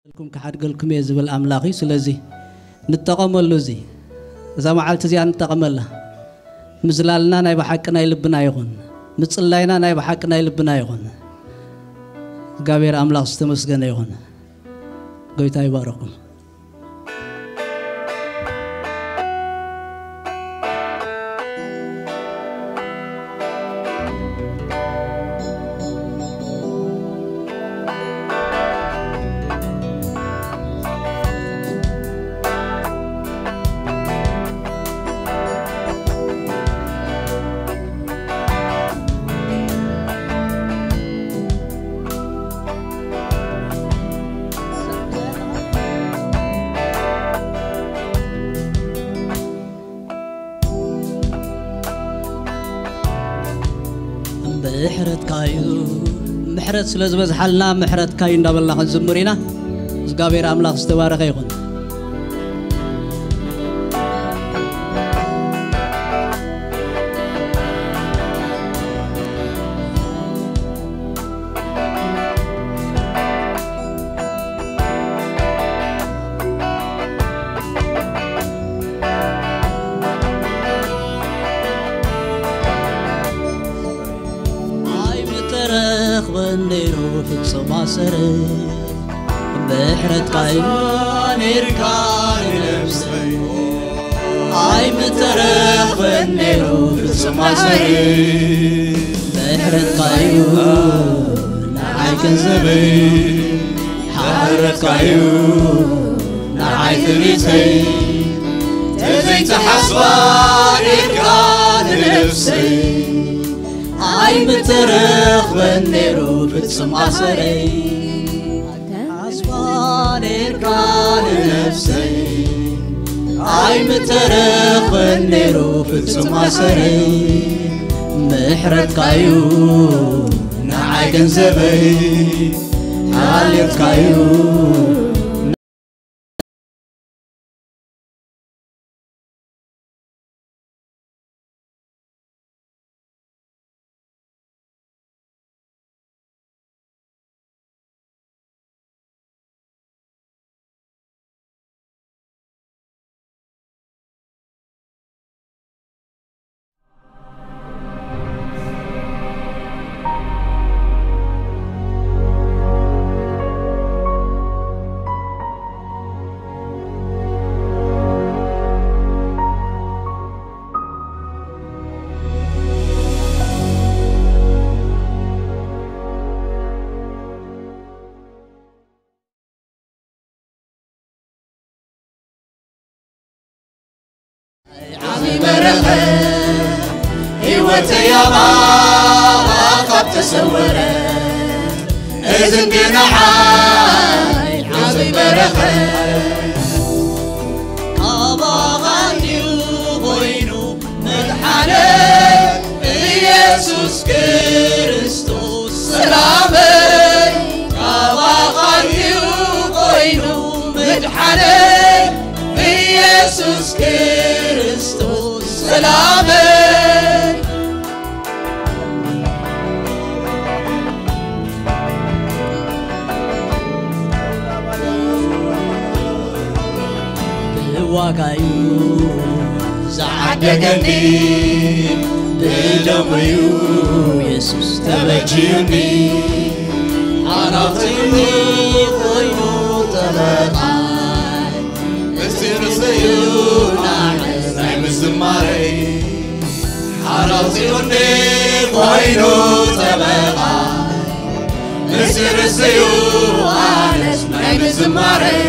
ክሓድገልኩም እየ ዝብል ኣምላኽ እዩ። ስለዚ ንጠቐመሉ፣ እዚ እዛ መዓልቲ እዚኣ ንጠቐመላ። ምዝላልና ናይ ብሓቂ ናይ ልብና ይኹን፣ ምጽላይና ናይ ብሓቂ ናይ ልብና ይኹን። እግዚኣብሔር ኣምላኽ ዝተመስገነ ይኹን። ጎይታ ይባረኩም። ምሕረትካዩ፣ ምሕረት ስለ ዝበዝሓልና ምሕረትካዩ እንዳበልና ክንዝምር ኢና። እግዚኣብሔር ኣምላኽ ዝተባረኸ ይኹን። ኣይምተረኽበን ነይሩ ፍጹም ኣሰር፣ ምሕረትካ እዩ ነይርካ ንነብሰይ። ኣይምተረኽበን ነይሩ ፍጹም ኣሰር፣ ምሕረትካ እዩ ንዓይ ገንዘበይ። ምሕረትካ እዩ ንዓይ ጥሪተይ፣ ተዘይተሓስባ ኔርካ ንነፍሰይ። ኣይምተረኽበን ነይሩ ፍጹም ኣሰረይ፣ ተሓስባ ኔርካ ንነፍሰይ። ኣይምተረኽበን ነይሩ ፍጹም ኣሰረይ፣ ምሕረትካ እዩ ንዓይ ገንዘበይ። ሓልዮትካ እዩ። ዓቢ በረኸት ህይወተይ ኣባኻ ካብ ተሰወረ፣ እዚ እንድየ ንዓይ ዓቢ በረኸት። ካባኻ እዩ ኮይኑ መድሓነይ ኢየሱስ ክርስቶስ ሰላመይ። ካባኻ እዩ ኮይኑ መድሓነይ ኢየሱስ ክርስቶስ ሰላመይ። ብዋጋዩ ዝዓደገኒ፣ ብደሙዩ የሱስ ተበጅዩኒ። ሓላፍትኒ ኮይኑ ጠበቓይ፣ ምስጢር እዩ ናይ ምዝማረይ። ሓላፍትኒ ኮይኑ ጠበቓይ፣ ምስጢር እዩ ኣነስ ናይ ምዝማረይ።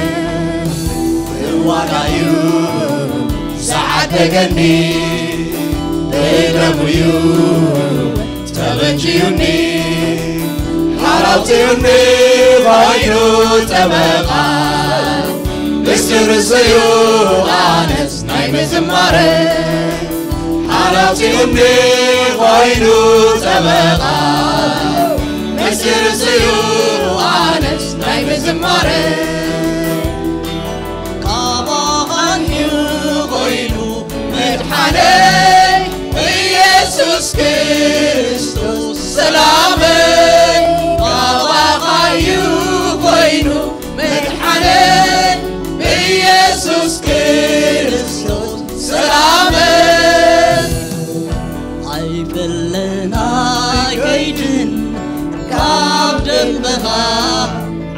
ብዋጋዩ ዝዓደገኒ፣ ብደሙዩ ተበጅዩኒ። ሓላፍትኒ ኮይኑ ጠበቓይ፣ ምስጢር እዩ ኣነስ ናይ ምዝማረይ። ሓላፍትኒ ኮይኑ ጠበቓይ፣ ምስጢር እዩ ኣነስ ናይ ምዝማረይ። ካባኻን እዩ ኮይኑ መድሓነይ ኢየሱስ ክርስቶስ ሰላመይ። ካባኻ እዩ ኮይኑ መድሓ ይፍለና ኣይከይድን ካብ ደምበኻ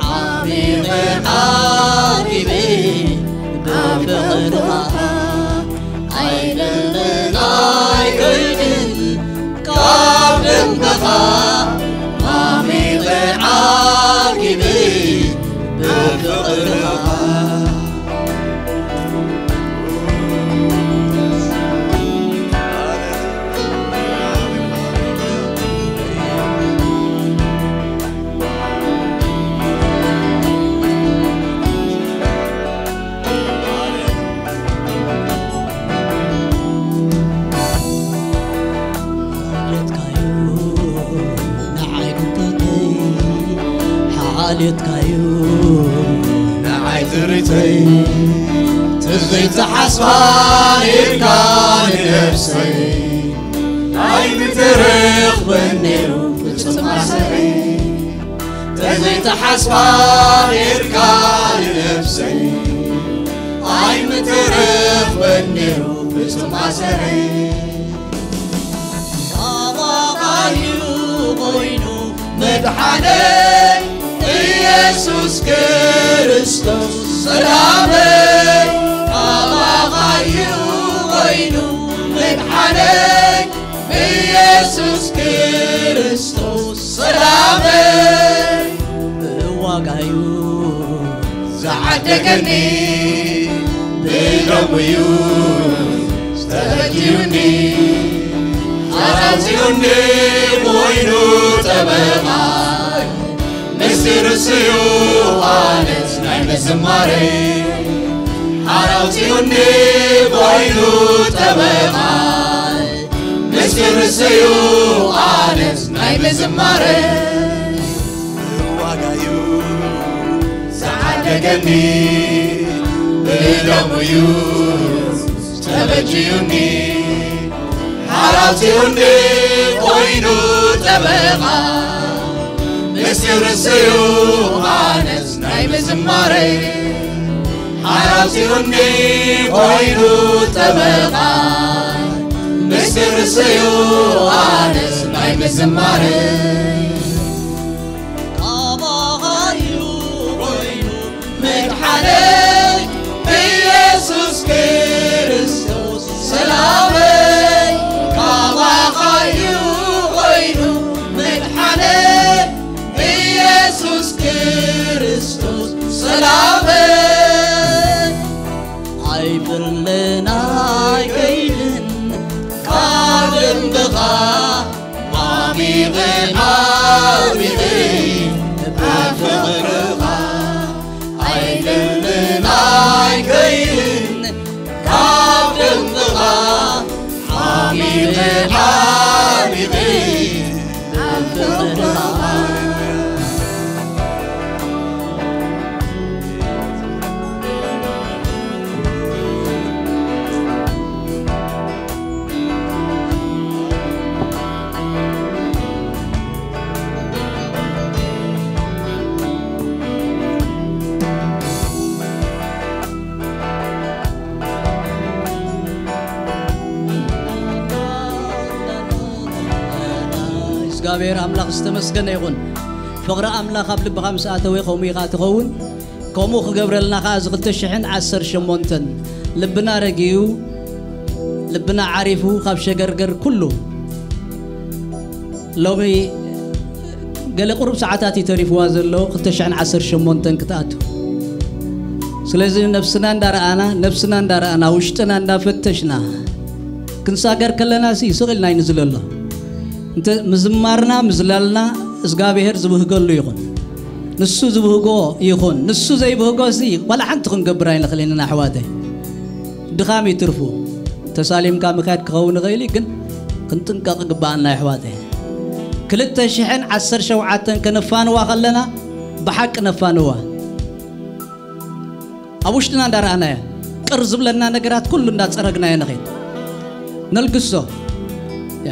ዓሚቐ ዓጊበ ብፍቕርኻ ኣይፍለና ኣይከይድን ካብ ደምበኻ ዓሚቐ ዓጊበ ብፍቕርኻ ሓልዮትካዩ ንዓይ ትርተይ ትዘይተሓስባ ኢልካ ንነፍሰይ ኣይምትረኽበን ነይሩ ፍጹም ኣሰረይ ተዘይተሓስባ ኢልካ ንነፍሰይ ኣይምትረኽበን ነይሩ ፍጹም ኣሰረይ ኣባኻዩ ኮይኑ መድሓነይ ኢየሱስ ክርስቶስ ሰላመይ ኣባኻዩ ኮይኑ መድሓነይ ኢየሱስ ክርስቶስ ሰላመይ ብዋጋዩ ዝዓደገኒ ብደሙዩ ዝተበጅዩኒ ኣራዚዩኒ ኮይኑ ጠበቓ ምስጢር ስዩ ኣነት ናይ ምዝማሬ ሓራውፂኡኒ ኮይኑ ጠበቓ ምስጢር ስዩ ኣነት ናይ ምዝማሬ ብዋጋዩ ዝዓደገኒ ብደሙዩ ተበጅዩኒ ሓራውፂኡኒ ኮይኑ ጠበቓ ምስጢር ስዩ ኣነት ናይ ምዝማሬ ሓራውፂኡኒ ኮይኑ ጠበቓ ምስጢር ስዩ ኣነት ናይ ምዝማሬ ኣባኻዩ ኮይኑ መድሓነይ ኢየሱስ ክርስቶስ ሰላመይ ካባኻዩ ኮይኑ መድሓነይ ኢየሱስ ክርስቶስ ሰላመይ ኣይፍለና ኣይከይድን ካብ ደንበኻ ዓሚቐ ዓሚቐ ብፍቕርኻ ኣይፍለና ኣይከይድን ካብ ደንበኻ ዓሚቐ ዓሚቐ ብፍቕርኻ እግዚኣብሔር ኣምላኽ ዝተመስገነ ይኹን። ፍቕሪ ኣምላኽ ኣብ ልብኻ ምስ ኣተወ ከምኡ ኢኻ ትኸውን። ከምኡ ክገብረልና ኸዓ እዚ ክልተ ሽሕን ዓሰርተ ሸሞንተን ልብና ረጊኡ ልብና ዓሪፉ ካብ ሸገርገር ኩሉ ሎሚ ገለ ቁሩብ ሰዓታት እዩ ተሪፍዋ ዘሎ ክልተ ሽሕን ዓሰርተ ሸሞንተን ክትኣቱ። ስለዚ ነብስና እንዳረኣና ነብስና እንዳረኣና ውሽጥና እንዳፈተሽና ክንሳገር ከለና ሲ ስቕ ኢልና እዩ ንዝለሎ። እንተ ምዝማርና ምዝላልና እግዚኣብሔር ዝብህገሉ ይኹን። ንሱ ዝብህጎ ይኹን። ንሱ ዘይብህጎ ሲ ዋላ ሓንቲ ክንገብር ኣይንኽእልን ኢና ኣሕዋተይ። ድኻም እዩ ትርፉ። ተሳሊምካ ምኽያድ ክኸውን ይኽእል እዩ፣ ግን ክንጥንቀቕ ይግብኣና ኣሕዋተይ። ክልተ ሽሕን ዓሰርተ ሸውዓተን ከነፋንዋ ከለና ብሓቂ ነፋንዋ። ኣብ ውሽጥና እንዳረኣናያ ቅር ዝብለና ነገራት ኩሉ እንዳፀረግናዮ ንኸይድ ነልግሶ። ያ።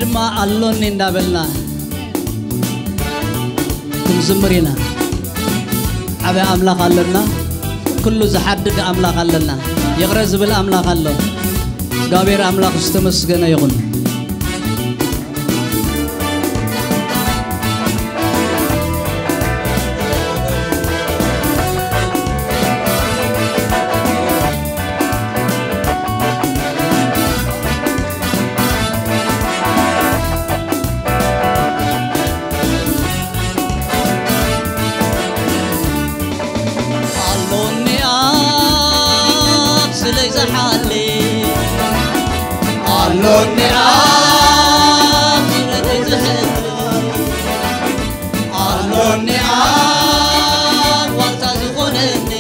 ድማ ኣሎኒ እንዳበልና ክንዝምር ኢና። ዓቢ ኣምላኽ ኣለና፣ ኩሉ ዝሓድግ ኣምላኽ ኣለና፣ ይቕረ ዝብል ኣምላኽ ኣሎ። እግዚኣብሔር ኣምላኽ ዝተመስገነ ይኹን። ኣሎኒ ኣብ ስለይ ዝሓሊ፣ ኣሎኒ ኣብ ስለይ ዝሕል፣ ኣሎኒ ኣብ ዋልታ ዝኾነኒ፣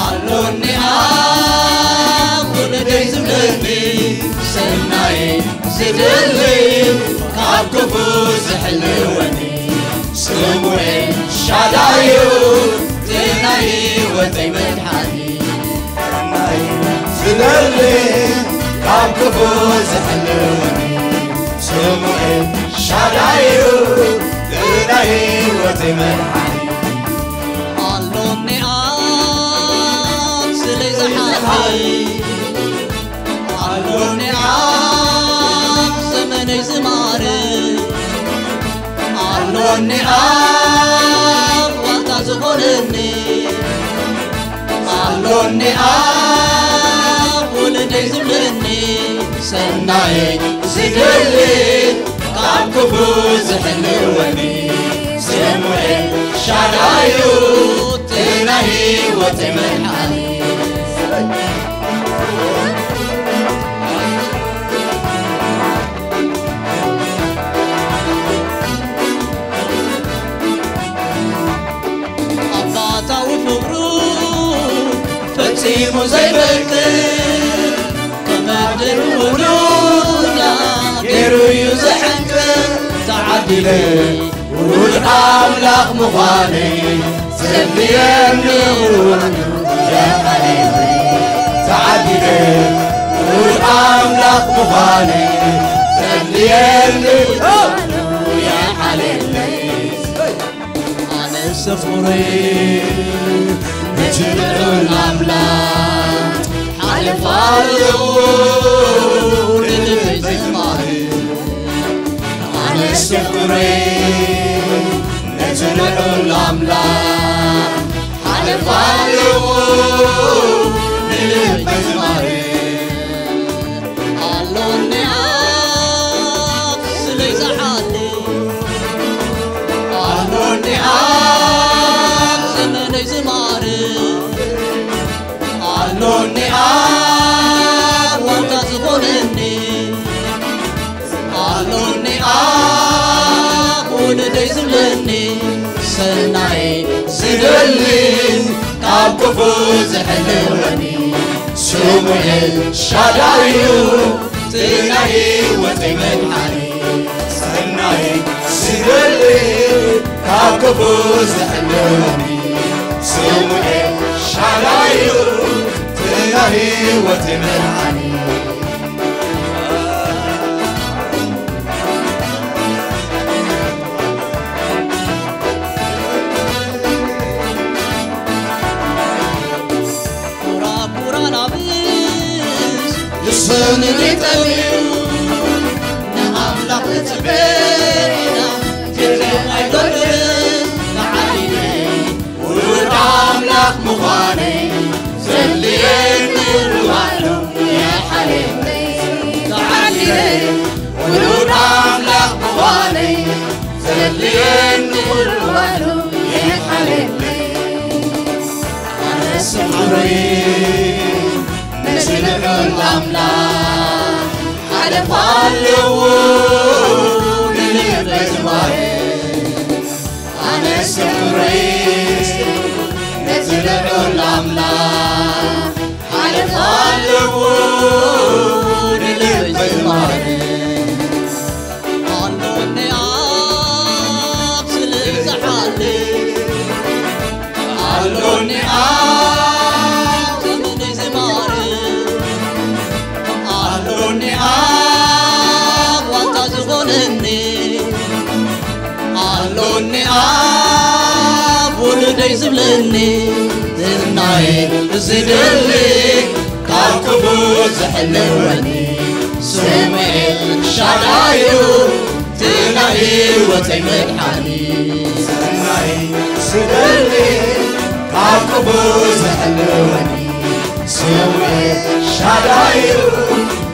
ኣሎኒ ኣብ ውለደይ ዝብለኒ፣ ሰናይ ዝደሊ ካብ ክፉ ዝሕልወኒ፣ ስሙ ኤልሻዳይ እዩ እቲ ናይ ህይወተይ መድሓኒ። ሰናይ ዝደሊ ካብ ክፉ ዝሕልወኒ፣ ስሙ ኤልሻዳይ እዩ እቲ ናይ ህይወተይ መድሓኒ። ኣሎኒ ኣብ ስለይ ዝሓልፈይ፣ ኣሎኒ ኣብ ዘመነይ ዝማረ፣ ኣሎኒ ኣብ ዋልታ ዝኾነኒ፣ ኣሎኒ ኣብ ውለደይ ዝብለኒ፣ ሰናይ ዝደሊ ካብ ክፉ ዝሕልወኒ፣ ስሙ ኤልሻዳይ እዩ እቲ ናይ ህይወተይ መድሓኒ። ኣባታዊ ፍቕሩ ፈጺሙ ዘይበቅዕ፣ ከመድር ውሉዳ ገይሩ እዩ ዘሐንቅቕ። ተዓዲለ ውሉድ ኣምላኽ ምዃነይ ዘድልየኒ ኩሉ የቐኔለይ። ተዓዲለ ውሉድ ኣምላኽ ምዃነይ ዘድልየኒ ኩሉ የሓልየለይ። ኣነስ ፍቕሪ ነቲ ልዑል ኣምላኽ ሓለፋ ኣለዎ ንልበይ ዘማሪ። ኣነስ ፍቕሪ ነቲ ልዑል ኣምላኽ ሓለፋ ኣለዎ ንልበይ ዘማሪ። ኣሎኒ ኣብ ስለይ ዝሓሊ፣ ኣሎኒ ኣብ ዘመነይ ዝማሪ፣ ኣሎኒ ኣብ ዋልታ ዝኾነኒ፣ ኣሎኒ ኣብ ውለደይ ዝብለኒ፣ ሰናይ ዝደሊ ካብ ክፉ ዝሕልወኒ፣ ስሙ ኤልሻዳይ እዩ እቲ ናይ ህይወተይ መድሓኒ። ሰናይ ዝደሊ ካብ ክፉ ዝሕልወኒ፣ ስሙ ኤልሻዳይ እዩ እቲ ናይ ህይወተይ መድሓኒ። ቁራቁራ ናብስ ንስንኒ ጠሚሩ፣ ንኣምላኽ ዝጽበና ግዜ ኣይገብርን ተዓዲለ። ውሉድ ኣምላኽ ምዃነይ ዘድልየኒ ኩሉ ኣሎ የሓልየለይ። ተዓዲለ ውሉድ ኣምላኽ ምዃነይ ዘድልየኒ ኩሉ ኣሎ የሓልየለይ። ኣነስ ፍቕሪ ነቲ ልዑል ኣምላኽ ሓለፋ ኣለዎ ንልበይ ዝማሬ። ኣነስ ፍቕሪ ነቲ ልዑል ኣምላኽ ሓለፋ ኣለዎ ንልበይ ዝማሬ። ኣሎኒ ኣብ ስለይ ዝሓልፍ፣ ኣሎኒ ኣብ ዘመነይ ዝማሬ፣ ኣሎኒ ኣብ እኒ ኣፍ ውሉደይ ዝብለኒ፣ ዝናይ ዝደሊ፣ ካብ ክፉ ዝሕልወኒ፣ ስሙ ኤልሻዳይ እዩ፣ እቲ ናይ ህይወተይ መድሓኒ። ዝናይ ዝደሊ፣ ካብ ክፉ ዝሕልወኒ፣ ስሙ ኤልሻዳይ እዩ፣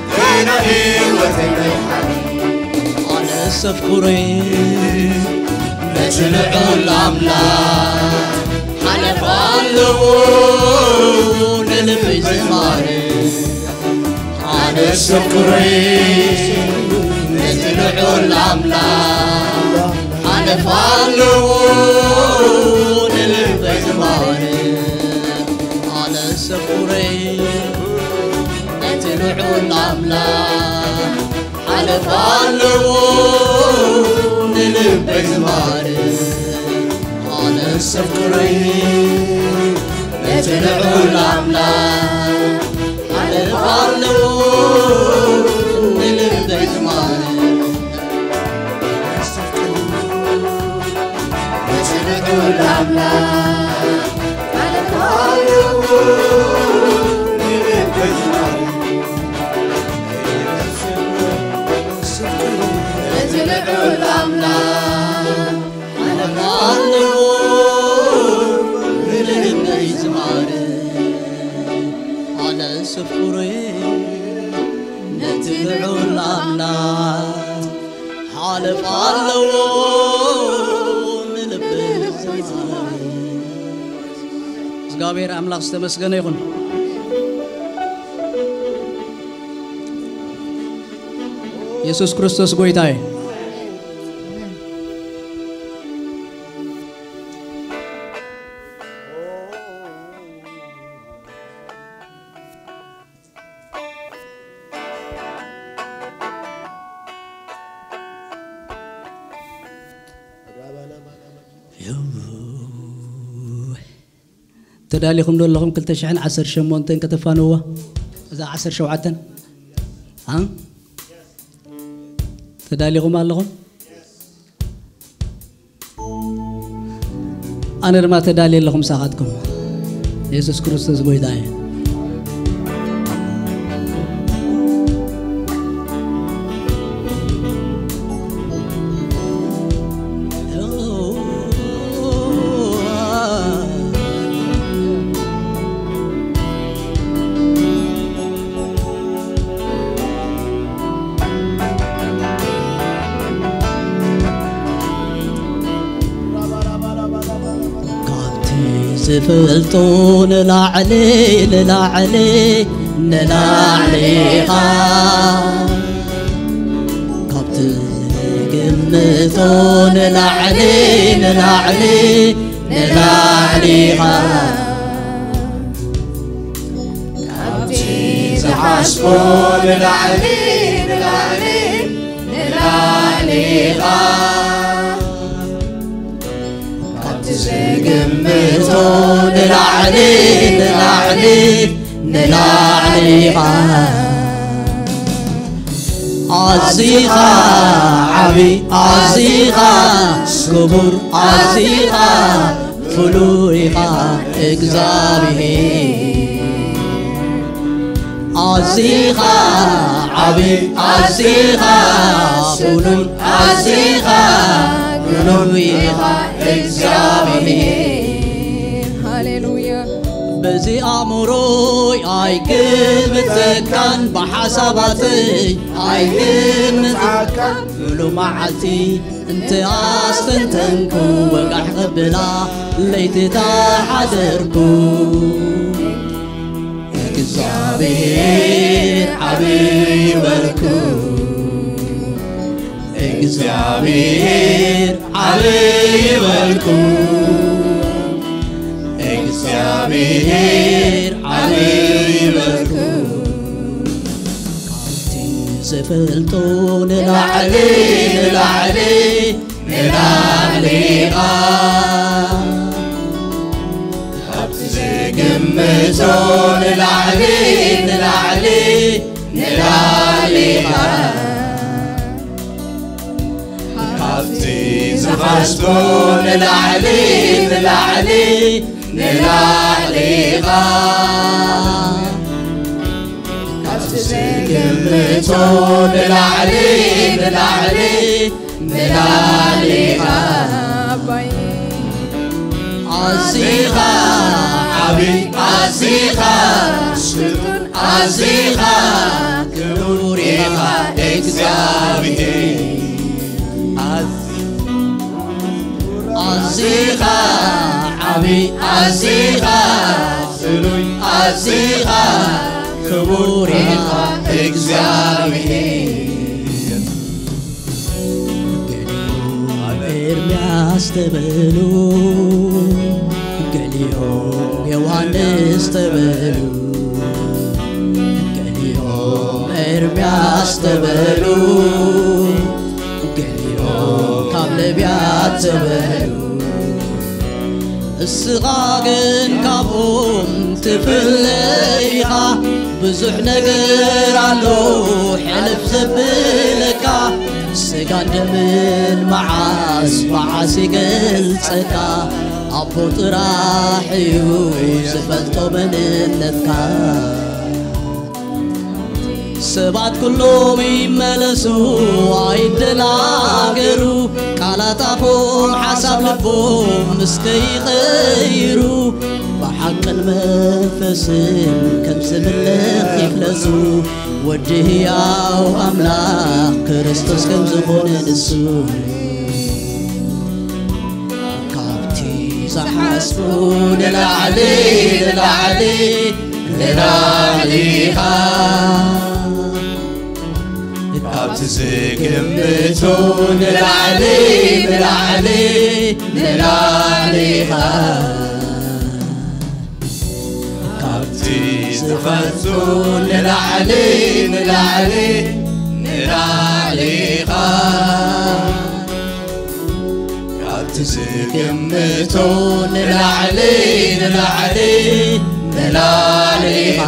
እቲ ናይ ህይወተይ መድሓኒ። ኣነስ ኣፍቁረይ ነቲ ልዑል ኣምላኽ ሓለፋ ኣለዎ ንልበይ ዝማርኽ። ኣነስ ኣፍቁረይ ነቲ ልዑል ኣምላኽ ሓለፋ ኣለዎ ንልበይ ዝማርኽ። ኣነስ ኣፍቁረይ ነቲ ልዑል ኣምላኽ ሓለፋ ኣለዎ ንልበይ ዝማርኽ። ኣነስ ኣፍቁረይ ነቲ ልዑል ኣምላኽ ሓለፋ ኣለዎ ንልበይ ዝማርኽ። ነቲ ልዑል ኣምላኽ ሓለፋ ኣለዎ ንልበይ ዝማርኽ። ነቲ ልዑል ኣምላኽ ሓለፋ ኣለዎ ንልበይ ዝማርኽ። ኣነስ ኣፍቁረይ ነቲ ልዑል ኣምላኽ ሓለፋ ኣለዎ ንልበይ ዝማርኽ። እግዚኣብሔር ኣምላኽ ዝተመስገነ ይኹን። የሱስ ክርስቶስ ጎይታ እዩ። ተዳሊኹም ዶ ኣለኹም ክልተ ሽሕን ዓሰርተ ሸሞንተን ከተፋንውዋ? እዛ ዓሰርተ ሸውዓተን? ኣ? ተዳሊኹም ኣለኹም? ኣነ ድማ ተዳልየ ኣለኹ ምሳኻትኩም። የሱስ ክርስቶስ ጎይታ እዩ። ካብቲ ዝፈልጦ ንላዕሊ፣ ንላዕሊ፣ ንላዕሊ ኢኻ። ካብቲ ዝግምቶ ንላዕሊ፣ ንላዕሊ፣ ንላዕሊ ኢኻ። ካብቲ ዝሓስቦ ንላዕሊ፣ ንላዕሊ፣ ንላዕሊ ኢኻ። ካብቲ ዝግምቶ ንላዕሊ፣ ንላዕሊ፣ ንላዕሊ ኢኻ። ኣዚኻ ዓቢ፣ ኣዚኻ ክቡር፣ ኣዚኻ ፍሉይ ኢኻ እግዚኣብሔር። ኣዚኻ ዓቢ፣ ኣዚኻ ፍሉይ፣ ኣዚኻ ፍሉይ ኢኻ እግዚኣብሔር። ሃሌሉያ። በዚ ኣእምሮይ ኣይግምተካን፣ ብሓሳባተይ ኣይግምተካን። ሙሉ መዓልቲ እንተ ኣስተንተንኩ፣ ወጋሕ ክብላ ለይቲ ተሓደርኩ። እግዚኣብሔር ዓብዪ በልኩ። እግዚኣብሔር ዓቢ ይበልኩ፣ እግዚኣብሔር ዓቢ ይበልኩ። ካብቲ ዝፈልጦ ንላዕሊ፣ ንላዕሊ፣ ንላዕሊ ኢኻ። ካብቲ ዝግምቶ ንላዕሊ፣ ንላዕሊ፣ ንላዕሊ ኢኻ። ካብቲ ፋስቶ ንላዕሊ ንላዕሊ ንላዕሊ ኢኻ፣ ካብቲ ዝግምቶ ንላዕሊ ንላዕሊ ንላዕሊ ኢኻ። ኣባይ ኣዚኻ ዓቢ ኣዚኻ ስልጡን ኣዚኻ ክቡር ኢኻ እግዚኣብሔር። ኣዚኻ ዓቢ ኣዚኻ ስሉይ ኣዚኻ ክቡር ኢኻ እግዚኣብሔር። ገሊኦም ኤርምያስ ተበሉ፣ ገሊኦም ዮሃንስ ተበሉ፣ ገሊኦም ኤርምያስ ተበሉ፣ ገሊኦም ካብ ነቢያት ተበሉ። እስኻ ግን ካብኦም ትፍለ ኢኻ። ብዙሕ ነገር ኣሎ ሕልፍ ዘብለካ፣ ስጋን ደምን መዓስ መዓስ ይገልጸካ። ኣቦ ጥራሕ እዩ ዝፈልጦ መንነትካ። ሰባት ኩሎም ይመለሱ ኣይደናገሩ፣ ቃላት ኣፎም ሓሳብ ልቦም እስከ ይቐይሩ፣ ብሓቅን መንፈስን ከም ዝምልኽ ይፍለጹ። ወዲ ህያው ኣምላኽ ክርስቶስ ከም ዝኾነ ንሱ ካብቲ ዝሓስቡ ንላዕሊ ንላዕሊ ንላዕሊ ኢኻ። ካብቲ ዝግምቶ ንላዕሊ ንላዕሊ ንላዕሊ ኢኻ። ካብቲ ዝፈልጡ ንላዕሊ ንላዕሊ ንላዕሊ ኢኻ። ካብቲ ዝግምቶ ንላዕሊ ንላዕሊ ንላዕሊ ኢኻ።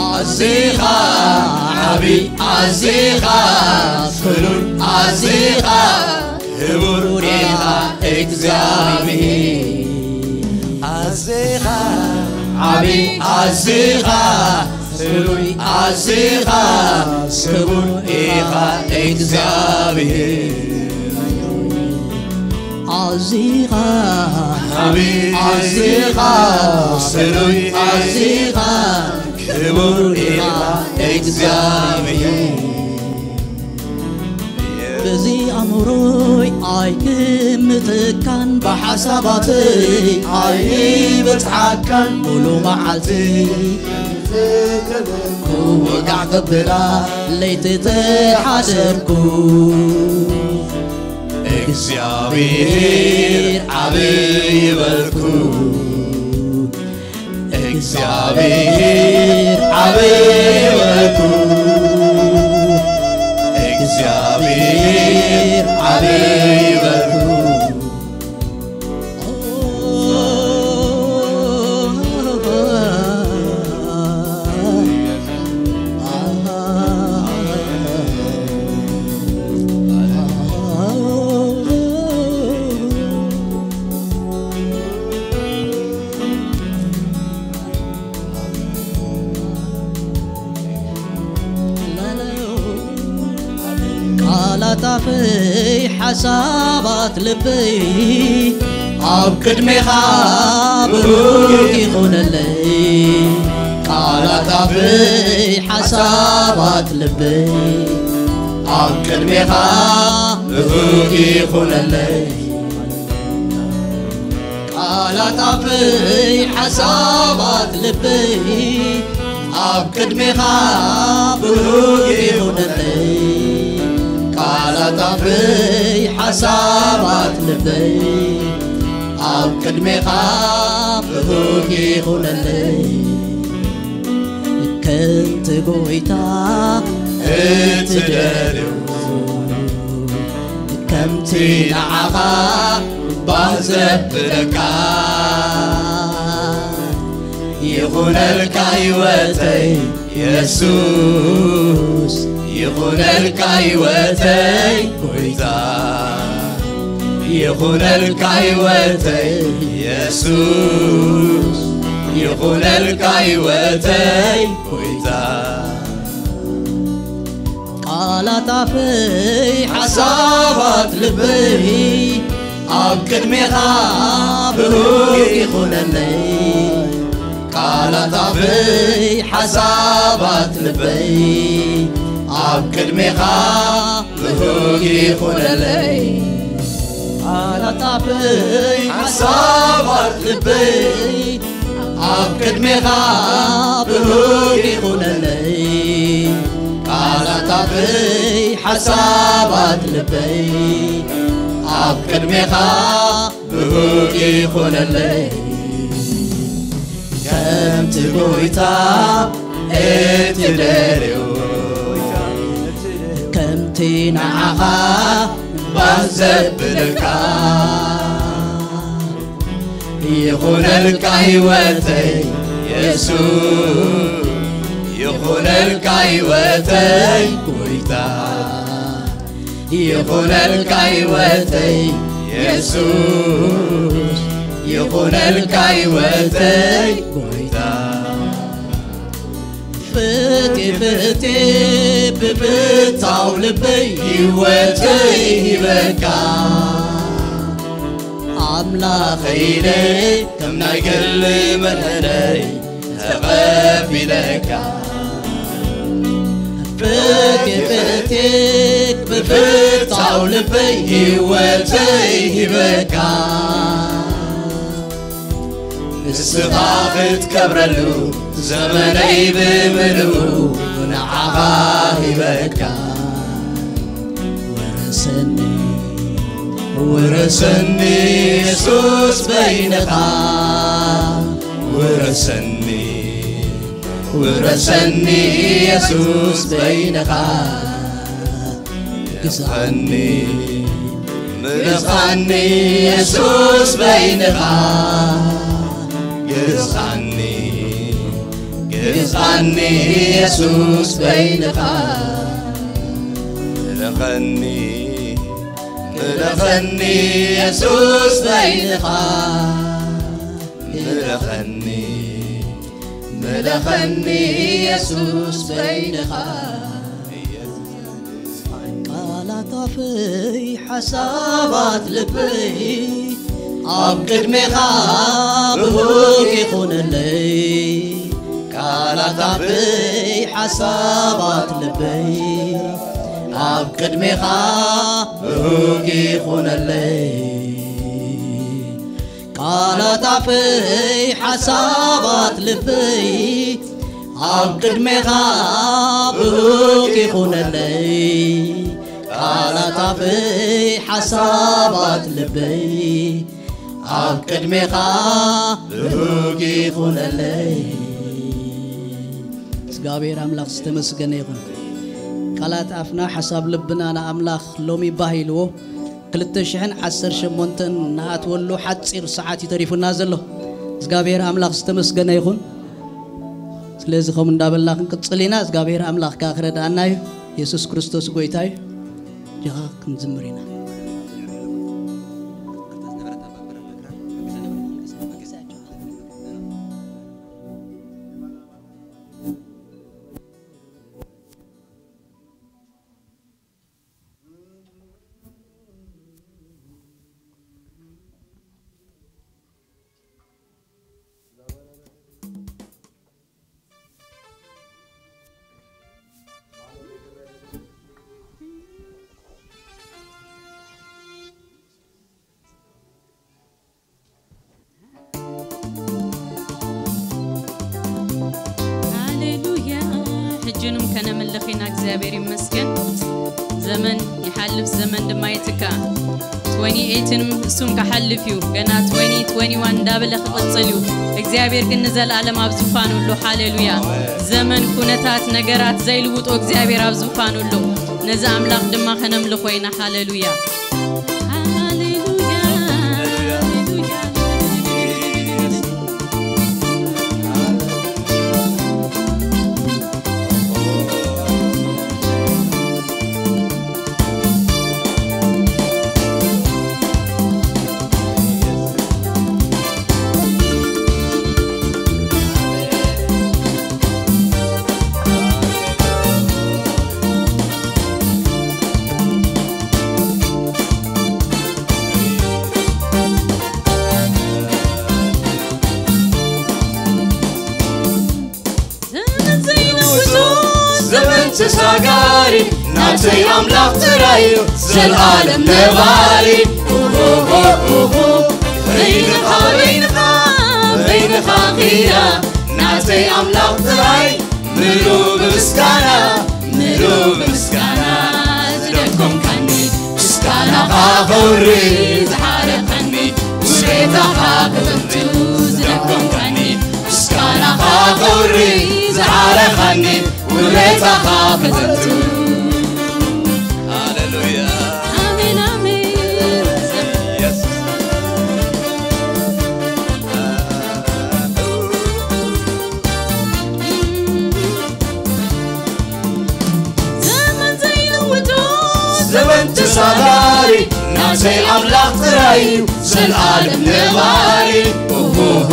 ኣዚኻ ዓቢ ኣዚኻ ፍሉይ ኣዚኻ ክቡር ኢኻ እግዚኣብሔር። ኣዚኻ ዓቢ ኣዚኻ ፍሉይ ኣዚኻ ክቡር ኢኻ እግዚኣብሔር። ኣዚኻ ዓቢ ኣዚኻ ፍሉይ ኣዚኻ ክቡር ኢኻ እግዚኣብሔር። በዚ ኣእምሮይ ኣይግምተካን፣ ብሓሳባተይ ኣይበጽሓካን። ሙሉ መዓልቲ ክወጋዕ ከብላ ለይቲ ተሓደርኩ። እግዚኣብሔር ዓብይ ይበልኩ። እግዚኣብሔር ዓብይ ይበልኩ። እግዚኣብሔር ዓብይ ይበልኩ። ቃላት ኣፈይ ሓሳባት ልበይ ኣብ ቅድሜኻ ብሩክ ይኹነለይ። ቃላት ኣፈይ ሓሳባት ልበይ ኣብ ቅድሜኻ ብሩክ ይኹነለይ። ቃላት ኣፈይ ሓሳባት ልበይ ኣብ ቅድሜኻ ብሩክ ይኹነለይ። ቃላት ኣፈይ ሓሳባት ልበይ ኣብ ቅድሜኻ ብሩክ ይኹነለይ። ከምቲ ጎይታ እትደልዮ ከምቲ ንዓኻ ባህ ዘብለካ ይኹነልካ ህይወተይ የሱስ፣ ይኹነልካ ህይወተይ ጎይታ ይኹነልካ ህይወተይ የሱስ፣ ይኹነልካ ህይወተይ ጎይታ። ቃላት ኣፈይ ሓሳባት ልበይ ኣብ ቅድሜኻ ብሩክ ይኹነለይ። ቃላት ኣፈይ ሓሳባት ልበይ ኣብ ቅድሜኻ ብሩክ ይኹነለይ። ቃላት ኣፈይ ሓሳባት ልበይ ኣብ ቅድሜኻ ብሩክ ይኹነለይ። ቃላት ኣፈይ ሓሳባት ልበይ ኣብ ቅድሜኻ ብሩክ ይኹነለይ። ከምቲ ጎይታ እትደልዮ፣ ከምቲ ንዓኻ ባህ ዘብለካ፣ ይኹነልካ ህይወተይ የሱስ፣ ይኹነልካ ህይወተይ ጎይታ። ይኹነልካ ህይወተይ የሱስ፣ ይኹነልካ ህይወተይ ጎይታ። ፍትየ ፍትየ ብፍታው ልበይ ህይወተይ ሂበካ። ኣምላኸይ ኢለ ከም ናይ ግሊ መድሕነይ ተቐቢለካ። ፍትየ ፍትየ ብፍታው ልበይ ህይወተይ ሂበካ። ንስኻ ክትከብረሉ ዘመነይ ብምልኡ ንዓኻ ሂበካ። ውረሰኒ፣ ውረሰኒ የሱስ በይንኻ። ውረሰኒ፣ ውረሰኒ የሱስ በይንኻ። ግዛኒ፣ ምለኸኒ የሱስ በይንኻ። ግዛኒ፣ ግዛኒ የሱስ በይንኻ። ምለኸኒ፣ ምለኸኒ የሱስ በይንኻ። ምለኸኒ፣ ምለኸኒ የሱስ በይንኻ። ቃላት ኣፈይ ሓሳባት ልበይ ኣብ ቅድሜኻ ብሩክ ይኹነለይ። ቃላት ኣፈይ ሓሳባት ልበይ ኣብ ቅድሜኻ ብሩክ ይኹነለይ። ቃላት ኣፈይ ሓሳባት ልበይ ኣብ ቅድሜኻ ብሩክ ይኹነለይ። ቃላት ኣፈይ ሓሳባት ልበይ ኣብ ቅድሜኻ ብሩክ ይኹነለይ። እግዚኣብሔር ኣምላኽ ዝተመስገነ ይኹን። ቃላት ኣፍና ሓሳብ ልብና ንኣምላኽ ሎሚ ባህ ኢልዎ። ክልተ ሽሕን ዓሰርተ ሸሞንተን ንኣትወሉ ሓፂር ሰዓት እዩ ተሪፉና ዘሎ። እግዚኣብሔር ኣምላኽ ዝተመስገነ ይኹን። ስለዚ ከምኡ እንዳበልና ክንቅፅል ኢና። እግዚኣብሔር ኣምላኽ ከዓ ክረድኣና እዩ። የሱስ ክርስቶስ ጎይታ እዩ። ጀኻ ክንዝምር ኢና። ሃሌሉያ። ሕጂ ንም ከነምልኽ ኢና። እግዚኣብሔር ይመስገን። ዘመን ይሓልፍ፣ ዘመን ድማ ይትካ። ትወኒ ኤይትንም እሱም ክሓልፍ እዩ። ገና ትወኒ፣ ትወኒ ዋን እንዳበለ ክቕጽል እዩ። እግዚኣብሔር ግን ንዘለኣለም ኣብ ዙፋኑ ኣሎ። ሃሌሉያ። ዘመን፣ ኩነታት፣ ነገራት ዘይልውጦ እግዚኣብሔር ኣብ ዙፋኑ ኣሎ። ነዚ ኣምላኽ ድማ ከነምልኾ ኢና። ሃሌሉያ። ሃሌሉያ፣ ሃሌሉያ። ተሳጋሪ ናተይ ኣምላኽ ጥራይ እዩ፣ ዘልኣለም ነባሪ። ኡሁሁሁሁ። በይንኻ፣ በይንኻ፣ በይንኻ ኪዳ ናተይ ኣምላኽ ጥራይ፣ ምሉእ ብምስጋና፣ ምሉእ ብምስጋና ዝደጎምካኒ፣ ምስጋናኻ ክብሪ ዝሓረኸኒ፣ ውሬታኻ ክጥንቱ ዝደጎምካኒ፣ ምስጋናኻ ክብሪ ዝሓረኸኒ፣ ውሬታኻ ክጥንቱ። ሃሌሉያ። ኣሜን፣ ኣሜን። ኢየሱስ። ዘመን ዘይልውጦ፣ ዘመን ተሳጋሪ፣ ናተይ ኣምላኽ ጥራይ እዩ፣ ዘልኣለም ነባሪ። ኡሁሁሁ።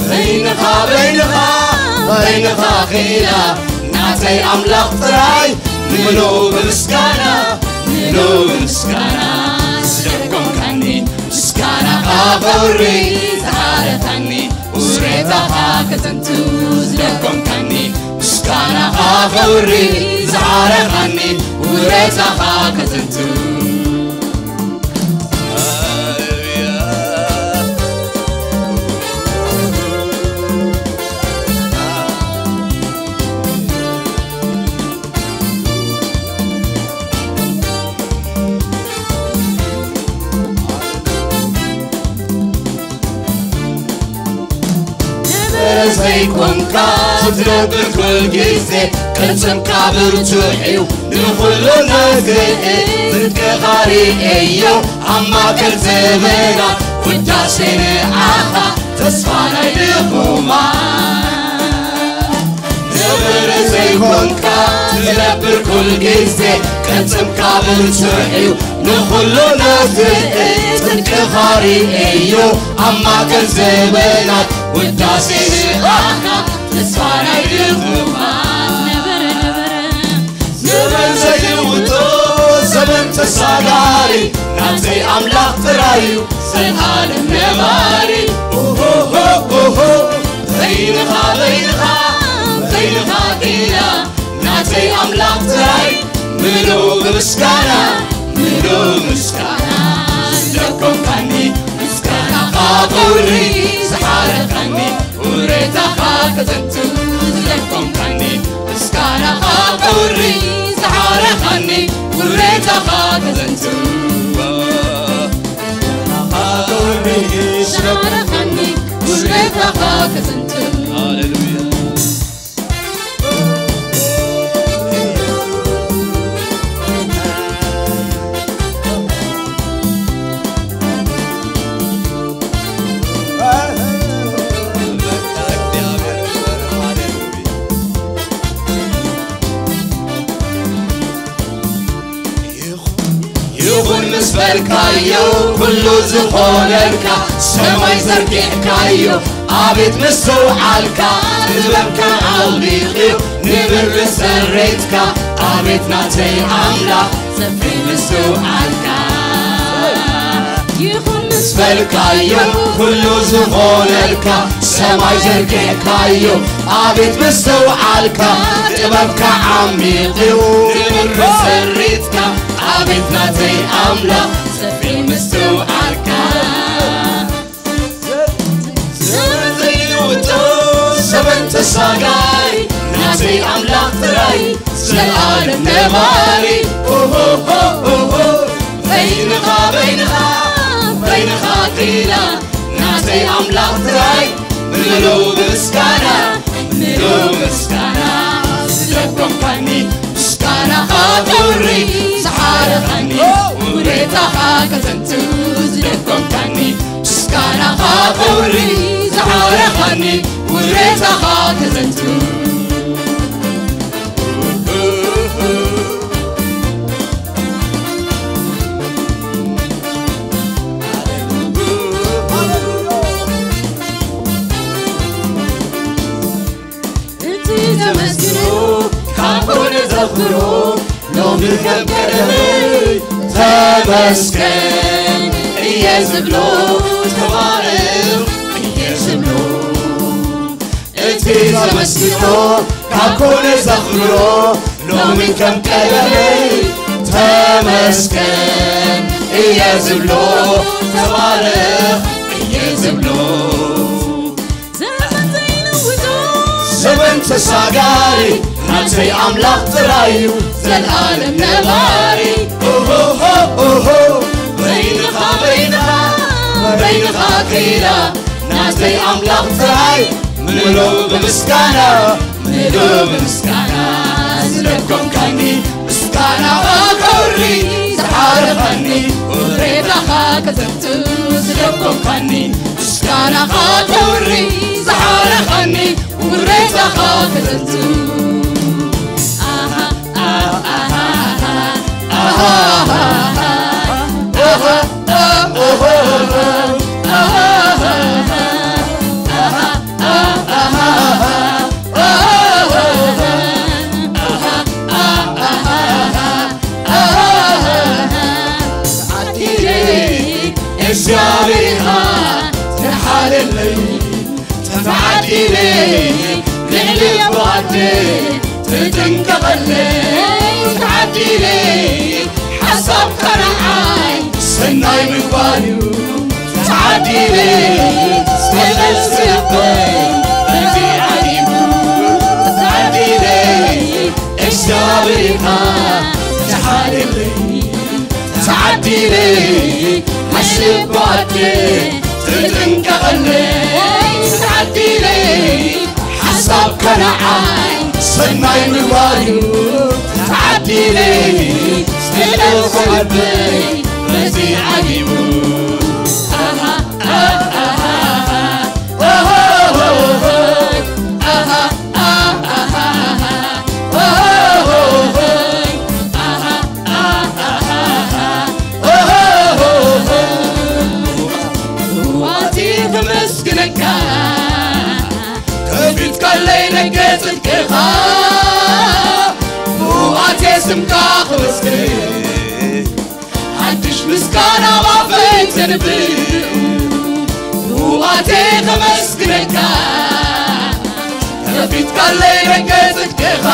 በይንኻ፣ በይንኻ፣ በይንኻ ኺላ፣ ናተይ ኣምላኽ ጥራይ፣ ምሉእ ብምስጋና፣ ምሉእ ብምስጋና ዝደጎምካኒ፣ ምስጋናኻ ክብሪ ዝሓረኻኒ፣ ውሬታኻ ክጥንቱ ዝደጎምካኒ፣ ምስጋናኻ ክብሪ ዝሓረኻኒ፣ ውሬታኻ ክጥንቱ። ነበረ ዘይኮንካ ትነብር ኩል ግዜ፣ ቅልጽምካ ብርቱዕ እዩ ንኹሉ ዘግእ፣ ጽድቅኻ ርእየዮ ኣብ ማእከል ዘመና፣ ውዳሴ ንዓኻ ተስፋ ናይ ድኹማን። ነበረ ዘይኮንካ ትነብር ኩል ግዜ፣ ቅልጽምካ ብርቱዕ እዩ ንኹሉ ዘግእ፣ ጽድቅኻ ርእየዮ ኣብ ማእከል ዘመናት፣ ውዳሴ ንዓኻ ተስፋ ናይ ድኹማን። ነበረ፣ ነበረ፣ ዘመን ዘይልውጦ፣ ዘመን ተሳጋሪ፣ ናተይ ኣምላኽ ጥራይ እዩ፣ ዘልኣለም ነባሪ። ኦሆሆሆሆ፣ በይንኻ፣ በይንኻ፣ በይንኻ ጌና፣ ናተይ ኣምላኽ ጥራይ፣ ምሉእ ብምስጋና፣ ምሉእ ምስጋና ዝደጎምካኒ፣ ምስጋናኻ ክብሪ ዝሓረኻኒ፣ ውሬታኻ ከዘንቱ ዝደጎምካኒ፣ ምስጋናኻ ክብሪ ዝሓረኻኒ፣ ውሬታኻ ከዘንቱ። ምስጋናኻ ክብሪ ዝሓረኻኒ፣ ውሬታኻ ከዘንቱ። ሃሌሉያ። ይኹን ምስ በልካዮ፣ ኩሉ ዝኾነልካ፣ ሰማይ ዘርጊሕካዮ፣ ኣቤት ምስትውዓልካ፣ ጥበብካ ዓሚቕ እዩ፣ ንምድሪ ሰሬትካ፣ ኣቤት ናተይ ኣምላኽ፣ ሰፊሕ ምስትውዓልካ። ይኹን ምስ በልካዮ፣ ኩሉ ዝኾነልካ፣ ሰማይ ዘርጊሕካዮ፣ ኣቤት ምስትውዓልካ፣ ጥበብካ ዓሚቕ እዩ፣ ንምድሪ ሰሪትካ፣ ኣቤት ናተይ ኣምላኽ፣ ሰፊሕ ምስትውዓልካ። ዘመን ዘይልውጦ፣ ዘመን ተሳጋሪ፣ ናተይ ኣምላኽ ጥራይ፣ ዘለኣለም ነባሪ። ኦሆሆሆሆ፣ በይንኻ፣ በይንኻ፣ በይንኻ ኪላ፣ ናተይ ኣምላኽ ጥራይ፣ ምሉእ ብምስጋና፣ ምሉእ ምስጋና ዝደጎምካኒ፣ ምስጋናኻ ክብሪ ዝሓረኻኒ፣ ውሬታኻ ከዘንቱ ዝደጎምካኒ፣ ምስጋናኻ ክብሪ ዝሓረኻኒ፣ ውሬታኻ ከዘንቱ። እቲ ዘመስግኖ ካብ ጎነ ዘኽብሮ፣ ሎሚ ከም ቀደመይ ተመስገን እየ ዝብሎ፣ ተባረኽ እየ ዝብሎ። እቲ ዘመስግኖ ካብ ኮነ ዘኽብሮ ሎሚ ከም ቀደመይ ተመስገን እየ ዝብሎ፣ ተባረኽ እየ ዝብሎ። ዘመን ዘይልውጦ ዘመን ተሳጋሪ ናተይ ኣምላኽ ጥራይ እዩ፣ ዘልኣለም ነባሪ። ኦሆሆ ኦሆ፣ በይንኻ በይንኻ በይንኻ ከይዳ ናተይ ኣምላኽ ጥራይ ምሎ ብምስጋና፣ ምሎ ብምስጋና ስለኮንካኒ፣ ምስጋናኻ ክብሪ ዝሓረኸኒ፣ ውሬታኻ ክዘምቱ ስለኮንካኒ፣ ምስጋናኻ ክብሪ ዝሓረኸኒ፣ ውሬታኻ ክዘምቱ። ኣሃ፣ ኣሃ፣ ኣሃ፣ ኣሃ፣ ኣሃ፣ ኣሃ፣ ኣሃ፣ እግዚኣብሔር ተሓለለይ ተዓዲለ ልዕሊ ኣቦኣተ ትጥንቀቐለይ ተዓዲለ ሓሳብ ከነዓይ ሰናይ ምግባር እዩ ተዓዲለ ስለዝልበይ በዚ ዓዲሙ ተዓዲለ እግዚኣብሔር ተሓለለይ ተዓዲለ ኣሽልባቴ ትጥንቀቐለይ ተዓዲለ ሓሳብ ከነዓይ ሰናይ ምግባር እዩ ተዓዲለ ስለዝልበይ በዚ ዓዲሙ ኣቲ ከመስግነካ ከፊትካለይ ደገ ጽድቅኻ ብኣቴ ስምካ ክመስግን ሓድሽ ምስጋና ባፈይ ዘንብብ ብኣቴ ከመስግነካ ከፊትካለይ ደገ ጽድቅኻ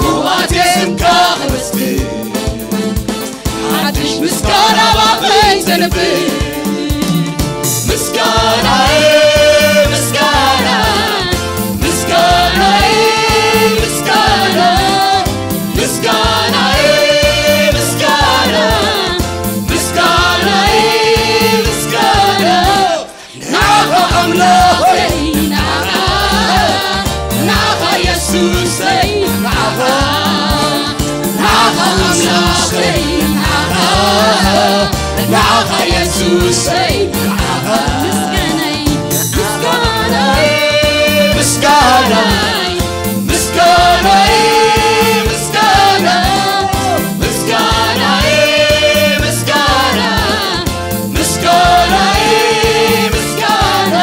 ብኣቴ ስምካ ክመስግን ሓድሽ ምስጋና ባፈይ ዘንብብ ምስጋናይ ምስጋና ምስጋናይ ምስጋና ምስጋናይ ምስጋና ምስጋናይ ምስጋና ንዓኻ ኣምላኸይ ንዓኻ ንዓኻ የሱሰይ ንዓኻ ንዓኻ ኣምላኸይ ንዓኻ ንዓኻ የሱሰይ ንዓኻ ምስጋናይ ምስጋናይ ምስጋናይ ምስጋናይ ምስጋና ምስጋናይ ምስጋና ምስጋናይ ምስጋና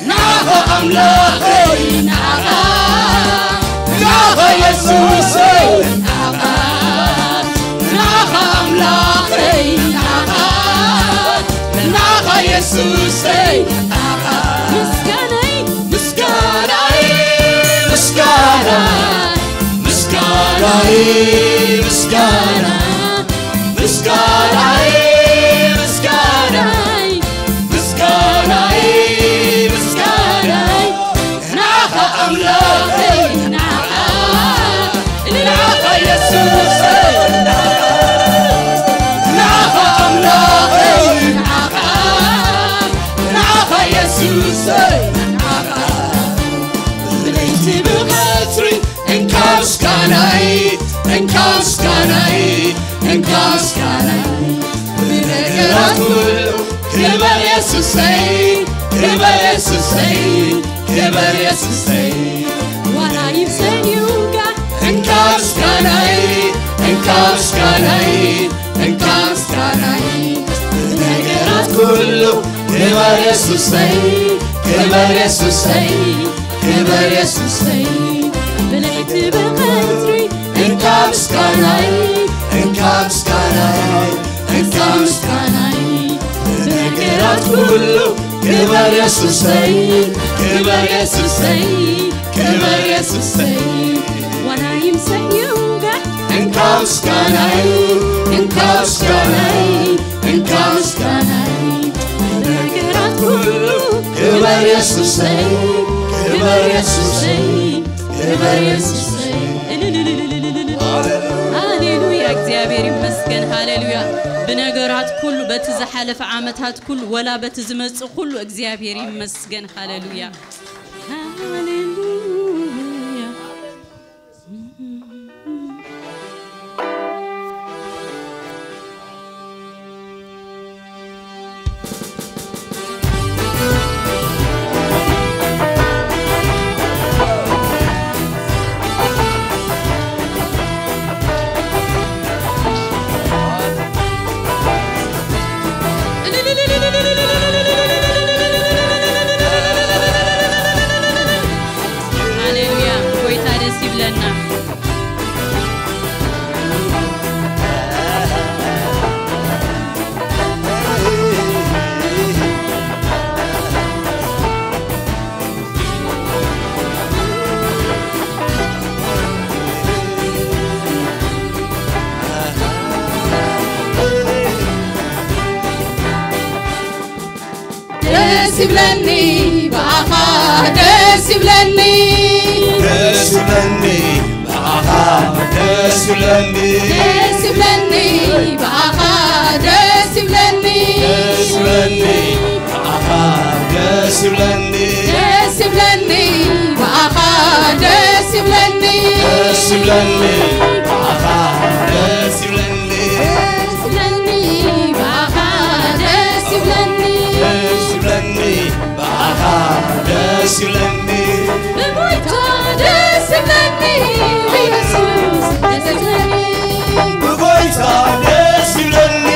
ንዓኻ ኣምላኸይ ንዓኻ ንዓኻ የሱሰይ ንዓኻ ንዓኻ ኣምላኸይ ንዓኻ ንዓኻ የሱሰይ ንዓኻ ምስጋናይ ምስጋናይ ምስጋና ምስጋናይ ምስጋና ምስጋናይ ምስጋናይ ምስጋናይ ምስጋናይ ንዓኻ ኣምላኸይ ንዓኻ ንዓኻ የሱሰይ ንዓኻ ኣምላኸይ ንዓኻ ንዓኻ የሱሰይ ንዓኻ ብለይቲ ብቐትሪ እንካ ምስጋናይ እንካ ምስጋናይ እንካ ምስጋናይ ብነገራት ኩሉ ክበር የሱሰይ ክበር የሱሰይ ክበር የሱሰይ ዋላ ይብሰን ይውጋ እንካ ምስጋናይ እንካ ምስጋናይ እንካ ምስጋናይ ብነገራት ኩሉ ክበር የሱሰይ ክበር የሱሰይ ክበር የሱሰይ ብለይቲ ብቐትሪ እንካ ምስጋናይ እንካ ምስጋናይ እንካ ምስጋናይ ብነገራት ኩሉ ክበር የሱሰይ፣ ክበር የሱሰይ፣ ክበር የሱሰይ። ዋላ ይምሰል ይውጋዕ፣ እንካ ምስጋናዩ፣ እንካ ምስጋናዩ፣ እንካ ምስጋናዩ። ነገራት ኩሉ ክበር የሱሰይ፣ ክበር የሱሰይ፣ ክበር የሱሰይ። ሃሌሉያ፣ እግዚኣብሔር ይመስገን። ሃሌሉያ። ብነገራት ኩሉ፣ በቲ ዝሓለፈ ዓመታት ኩሉ፣ ወላ በቲ ዝመጽእ ኩሉ እግዚኣብሔር ይመስገን። ሃሌሉያ፣ ሃሌሉያ። ሃሌሉያ፣ ጎይታ ደስ ይብለና። ደስ ይብለኒ ብኣኻ፣ ደስ ይብለኒ፣ ደስ ይብለኒ ብኣኻ፣ ደስ ይብለኒ፣ ደስ ይብለኒ ብኣኻ፣ ደስ ይብለኒ፣ ደስ ይብለኒ ብኣኻ፣ ደስ ይብለኒ፣ ደስ ይብለኒ ብኣኻ፣ ደስ ይብለኒ፣ ደስ ይብለኒ ብኣኻ፣ ደስ ይብለኒ። ደስ ይብለኒ ብኣኻ፣ ደስ ይብለኒ፣ ደስ ይብለኒ ብኣኻ፣ ደስ ይብለኒ። ብጎይታ ደስ ይብለኒ፣ ብየሱስ ደስ ይብለኒ። ብጎይታ ደስ ይብለኒ፣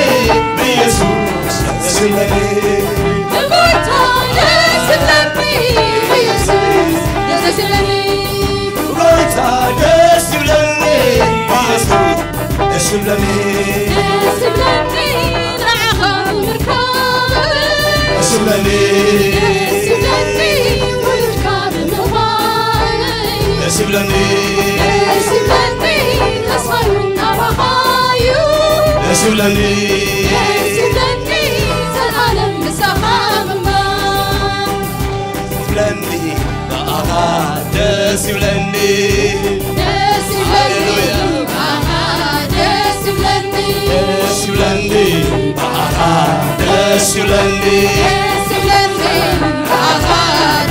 ብየሱስ ደስ ይብለኒ። ብጎይታ ደስ ይብለኒ፣ ብየሱስ ደስ ይብለኒ። ብጎይታ ደስ ይብለኒ፣ ብየሱስ ደስ ይብለኒ። ደስ ይብለኒ ንዓኻ ምርካብ። ደስ ይብለኒ። ደስ ይብለኒ ውሉድካ ብምዃነይ። ደስ ይብለኒ። ደስ ይብለኒ ተስፋይ እውን ናባኻ'ዩ። ደስ ይብለኒ። ደስ ይብለኒ ዘልኣለም ምሳኻ ምንባር። ይብለኒ ብኣኻ ደስ ይብለኒ። ደስ ይብለኒ ሃሌሉያ። ብኣኻ ደስ ይብለኒ። ደስ ይብለኒ ብኣኻ ደስ ይብለኒ። ደስ ይብለኒ ብኣኻ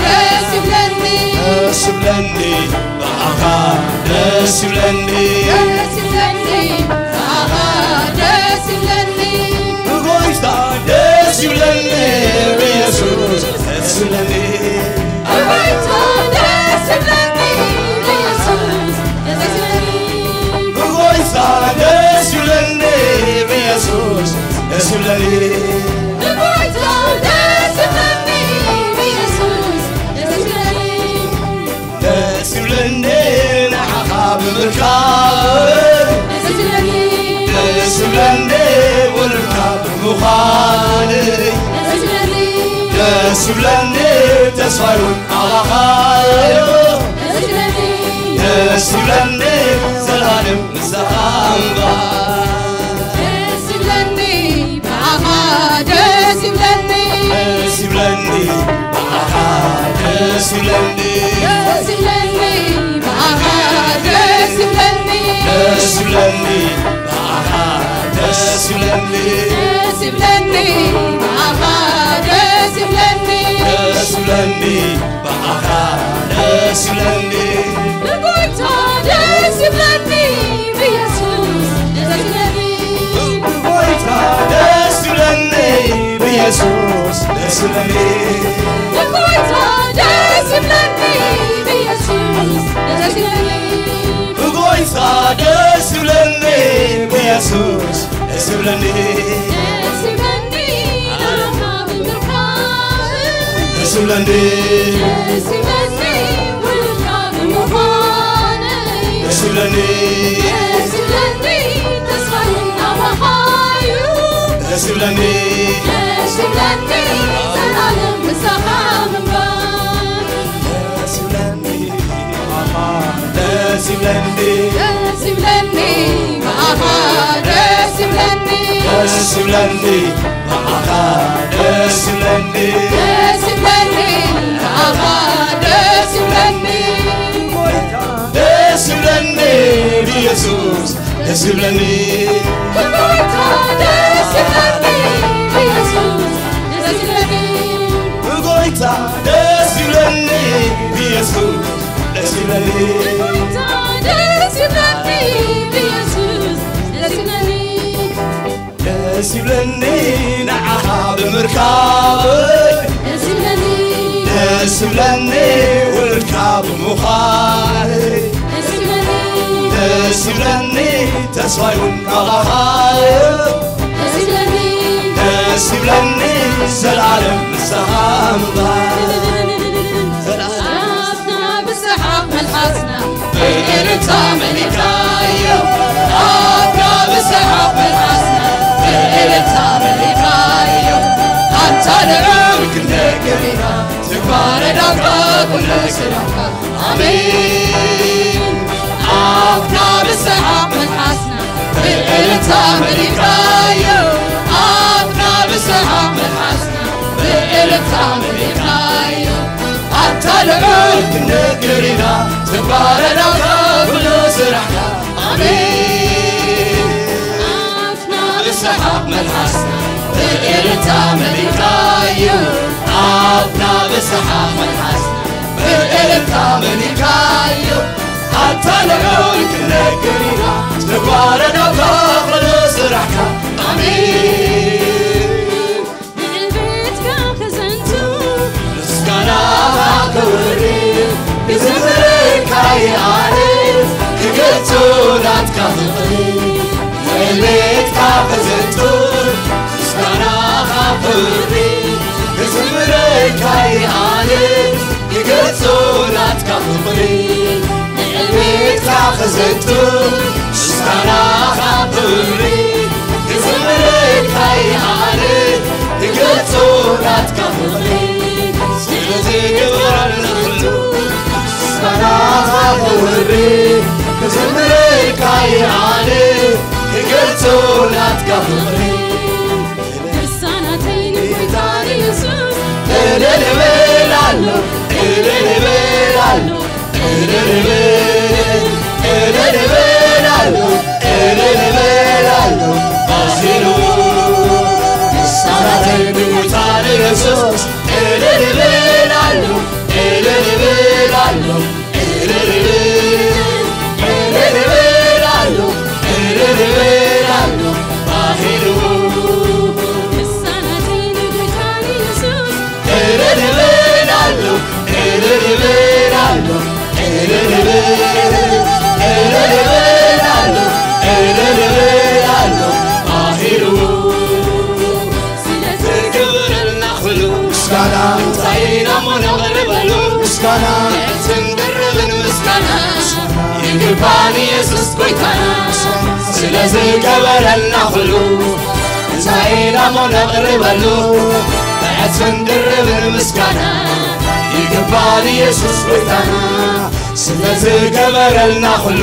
ደስ ይብለኒ። ደስ ይብለኒ ብኣኻ ደስ ይብለኒ። ደስ ይብለኒ ብኣኻ ደስ ይብለኒ። ብጎይታ ደስ ይብለኒ ብየሱስ ደስ ይብለኒ። ብጎይታ ደስ ይብለኒ ብየሱስ ደስ ይብለኒ። ብጎይታ ደስ ይብለኒ ብየሱስ ደስ ይብለኒ። ብጎይታ ደስ ይብለኒ ብየሱስ ደስ ይብለኒ። ደስ ይብለኒ ንዓኻ ብምርካብ። ደስ ይብለኒ። ደስ ይብለኒ ውሉድካ ብምዃነይ። ደስ ይብለኒ። ደስ ይብለኒ ተስፋይ እውን ኣባኻ'ዩ። ደስ ይብለኒ። ደስ ይብለኒ ዘልኣለም ምሳኻ ምንባር። ደስ ይብለኒ ብኣኻ ደስ ይብለኒ። ደስ ይብለኒ ብኣኻ ደስ ይብለኒ። ደስ ይብለኒ ብኣኻ ደስ ይብለኒ። ደስ ይብለኒ ብኣኻ ደስ ይብለኒ። ደስ ይብለኒ ብኣኻ ደስ ይብለኒ። ደስ ይብለኒ ብኣኻ ደስ ይብለኒ። ብጎይታ ደስ ይብለኒ ብየሱስ ደስ ይብለኒ። ብጎይታ ደስ ይብለኒ ብየሱስ ደስ ይብለኒ። ብጎይታ ደስ ይብለኒ ብየሱስ ደስ ይብለኒ። ብጎይታ ደስ ይብለኒ ብየሱስ ደስ ይብለኒ። ደስ ይብለኒ ናባኻ ብምርካብ። ደስ ይብለኒ። ደስ ይብለኒ ውሉድካ ብምዃነይ። ደስ ይብለኒ። ደስ ይብለኒ ተስፋይ እውን ናባኻ'ዩ። ደስ ይብለኒ። ደስ ይብለኒ ዘልኣለም ንስኻ ምንባር ደስ ይብለኒ ብኣኻ ደስ ይብለኒ ደስ ይብለኒ ብኣኻ ደስ ይብለኒ ደስ ይብለኒ ብኣኻ ደስ ይብለኒ ደስ ይብለኒ ብኣኻ ደስ ይብለኒ ደስ ይብለኒ ብኢየሱስ ደስ ይብለኒ ብጎይታ ደስ ይብለኒ ብኢየሱስ ደስ ይብለኒ ብጎይታ ደስ ይብለኒ ብኢየሱስ ደስ ይብለኒ ብጎይታ ደስ ይብለኒ ብኢየሱስ ደስ ይብለኒ ደስ ይብለኒ ንዓኻ ብምርካበይ ደስ ይብለኒ ደስ ይብለኒ ውልድካ ብምዃነይ ደስ ይብለኒ ደስ ይብለኒ ተስፋይ እውን ካባኻ ደስ ይብለኒ ደስ ይብለኒ ዘላለም ምሳኻ ምባል ኣፍና ብሰሓቕ መልሓስና ብእልልታ መሊእካዮ ኣፍና ብሰሓቕ መልሓስና ብእልልታ መሊእካዮ ኣንታ ልዑል ክንደግር ኢና ትግባረ ዳግባ ኩሉ ስራሕካ ኣሜን ኣፍና ብሰሓቕ መልሓስና ብእልልታ መሊእካዮ ኣፍና ብሰሓቕ መልሓስና ብእልልታ መሊእካዮ ኣንታ ልዑል ክንደግር ኢና ትግባረ ዳግባ ኩሉ ስራሕካ ኣሜን ኣፍና ብሰሓቕ መልሓስና ብእልልታ መሊእካዮ ኣፍና ብሰሓቕ መልሓስና ብእልልታ መሊእካዮ ኣንታ ልዑል ክንደግር ኢና ትግባረ ዳግባ ኩሉ ስራሕካ ኣሜን ንዕቤትካ ክዘንቱ ምስጋናኻ ክውሪ ክዝምረልካ ይኣልፍ ክገልጾ ናትካ ፍቕሪ ንዕቤትካ ክዘንቱ ምስጋናኻ ክውሪ ክዝምረልካ ይኣልፍ ክገልጾ ናትካ ፍቕሪ ንዕቤትካ ክዘንቱ ምስጋናኻ ክውሪ ክዝምረልካ ይኣልፍ ክገልጾ ናትካ ፍቕሪ ስለዚ ግበረልና ኩሉ ምስጋናኻ ክውሪ ክዝምረልካ ይኣልፍ ክገልጾ ናትካ ፍቕሪ ልሳናተይ ንጎይታ ንየሱስ እልል እብል ኣሎ እልል እብል ኣሎ እልል እብል እልል እብል ኣሎ እልል እብል ኣሎ ኣሲሉ ልሳናተይ ንጎይታ ንየሱስ እልል እብል ኣሎ እልል እብል ኣሎ እልል እብል እልል እብል ኣሎ እልል እብል ኣሎ ኣሲሉ ልሳናተይ ንጎይታ ንየሱስ እልል እብል ኣሎ እልል እብል ኣሎ እልል እብል እልል እብል ኣሎ እልል እብል ኣሎ ኣኺሉ ስለዚ ዝግበረልና ኩሉ ምስጋና እንታይ ኢና እሞ ነቕርበሉ ምስጋና ዕትን ድርብን ምስጋና ይግባን ኢየሱስ ጎይታና ስለ ዝገበረልና ኩሉ እንታይ ኢና እሞ ነቕርበሉ ዕትን ድርብን ምስጋና ይግባን ኢየሱስ ጎይታና ስለ ዝገበረልና ኩሉ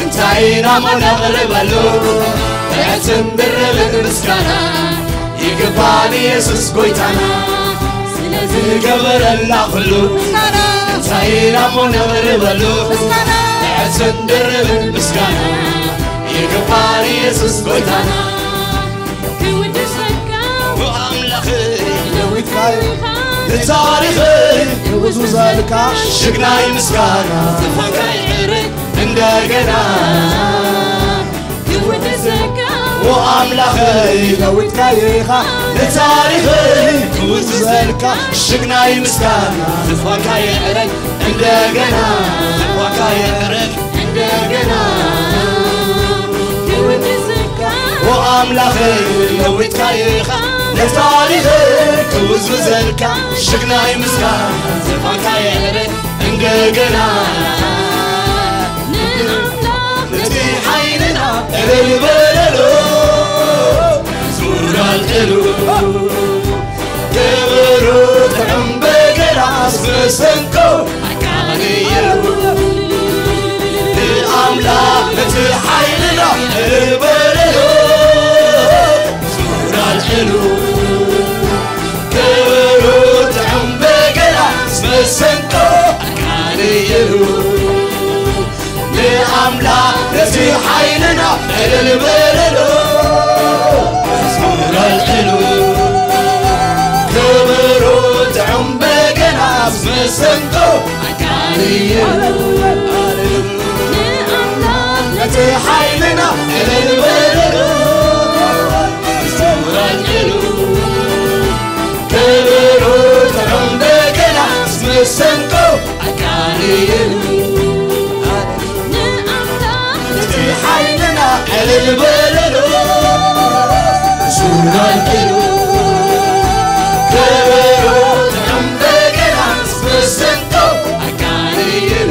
እንታይ ኢና እሞ ነቕርበሉ ዕትን ድርብን ምስጋና ይግባን ኢየሱስ ጎይታና ስለ ዝገበረልና ኩሉ እንታይ ኢና እሞ ነቕርበሉ ዕትን ድርብን ምስጋና ይግባን ኢየሱስ ጎይታና ክውድሰካ ኣምላኽ ለዊትካልካ ንታሪኽ ይውዝውዘልካ ሽግናይ ምስጋና ዝፈካይ ዕርቅ እንደገና ክውድሰካ ወኣምላኸይ ለዊትካዮ ኢኻ ንታሪኸይ ክውዝዘልካ ሽግናይ ምስጋና ዝፋካየ ዕረግ እንደገና ዝፋካየ ዕረግ እንደገና ክውድሰካ ወኣምላኸይ ለዊትካዮ ኢኻ ንታሪኸይ ክውዝዘልካ ሽግናይ ምስጋና ዝፋካየ ዕረግ እንደገና ንኣምላኽ ነቲ ሓይልና እልል በለሉ ዙር ኣልዕሉ ክብሩ ሰንቆ ኣቃልሉ ንኣምላኽ እቲ ሓይልና ዕልል በለሉ። ዙር ኣልዕሉ ከበሮ ጥዑም በገና መሰንቆ ኣቃልሉ።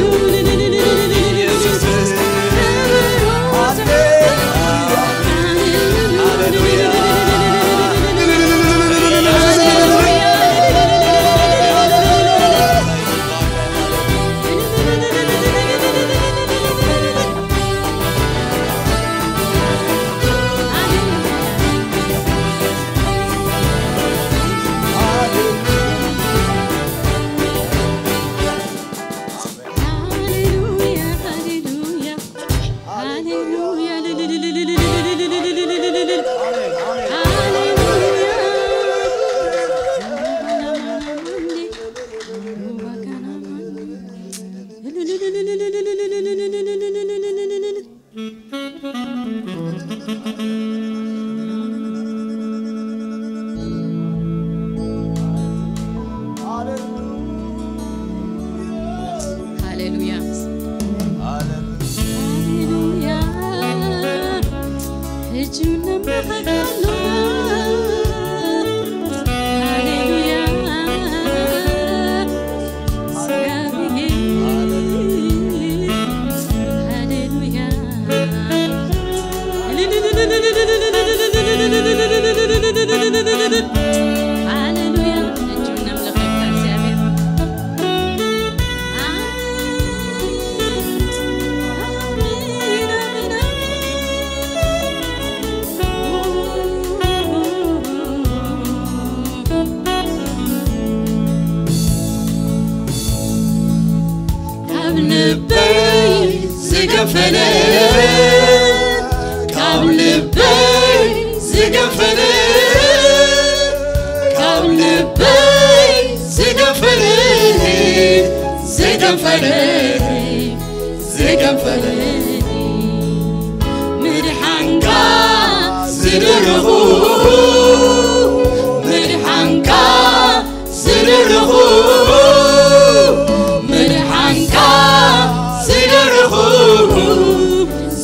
ሃሌሉያ። ሃሌሉያ። ሕጂ እውን ነምልኸካ ኣሎና። ሃሌሉያ። እግዚኣብሔር። ሃሌሉያ። ሃሌሉያ። እጁን ነምልኸካ እግዚኣብሔር። ካብ ልበይ ዝገፈለ፣ ካብ ልበይ ዝገፈለ፣ ካብ ልበይ ዝገፈለ፣ ዝገፈለ፣ ዝገፈለ፣ ምድሓንካ ዝደረኹ፣ ምድሓንካ ዝደረኹ፣ ምድሓንካ ዝደረኹ፣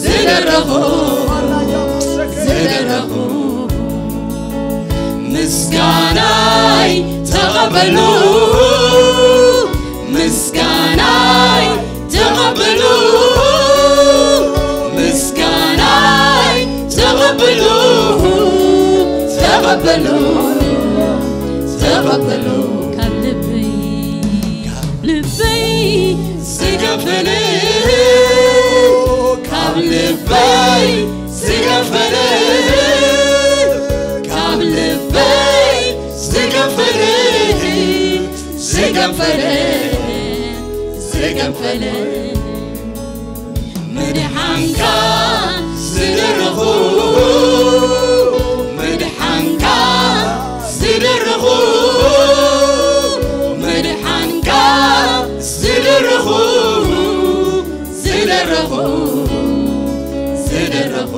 ዝደረኹ፣ ዝደረኹ፣ ምስጋናይ ተቐበሉ፣ ምስጋናይ ተቐበሉ፣ ምስጋናይ ተቐበሉ፣ ተቐበሉ፣ ተቐበሉ። ካብ ልበይ፣ ካብ ልበይ ዝገፈለ፣ ካብ ልበይ ዝገፈለ፣ ካብ ልበይ ዝገፈለ፣ ዝገፈለ፣ ዝገፈለ፣ ምድሓንካ ዝደረኹ፣ ምድሓንካ ዝደረኹ፣ ምድሓንካ ዝደረኹ፣ ዝደረኹ፣ ዝደረኹ፣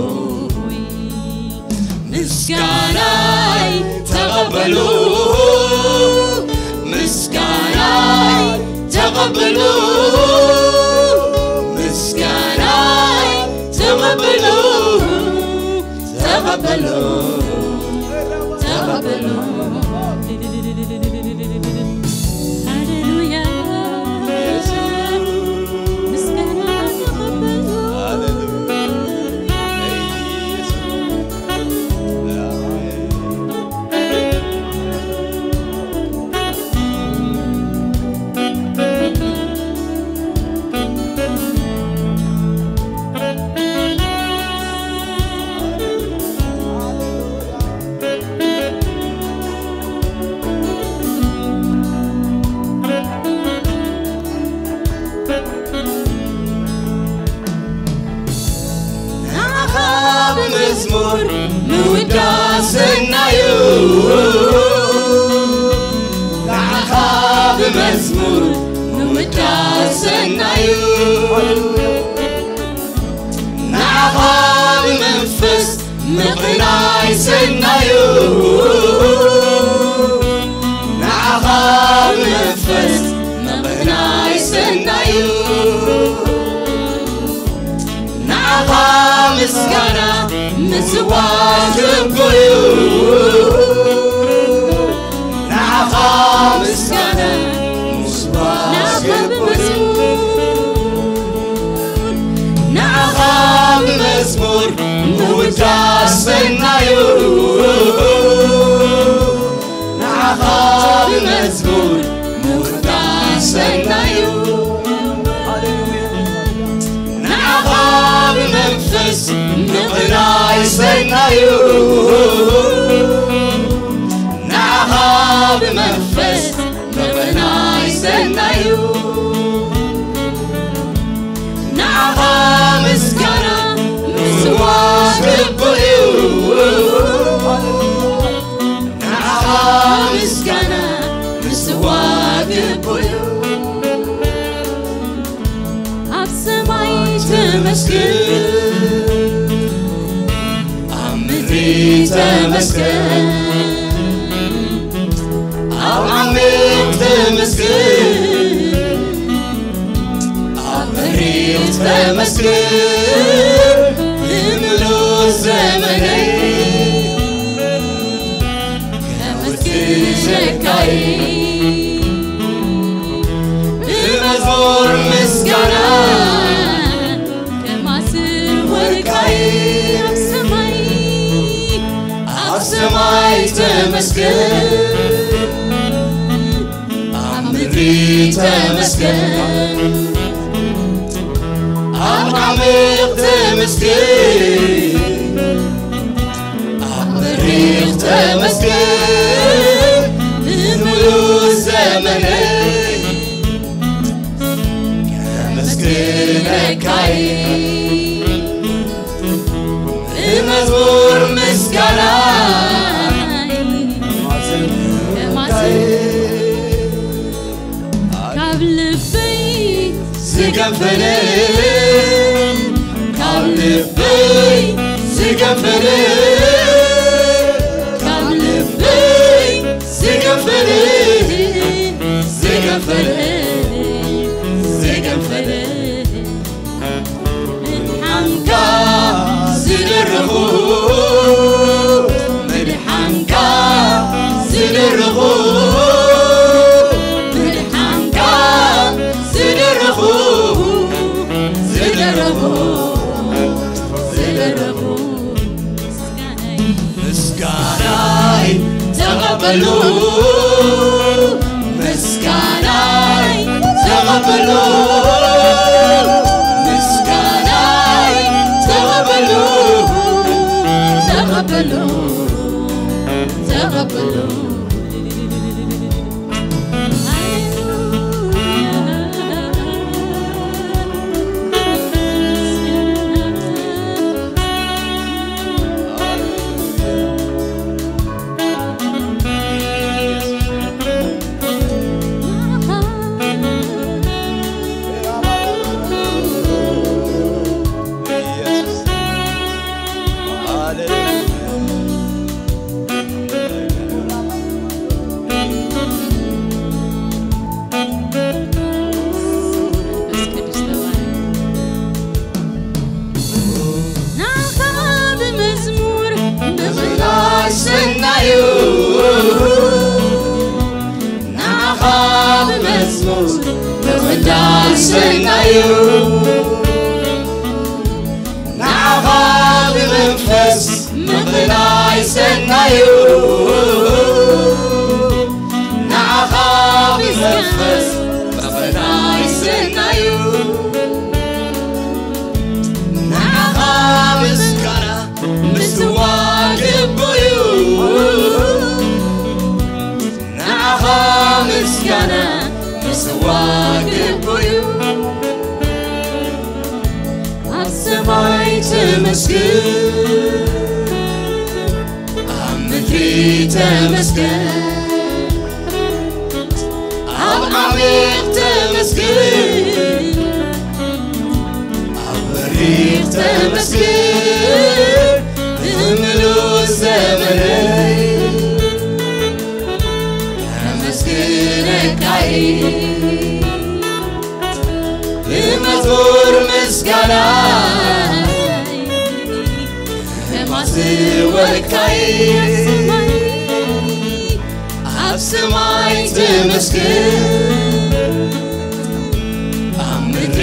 ምስጋናይ ተቐበሉ፣ ምስጋናይ ተቐበሉ፣ ምስጋናይ ተቐበሉ፣ ተቐበሉ፣ ተቐበሉ። ሃሌሉያ። ምስጋና ተቐበሉ። ንዓኻ ብመዝሙር ምውዳሰናዩ፣ ንዓኻ ብመዝሙር ምውዳሰናዩ፣ ንዓኻ ብመንፈስ ምቕናይ ሰናዩ፣ ንዓኻ ብመንፈስ ግቡእ እዩ። ንዓኻ ምስጋና ምስዋዕ ግቡእ እዩ። ንዓኻ ብመዝሙር ምውዳስ ሰናይ እዩ። ንዓኻ ብመዝሙር ምውዳስ ሰናይ እዩ። ንዓኻ ብመንፈስ ምቕናይ ሰናይ እዩ። ንዓኻ ብመንፈስ ምቕናይ ሰናይ እዩ። ንዓኻ ምስጋና ምስዋዕ ግቡእ እዩ። ንዓኻ ምስጋና ምስዋዕ ግቡእ እዩ። ኣብ ሰማይ ተመስገን፣ ኣብ ምድሪ ተመስገን፣ ኣብ ዓሚቕ ተመስገን፣ ኣብ መሬት ተመስገን። ብምሉእ ዘመነይ ከመስግነካ እየ፣ ብመዝሙር ምስጋና ከማስወካ እየ። ኣብ ሰማይ፣ ኣብ ሰማይ ተመስገን፣ ኣብ ምድሪ ተመስገን፣ ኣብ ዓሚቕ ተመስገን፣ ኣብ በሪኽ ተመስገን። ብምሉእ ዘመነይ ከመስግነካ እየ፣ ብመዝሙር ምስጋና ከማስወካ እየ። ካብ ልበይ ዝገንፈለ፣ ካብ ልበይ ዝገንፈለ፣ ካብ ልበይ ዝገንፈለ፣ ዝገንፈለ፣ ዝገንፈለ፣ ምድሓንካ ዝደረኹ፣ ምድሓንካ ዝደረኹ፣ ምድሓንካ ዝደረኹ፣ ዝደረኹ፣ ዝደረኹ። ምስጋናይ ተቐበሉ፣ ምስጋናይ ተቐበሉ፣ ምስጋናይ ተቐበሉ፣ ተቐበሉ፣ ተቐበሉ። ናኻ ብመዝሙር ምቕናይ ሰናይ እዩ። ናኻ ብመዝሙር ምቕናይ ሰናይ እዩ። ናኻ ብመንፈስ ምቕናይ ሰናይ እዩ። ናኻ ብመንፈስ ምቕናይ ሰናይ እዩ። ናኻ ምስጋና ምስዋዕ ግቡእ እዩ። ናኻ ምስጋና ምስዋዕ ግቡእ እዩ። ኣብ ሰማይ ተመስገን፣ ኣብ ምድሪ ተመስገን፣ ኣብ ዓሚቕ ተመስገን፣ ኣብ በሪኽ ተመስገን። ብምሉእ ዘመነይ ከመስግነካ እየ፣ ብመዝሙር ምስጋና ከማስ ወልካይ ኣብ ሰማይ ተመስገን፣ ኣብ ምድሪ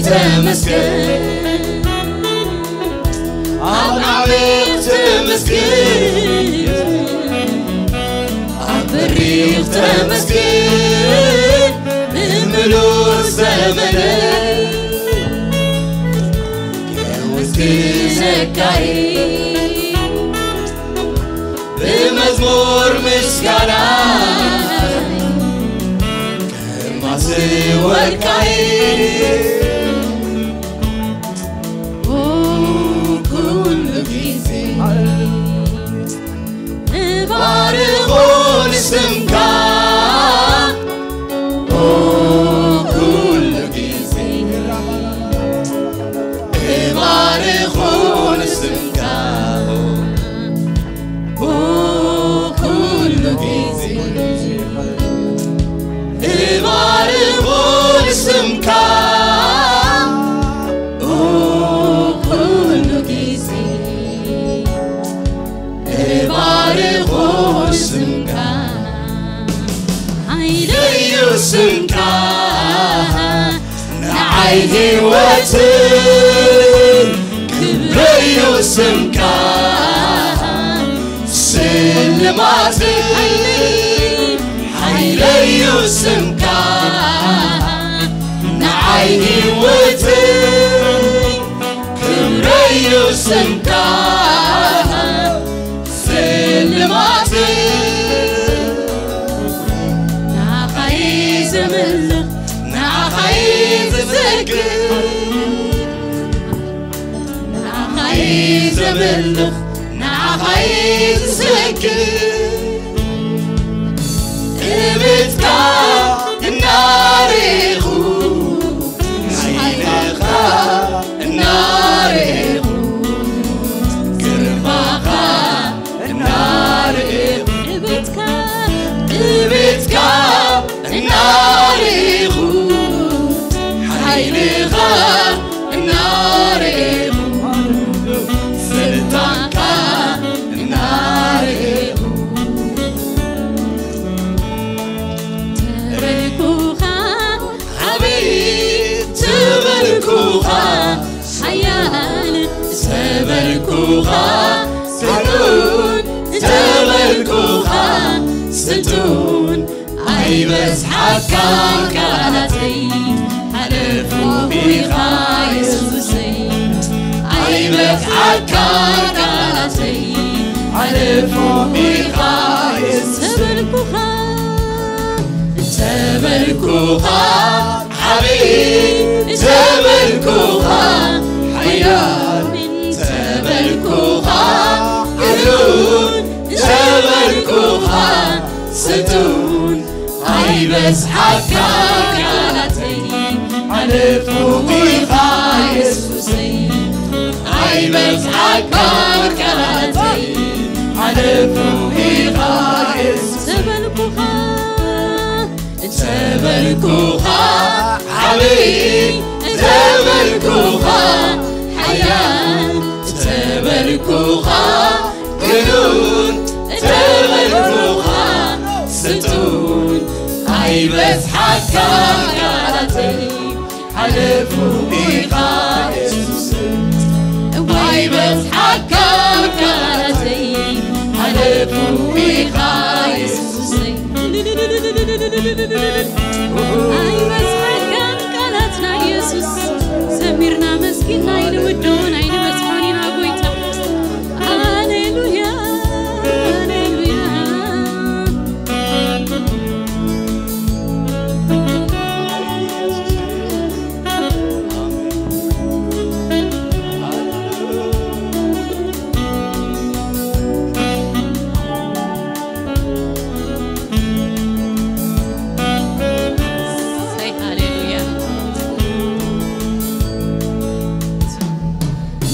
ተመስገን፣ ኣብ ዓመት ተመስገን፣ ኣብ በሪኽ ተመስገን፣ ብምሉእ ዘመነ ክውስክሰካይ ብመዝሙር ምስጋና ከማስወካይ ኩሉ ግዜ እባርኾ ንስምካ ኩሉ ግዜ እባርኾ ንስምካ ኩሉ ግዜ እባርኾ ንስምካ ኩሉ ግዜ እባርኾ ስምካ ሓይለዩ ስምካ ንዓይ ህይወትን ክብረዩ ስምካ ስልማትን ሓይለዩ ስምካ ንዓይ ህይወትን ክብረዩ ስምካ ስልማትን ንዓኻይ ዘምልኽ ንዓኻይ ዝዝክር ንዓኻይ ዘምልኽ ንዓኻይ ዝዝክር እብትካ እናርኢኹ ሓይልኻ እናርኢኹ ግርማኻ እናርኢኹ እብትካ እብትካ እናርኢኹ ሓይልኻ እናርኢኹ ስልጣንካ እናርኢኹ ተበልኩኻ ዓብይ ተበልኩኻ ሓያል ተበልኩኻ ስጡን ተበልኩኻ ስጡን ኣይበዝሓካ ቃላተይ ሓለፉ ኢኻ የሱሰይ ኣይበዝሓካ ቃላተይ ሓለፉ ኢኻ የሱስ ተበልኩኻ ተበልኩኻ ዓብይ ተበልኩኻ ሓያል ተበልኩኻ እሉል ተበልኩኻ ስጡን ኣይበዝሓካ ቃላተይ ሓለፉ ኢኻ የሱሰይ ኣይበዝሓካ ቃላተይ ሓለፉ ኢኻ የሱስ ተበልኩኻ ተበልኩኻ ዓብይ ተበልኩኻ ሓያል ተበልኩኻ ግኑን ተበልኩኻ ስጡን ኣይበዝሓካ ቃላተይ ሓለፉ ኢኻ የሱስ እዋይ በዝሓካ ቃላተይ ሓለፉ ኢኻ የሱሰይ ኣይበዝሓካን ቃላትና የሱስ ዘሚርና መስኪና ኣይንውድኦን ኣይንበዝሖን ኢና ጎይታ ሃሌሉያ ሃሌሉያ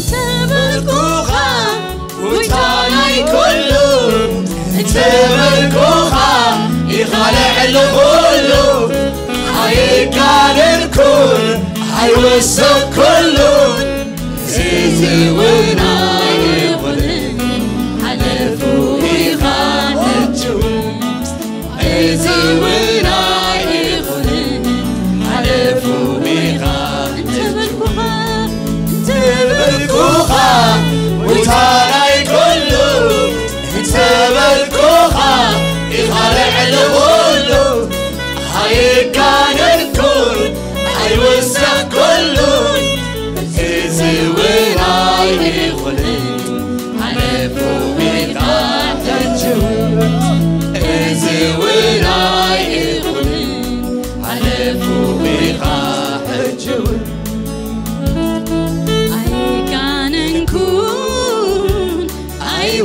ተበልኩኻ ጎይታ ናይ ኩሉ ተበልኩኻ ኢኻ ልዕሊ ኩሉ ኣይጋደልኩን ኣይወሰኩሉን እዚ እውን ኣይኹንን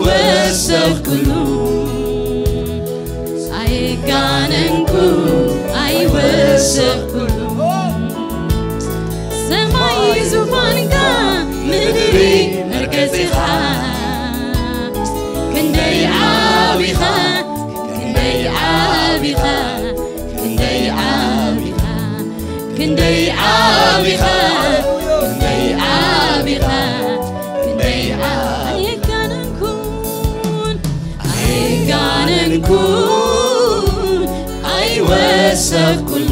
ወሰኽኩሉ ኣይጋነንኩ ኣይወሰኽኩሉ። ሰማይ ዙፋንካ ምድሪ መርገጺኻ። ክንደይ ዓቢኻ ክንደይ ዓቢኻ ክንደይ ዓቢኻ ክንደይ ዓቢኻ ክንደይ ዓቢኻ ክንደይ ዓቢኻ። ኣይጋነንኩን ኣይጋነንኩን ኣይወሰኽኩሉ።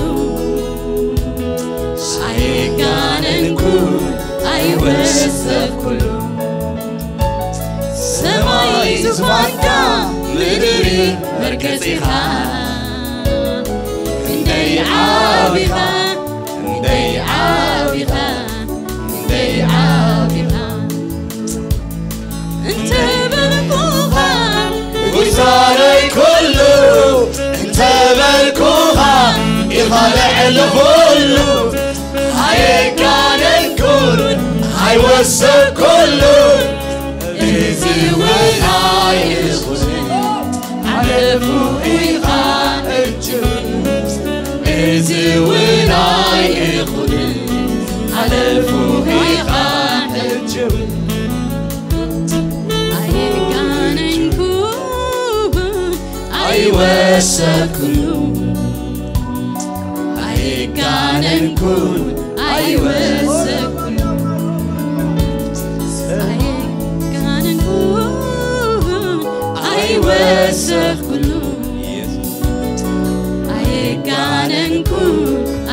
ኣይጋነንኩን ኣይወሰኽኩሉ። ሰማይ ዙፋንካ ምድሪ መርገጺኻ። ክንደይ ዓቢኻ ክንደይ ዓቢኻ ክንደይ ዓቢኻ። እንተ በልኩኻ ጉዛረይ ኩሉ እንተ በልኩኻ ኢኻ ልዕሊ ኩሉ። ኣይጋነንኩን ኣይወሰኽኩሉ። እዚ እውን ኣይኹን ሓለፉ ኢኻ ሕጂ እውን። እዚ እውን ኣይኹን ሓለፉ ኢኻ ሕጂ እውን። ኣይጋነንኩን ኣይወሰኽኩሉ። ኣይጋነንኩን ኣይወሰኽኩሉ። ኣይጋነንኩን ኣይወሰኽኩሉ። ኣይጋነንኩን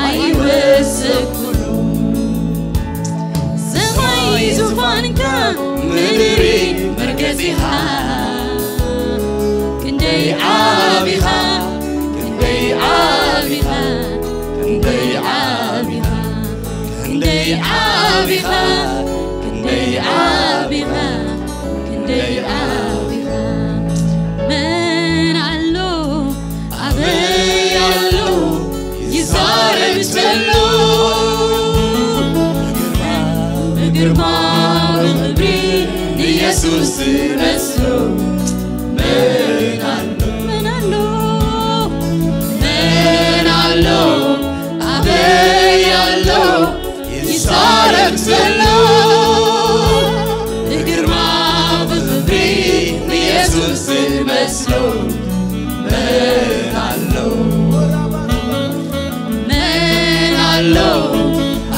ኣይወሰኽኩሉ። ሰማይ ዙፋንካ ምድሪ መርገጺኻ። ክንደይ ዓቢኻ ክንደይ ዓቢኻ ክንደይ ዓቢኻ ክንደይ ዓቢኻ ክንደይ ዓቢኻ ክንደይ ዓቢኻ። መን ኣሎ ኣበይ ኣሎ ይዛረብ ዘሎ። ብግርማ ብግርማ ብኽብሪ ንየሱስ ዝመስሎ። መን ኣሎ መን ኣሎ መን ኣሎ ኣበይ ኣሎ ይዛረብ ዘሎ። ብግርማ ብኽብሪ ንየሱስ ዝመስሎ። መን ኣሎ መን ኣሎ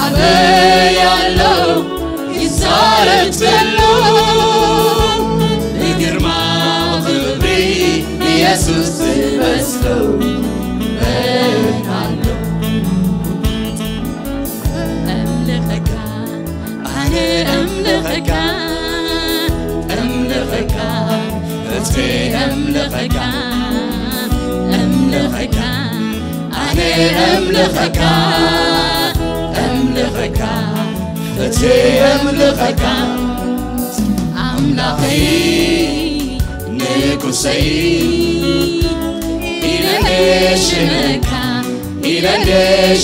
ኣበይ ኣሎ ይዛረብ ዘሎ። ብግርማ ብኽብሪ ንየሱስ ዝመስሎ። መን ኣሎ ኣምልኸካ ኣነ ኣምልኸካ ኣምልኸካ ነፍሰይ ኣምልኸካ ኣምልኸካ ኣነ ኣምልኸካ ኣምልኸካ ነፍሰይ ኣምልኸካ ኣምላኸይ ንጉሰይ ኢለ ሽመካ ኢለ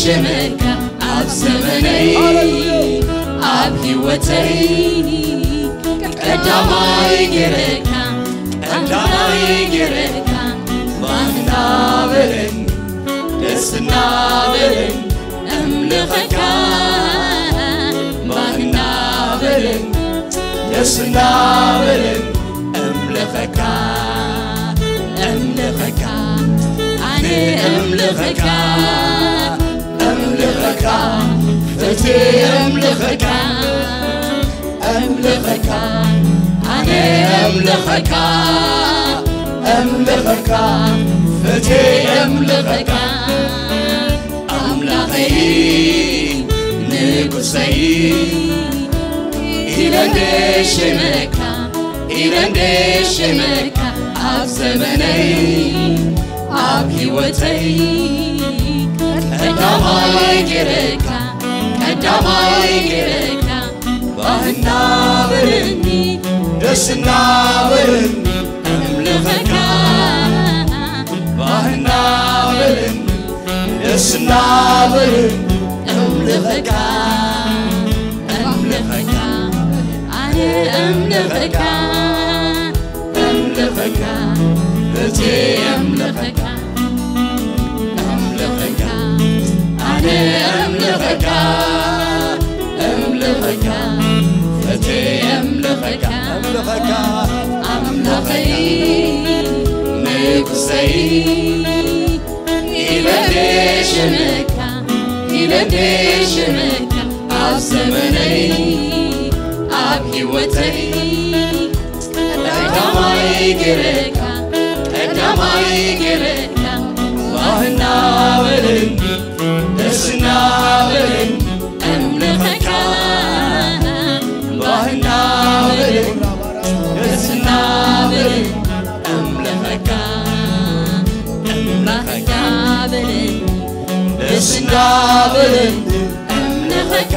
ሽመካ ኣብ ዘመነይ ኣብ ህይወተይ ቀዳማይ ገይረካ ቀዳማይ ገይረካ ባህ እናበለኒ ደስ እናበለኒ እምልኸካ ባህ እናበለኒ ደስ እናበለኒ እምልኸካ እምልኸካ ኣነ እምልኸካ እምልኸካ እቲ እምልኸካ እምልኸካ ኣነ እምልኸካ እምልኸካ እቲ እምልኸካ ኣምላኸይ ንጉሰይ ኢለ እንደ ሽመካ ኢለ እንደ ሽመካ ኣብ ዘመነይ ኣብ ህይወተይ ቀዳማይ ገይረካ ቀዳማይ ገይረካ ባህ እናበለኒ ደስ እናበለኒ እምልኸካ ባህ እናበለኒ ደስ እናበለኒ እምልኸካ እምልኸካ ኣነ እምልኸካ ኣምልኸካ፣ ኣምልኸካ፣ ኣነ ኣምልኸካ፣ ኣምልኸካ፣ ፈትየ ኣምልኸካ፣ ኣምልኸካ፣ ኣምላኸይ፣ ንጉሰይ፣ ኢለ ሽምካ፣ ኢለ ሽምካ፣ ኣብ ዘመነይ፣ ኣብ ህይወተይ፣ ቀዳማይ ገረካ፣ ቀዳማይ ገረካ፣ ባህና በለኒ፣ ደስና በለኒ፣ እምልኸካ፣ ባህና በለኒ፣ ደስና በለኒ፣ እምልኸካ፣ እምልኸካ በለኒ፣ ደስና በለኒ፣ እምልኸካ፣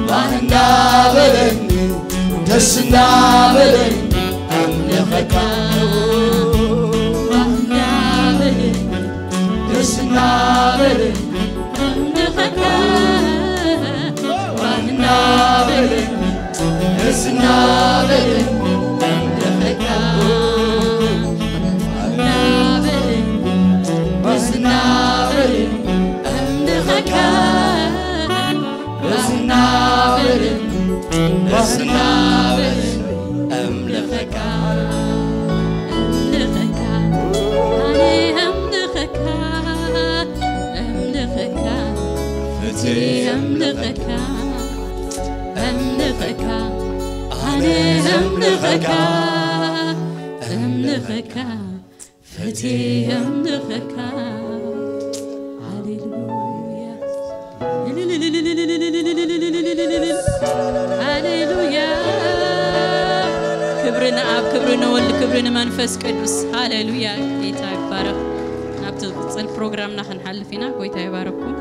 ባህና በለኒ፣ ደስና በለኒ፣ እምልኸካ፣ ባህና በለኒ፣ ደስና በለኒ፣ እምልኸካ፣ ባህና በለኒ፣ ደስና በለኒ፣ እምልኸካ፣ ባህና በለኒ፣ ደስና በለኒ፣ እምልኸካ፣ ደስና በለኒ፣ ደስና በለኒ፣ እምልኸካ፣ እምልኸካ፣ ኣነ እምልኸካ፣ እምልኸካ፣ ፍትሒ እምልኸካ፣ እምልኸካ፣ ኣነ እምልኸካ፣ እምልኸካ፣ ፈትየ እምልኸካ። ሃሌሉያ። ሃሌሉያ። ክብሪ ንኣብ፣ ክብሪ ንወልድ፣ ክብሪ ንመንፈስ ቅዱስ። ሃሌሉያ። ጌታ ይባረኽ። ናብቲ ዝቕጽል ፕሮግራምና ክንሓልፍ ኢና። ጎይታ ይባረኩም።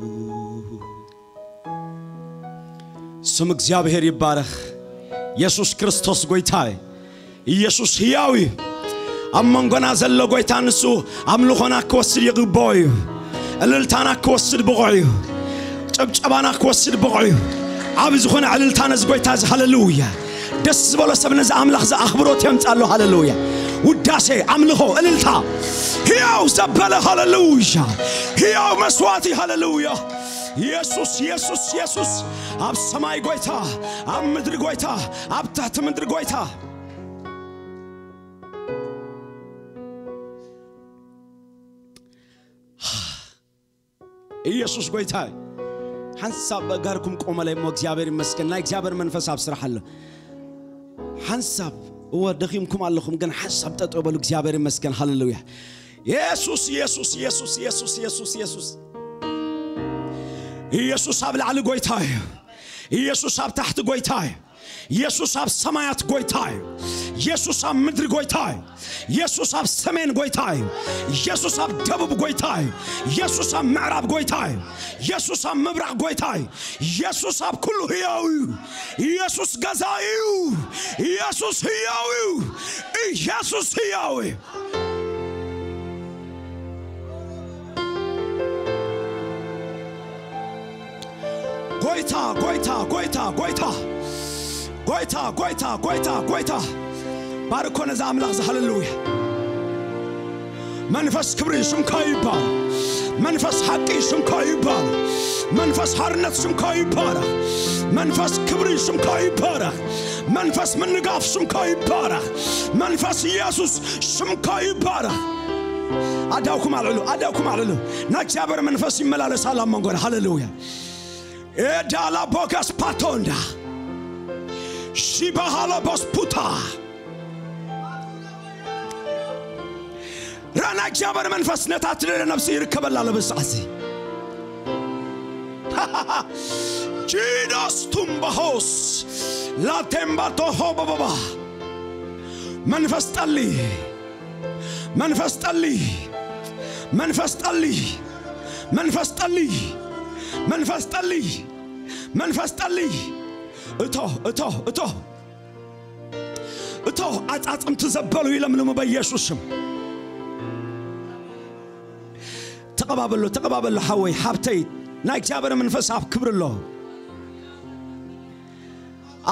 ሃሌሉያ። ስም እግዚኣብሔር ይባረኽ። ኢየሱስ ክርስቶስ ጎይታ እዩ። ኢየሱስ ህያው እዩ። ኣብ መንጎና ዘሎ ጎይታ ንሱ ኣምልኾና ክወስድ ይግብኦ እዩ። እልልታና ክወስድ ብቑዕ እዩ። ጭብጨባና ክወስድ ብቑዕ እዩ። ዓቢ ዝኾነ ዕልልታ ነዚ ጎይታ እዚ። ሃሌሉያ። ደስ ዝበሎ ሰብ ነዚ ኣምላኽ እዚ ኣኽብሮት የምጻሉ። ሃሌሉያ። ውዳሴ፣ ኣምልኾ፣ እልልታ፣ ህያው ዘበለ። ሃሌሉያ። ህያው መስዋዕቲ። ሃሌሉያ። ኢየሱስ፣ ኢየሱስ፣ ኢየሱስ። ኣብ ሰማይ ጎይታ፣ ኣብ ምድሪ ጎይታ፣ ኣብ ትሕቲ ምድሪ ጎይታ። ኢየሱስ ጎይታ እዩ። ሓንሳብ በጋርኩም ቆመለይ እሞ እግዚኣብሔር ይመስገን። ናይ እግዚኣብሔር መንፈስ ኣብ ስራሕ ኣሎ። ሓንሳብ፣ እወ፣ ደኺምኩም ኣለኹም፣ ግን ሓንሳብ ጠጠው በሉ። እግዚኣብሔር ይመስገን። ሃሌሉያ። ኢየሱስ፣ ኢየሱስ፣ ኢየሱስ፣ ኢየሱስ፣ ኢየሱስ፣ ኢየሱስ። ኢየሱስ ኣብ ላዕሊ ጎይታ እዩ። ኢየሱስ ኣብ ታሕቲ ጎይታ እዩ። ኢየሱስ ኣብ ሰማያት ጎይታ እዩ። ኢየሱስ ኣብ ምድሪ ጎይታ እዩ። ኢየሱስ ኣብ ሰሜን ጎይታ እዩ። ኢየሱስ ኣብ ደቡብ ጎይታ እዩ። ኢየሱስ ኣብ ምዕራብ ጎይታ እዩ። ኢየሱስ ኣብ ምብራቕ ጎይታ እዩ። ኢየሱስ ኣብ ኩሉ ህያው እዩ። ኢየሱስ ገዛኢ እዩ። ኢየሱስ ህያው እዩ። ኢየሱስ ህያው እዩ። ጎይታ፣ ጎይታ፣ ጎይታ፣ ጎይታ፣ ጎይታ፣ ጎይታ፣ ጎይታ፣ ጎይታ። ባርኮ ነዛ ኣምላኽ እዚ። ሃሌሉያ። መንፈስ ክብሪ ሽምካ ይባረኽ። መንፈስ ሓቂ ሽምካ ይባረኽ። መንፈስ ሓርነት ሽምካ ይባረኽ። መንፈስ ክብሪ ሽምካ ይባረኽ። መንፈስ ምንጋፍ ሽምካ ይባረኽ። መንፈስ ኢየሱስ ሽምካ ይባረኽ። ኣዳውኩም ኣልዕሉ፣ ኣዳውኩም ኣልዕሉ። ናይ እግዚኣብሔር መንፈስ ይመላለስ ኣሎ ኣብ መንጎና። ሃሌሉያ። ኤዳላ ቦጋስ ፓቶንዳ ሺባሃሎ ቦስፑታ። ራ ናይ እግዚኣብሔር መንፈስ ነታ ትደለ ነብሲ ይርከበላ ኣሎ በዚ ሰዓት እዚ። ጂዶስ ቱምባሆስ ላቴምባቶ ሆቦቦባ። መንፈስ ጠሊ፣ መንፈስ ጠሊ፣ መንፈስ ጠሊ፣ መንፈስ ጠሊ፣ መንፈስ ጠሊ፣ መንፈስ ጠሊ። እቶ፣ እቶ፣ እቶ፣ እቶ፣ ኣጻጽምቲ ዘበሉ ይለምልሙ በኢየሱስ ስም። ተቐባበሎ፣ ተቐባበሎ ሓወይ፣ ሓብተይ፣ ናይ እግዚኣብሔር መንፈስ ኣብ ክብሪ ኣሎ።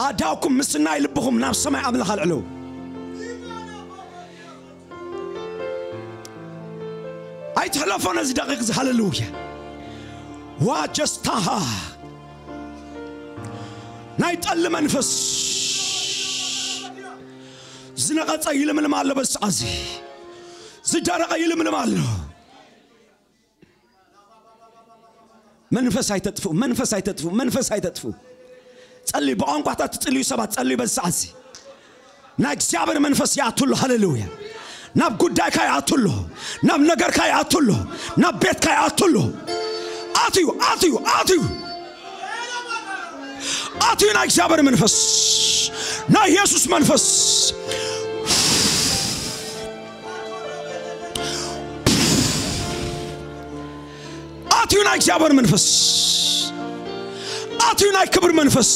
ኣዳውኩም ምስናይ ልብኹም ናብ ሰማይ ኣምላኽ ኣልዕሉ። ኣይትሕለፎ ነዚ ደቂቕ እዚ። ሃሌሉያ። ዋጀስታሃ ናይ ጠሊ መንፈስ ዝነቐጸ ይልምልም ኣሎ በዚ ሰዓት እዚ። ዝደረቐ ይልምልም ኣሎ። መንፈስ ኣይተጥፍኡ፣ መንፈስ ኣይተጥፍኡ፣ መንፈስ ኣይተጥፍኡ። ጸልዩ፣ ብቋንቋታት ትጽልዩ ሰባት ጸልዩ በዚ ሰዓት እዚ። ናይ እግዚኣብሔር መንፈስ ይኣቱ ኣሎ። ሃሌሉያ። ናብ ጉዳይካ ይኣቱ ኣሎ። ናብ ነገርካ ይኣቱ ኣሎ። ናብ ቤትካ ይኣቱ ኣሎ። ኣትዩ፣ ኣትዩ፣ ኣትዩ። ኣትዩ ናይ እግዚኣብሔር መንፈስ። ናይ ኢየሱስ መንፈስ። ኣትዩ ናይ እግዚኣብሔር መንፈስ። ኣትዩ ናይ ክብር መንፈስ።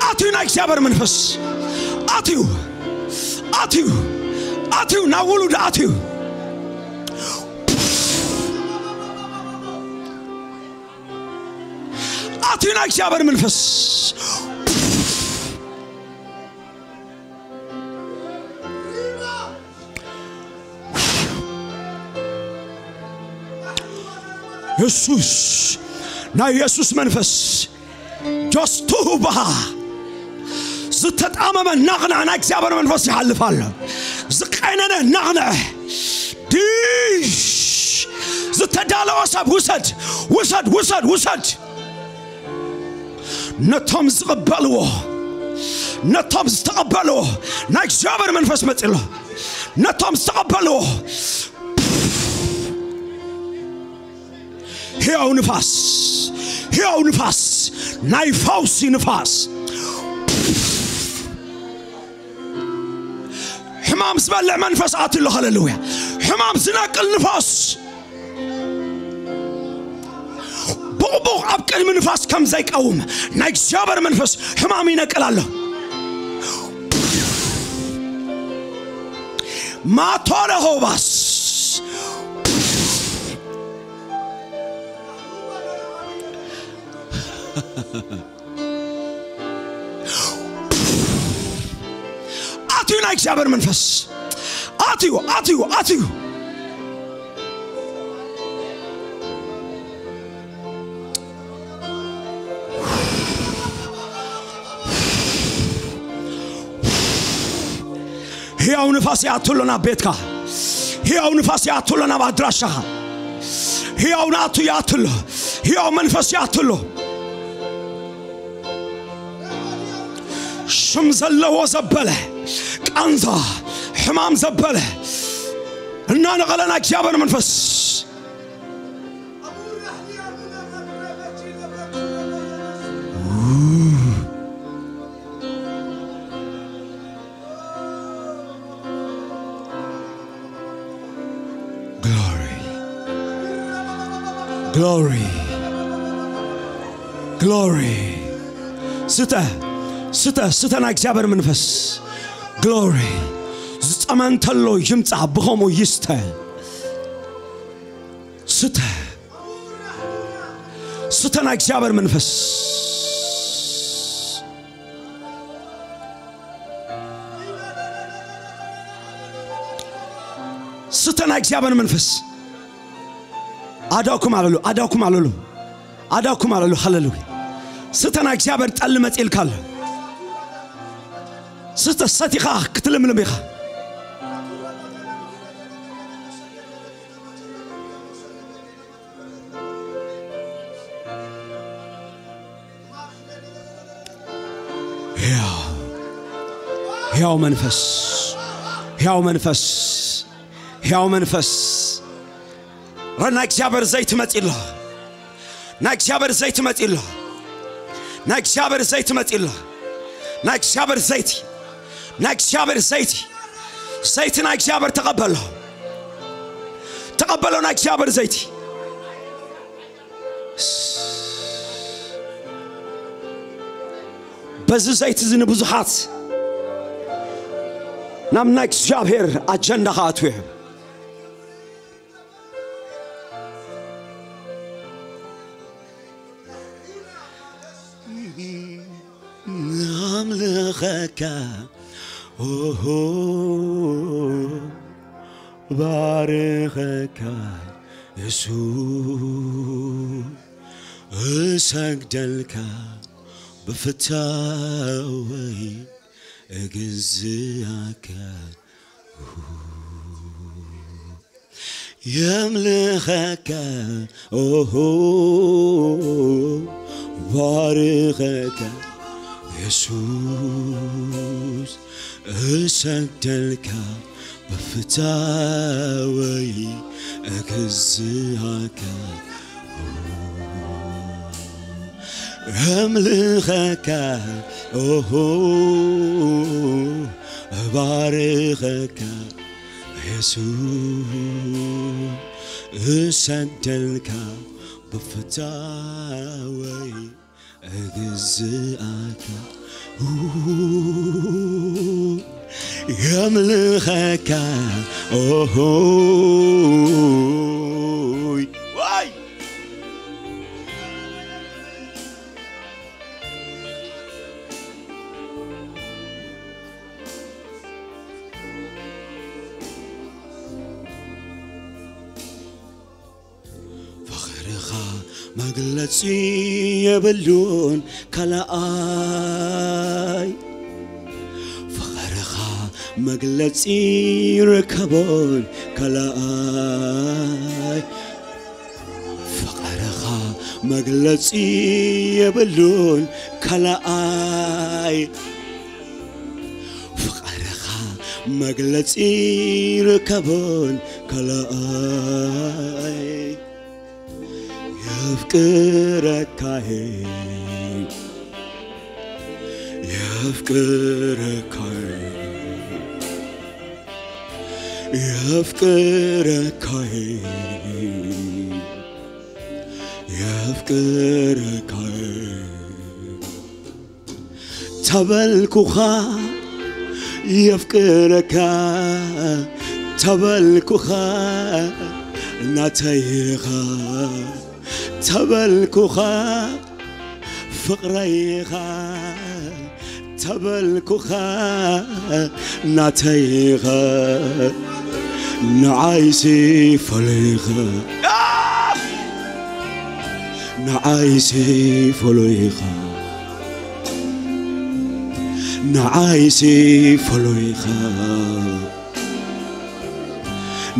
ኣትዩ ናይ እግዚኣብሔር መንፈስ። ኣትዩ፣ ኣትዩ፣ ኣትዩ ናብ ውሉድ ኣትዩ። ኣትዩ ናይ እግዚኣብሔር መንፈስ። የሱስ፣ ናይ የሱስ መንፈስ ጆስቱሁባሃ። ዝተጣመመ ናቕንዕ ናይ እግዚኣብሔር መንፈስ ይሓልፍ ኣሎ። ዝቀነነ ናቕንዕ ዲሽ ዝተዳለወ ሰብ ውሰድ፣ ውሰድ፣ ውሰድ፣ ውሰድ። ነቶም ዝቕበልዎ፣ ነቶም ዝተቐበልዎ ናይ እግዚኣብሔር መንፈስ መጺሎ። ነቶም ዝተቐበልዎ ሕያው ንፋስ፣ ሕያው ንፋስ፣ ናይ ፈውሲ ንፋስ። ሕማም ዝበልዕ መንፈስ ኣትሎ። ሃሌሉያ። ሕማም ዝነቅል ንፋስ። ቡቕቡቕ ኣብ ቅድሚ ንፋስ ከም ዘይቀውም ናይ እግዚኣብሔር መንፈስ ሕማም ይነቅል ኣሎ። ማቶረ ሆባስ። ኣትዩ ናይ እግዚኣብሔር መንፈስ። ኣትዩ፣ ኣትዩ፣ ኣትዩ። ሕያው ንፋስ ይኣቱ ኣሎ ናብ ቤትካ። ሕያው ንፋስ ይኣቱ ኣሎ ናብ ኣድራሻኻ። ሕያው ንኣቱ ይኣቱ ኣሎ። ሕያው መንፈስ ይኣቱ ኣሎ። ሽም ዘለዎ ዘበለ፣ ቃንዛ፣ ሕማም ዘበለ እናነቐለና እግዚኣብሔር መንፈስ። Glory. Glory. Glory. ስተ፣ ስተ፣ ስተ ናይ እግዚኣብሔር መንፈስ። Glory። ዝጸመ እንተሎ ይምጻ፣ ብኸምኡ ይስተ። ስተ። ስተ ናይ እግዚኣብሔር መንፈስ። ስተ ናይ እግዚኣብሔር መንፈስ። ኣዳኩም ኣለሉ፣ ኣዳኩም ኣለሉ። ኣዳኩም ኣለሉ። ሃሌሉያ። ስተ ናይ እግዚኣብሔር ጠሊ መጺእልካ ኣሎ። ስተ ሰቲኻ ክትልምልም ኢኻ። ሕያው፣ ሕያው መንፈስ፣ ሕያው መንፈስ፣ ሕያው መንፈስ። ረ ናይ እግዚኣብሔር ዘይቲ መጺእላ። ናይ እግዚኣብሔር ዘይቲ መጺእላ። ናይ እግዚኣብሔር ዘይቲ መጺእላ። ናይ እግዚኣብሔር ዘይቲ፣ ናይ እግዚኣብሔር ዘይቲ፣ ዘይቲ ናይ እግዚኣብሔር ተቐበሎ። ተቐበሎ ናይ እግዚኣብሔር ዘይቲ። በዚ ዘይቲ እዚ ንብዙሓት ናብ ናይ እግዚኣብሔር ኣጀንዳ ክኣትዉ እዮም። ኣምልኸካ፣ ኦሆ፣ ባርኸካ፣ የሱስ፣ እሰግደልካ፣ ብፍታወይ እግዝኣካ። የምልኸካ፣ ኦሆ፣ ባርኸካ፣ የሱስ፣ እሰግደልካ፣ ብፍታወይ እግዝኣካ። የምልኸካ፣ ኦሆ፣ እባርኸካ፣ የሱስ፣ እሰግደልካ፣ ብፍታወይ እግዝኣካ። የምልኸካ፣ ኦሆ፣ ዋይ። ፍቕርኻ መግለጺ የብሉን ካልኣይ። ፍቕርኻ መግለጺ ርከቦን ካልኣይ። ፍቕርኻ መግለጺ የብሉን ካልኣይ። ፍቕርኻ መግለጺ ርከቦን ካልኣይ። የፍቅረካይ፣ የፍቅረካይ፣ የፍቅረካይ፣ የፍቅረካይ። ተበልኩኻ የፍቅረካ፣ ተበልኩኻ ናተይኻ፣ ተበልኩኻ ፍቕረይኻ፣ ተበልኩኻ ናተይኻ፣ ንዓይሲ ፈለይኻ፣ ንዓይሲ ፈለይኻ፣ ንዓይሲ ፈለይኻ፣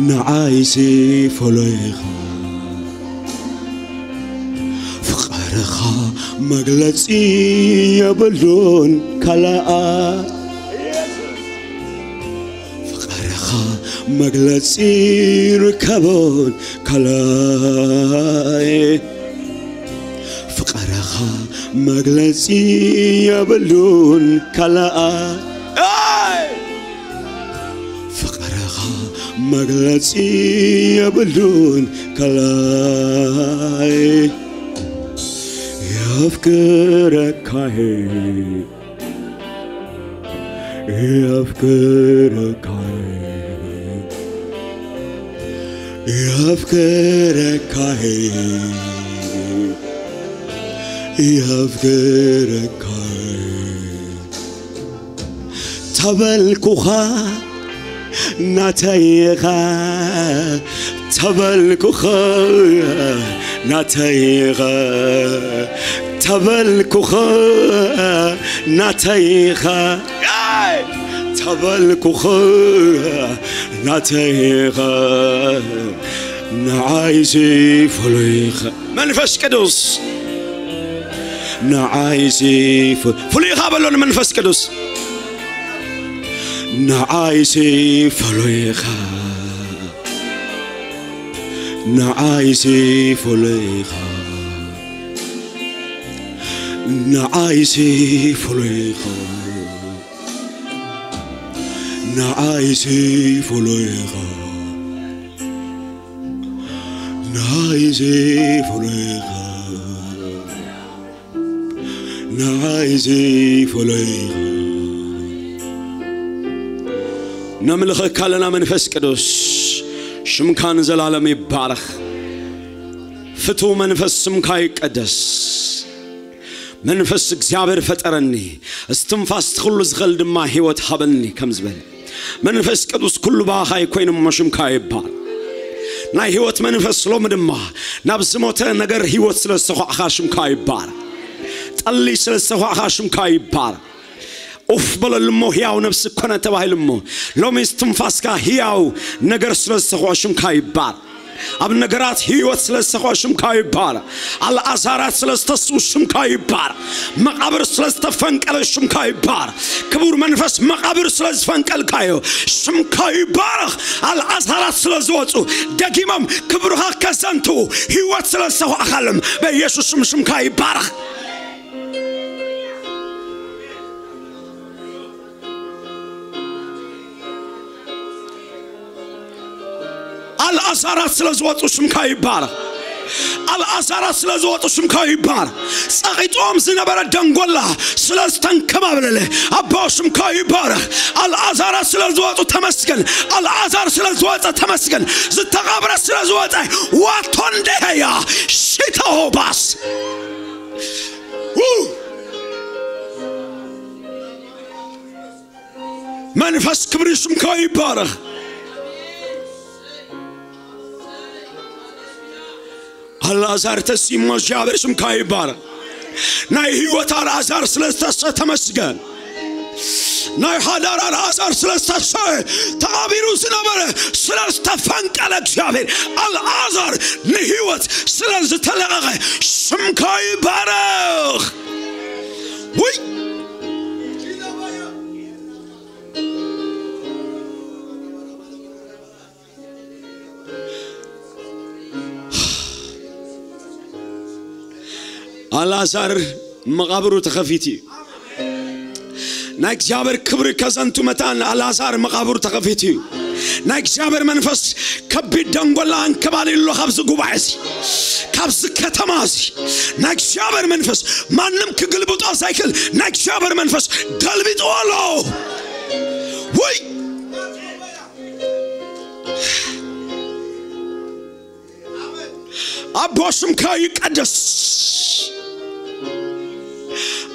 ንዓይሲ ፈለይኻ። ፍቕርኻ መግለጺ የብሉን ካልኣ፣ ፍቕርኻ መግለጺ ርከቦን ካልኣይ። ፍቕርኻ መግለጺ የብሉን ካልኣ፣ ፍቕርኻ መግለጺ የብሉን ካልኣይ። የፍቅረካይ፣ የፍቅረካይ፣ የፍቅረካይ፣ የፍቅረካይ። ተበልኩኻ ናተይኻ፣ ተበልኩኻ ናተይኻ ተበልኩኻ፣ ናተይኻ ተበልኩኻ፣ ናተይኻ ንዓይሲ ፍሉይኻ። መንፈስ ቅዱስ ንዓይሲ ፍ-፣ ፍሉይኻ በሎ ንመንፈስ ቅዱስ። ንዓይሲ ፍሉይኻ፣ ንዓይሲ ፍሉይኻ፣ ንዓይሲ ፍሉይኻ፣ ንዓይሲ ፍሉይኻ፣ ንዓይሲ ፍሉይኻ፣ ንዓይሲ ፍሉይኻ። ነምልኸካ ኣለና መንፈስ ቅዱስ፣ ሽምካ ንዘላለም ይባረኽ። ፍቱው መንፈስ ስምካ ይቀደስ። መንፈስ እግዚኣብሔር ፈጠረኒ፣ እስትንፋስ ኩሉ ዝኸል ድማ ህይወት ሃበኒ ከም ዝበለ፣ መንፈስ ቅዱስ ኩሉ ብኣኻ ኮይኑ እሞ ሽምካ ይባረኽ። ናይ ህይወት መንፈስ ሎሚ ድማ ናብ ዝሞተ ነገር ህይወት ስለ ዝተኳዕኻ ሽምካ ይባረኽ። ጠሊ ስለ ዝተኳዕኻ ሽምካ ይባረኽ። ኡፍ በለሉ እሞ ህያው ነፍሲ ኮነ ተባሂሉ እሞ፣ ሎሚ እስትንፋስካ ህያው ነገር ስለ ዝተኾ ሽምካ ይባረኽ። ኣብ ነገራት ህይወት ስለ ዝተኾ ሽምካ ይባረኽ። ኣልኣዛራት ስለ ዝተስኡ ሽምካ ይባረኽ። መቓብር ስለ ዝተፈንቀለ ሽምካ ይባረኽ። ክቡር መንፈስ መቓብር ስለ ዝፈንቀልካዮ ሽምካ ይባረኽ። ኣልኣዛራት ስለ ዝወፁ ደጊሞም ክብርኻ ከዘንትዉ ህይወት ስለ ዝተኳዕኻሎም በኢየሱስ ሽም ሽምካ ይባረኽ። ኣልኣዛራት ስለ ዝወፁ ሽምካ ይባረኽ። ኣልኣዛራት ስለ ዝወፁ ሽምካ ይባረኽ። ጸቒጦም ዝነበረ ደንጎላ ስለ ዝተንከባብለለ ኣቦ ሽምካ ይባረኽ። ኣልኣዛራት ስለ ዝወፁ ተመስገን። ኣልኣዛር ስለ ዝወፀ ተመስገን። ዝተቐብረ ስለ ዝወፀ ዋቶ እንደሀያ ሽተሆባስ ው! መንፈስ ክብሪ ሽምካ ይባረኽ። ኣልኣዛር ተሲሞ እግዚኣብሔር ሽምካ ይባረኽ። ናይ ህይወት ኣልኣዛር ስለ ዝተሰ ተመስገን። ናይ ሓዳር ኣልኣዛር ስለ ዝተሰ ተቐቢሩ ዝነበረ ስለ ዝተፈንቀለ እግዚኣብሔር ኣልኣዛር ንህይወት ስለ ዝተለቐቐ ሽምካ ይባረኽ። ውይ! ኣልኣዛር መቓብሩ ተኸፊቱ እዩ። ናይ እግዚኣብሔር ክብሪ ከዘንቱ መታን ኣልኣዛር መቓብሩ ተኸፊቱ እዩ። ናይ እግዚኣብሔር መንፈስ ከቢድ ደንጎላ ኣንከባሊሉ ኣሎ። ካብዚ ጉባኤ እዚ፣ ካብዚ ከተማ እዚ ናይ እግዚኣብሔር መንፈስ ማንም ክግልብጦ ዘይክእል ናይ እግዚኣብሔር መንፈስ ገልቢጥዎ ኣሎ። ውይ! ኣቦ ሽምካ ይቀደስ።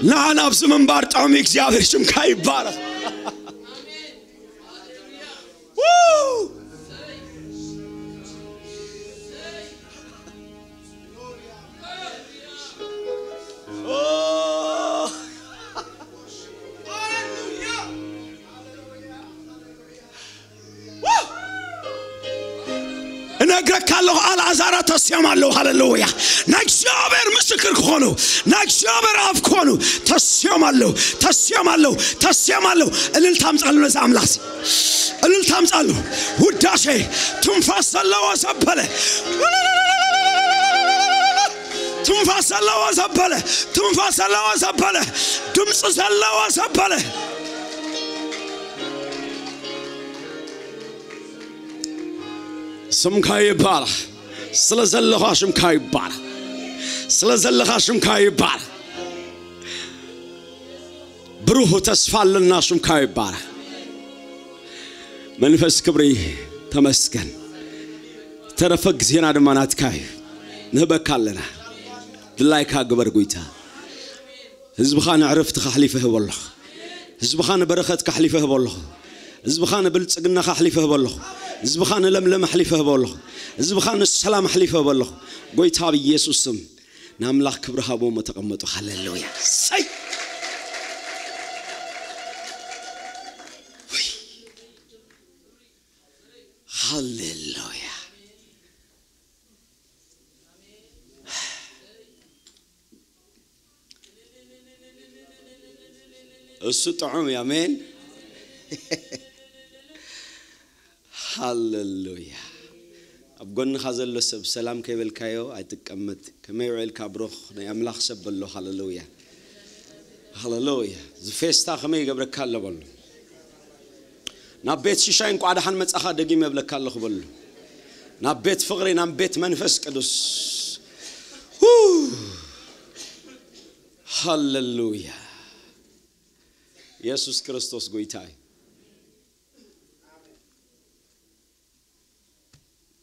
ንዓና ኣብዚ ምንባር ጥዑም እግዚኣብሔር ሽምካ ይባረኽ። ው! ኦ! እነግረካ ኣለኹ፣ ኣልኣዛራት ተስዮም ኣለዉ። ሃለሉያ! ናይ እግዚኣብሔር ምስክር ክኾኑ፣ ናይ እግዚኣብሔር ኣፍ ክኾኑ ተስዮም ኣለዉ፣ ተስዮም ኣለዉ፣ ተስዮም ኣለዉ። እልልታ ኣምጻሉ ነዚ ኣምላኽ እዚ። እልልታ ኣምጻሉ። ውዳሴ ትንፋስ ዘለዎ ዘበለ፣ ትንፋስ ዘለዎ ዘበለ፣ ትንፋስ ዘለዎ ዘበለ፣ ድምፂ ዘለዎ ዘበለ። ስምካ ይባረኽ። ስለ ዘለኻ ሽምካ ይባረኽ። ስለ ዘለኻ ሽምካ ይባረኽ። ብሩህ ተስፋ ኣለና። ሽምካ ይባረኽ። መንፈስ ክብሪ ተመስገን። ተረፈ ግዜና ድማ ናትካ እዩ። ንህበካ ኣለና። ድላይካ ግበር ጎይታ። ህዝብኻ ንዕረፍቲ ካሕሊፈ ህበ ኣለኹ። ህዝብኻ ንበረኸት ካሕሊፈ ህበ ኣለኹ። ህዝብኻ ንብልጽግና ካሕሊፈ ህበ ኣለኹ። ህዝብኻ ንለምለም ኣሕሊፈ ህቦ ኣለኹ። ህዝብኻ ንሰላም ኣሕሊፈ ህቦ ኣለኹ። ጎይታ ብኢየሱስ ስም ንኣምላኽ ክብሪ ሃቦ እሞ ተቐመጡ። ሃሌሉያ። ሰይ! ሃሌሉያ። እሱ ጥዑም እዩ። ኣሜን። ሃሌሉያ። ኣብ ጎንኻ ዘሎ ሰብ ሰላም ከይበልካዮ ኣይትቀመጥ። ከመይ ውዒልካ ብሩኽ ናይ ኣምላኽ ሰብ በሎ። ሃሌሉያ። ሃሌሉያ። እዚ ፌስታ ከመይ ይገብረካ ኣሎ በሎ። ናብ ቤት ሽሻይ እንቋዕ ደሓን መጻኻ ደጊም የብለካ ኣለኹ በሎ። ናብ ቤት ፍቕሪ፣ ናብ ቤት መንፈስ ቅዱስ። ሁ! ሃሌሉያ። ኢየሱስ ክርስቶስ ጎይታ እዩ።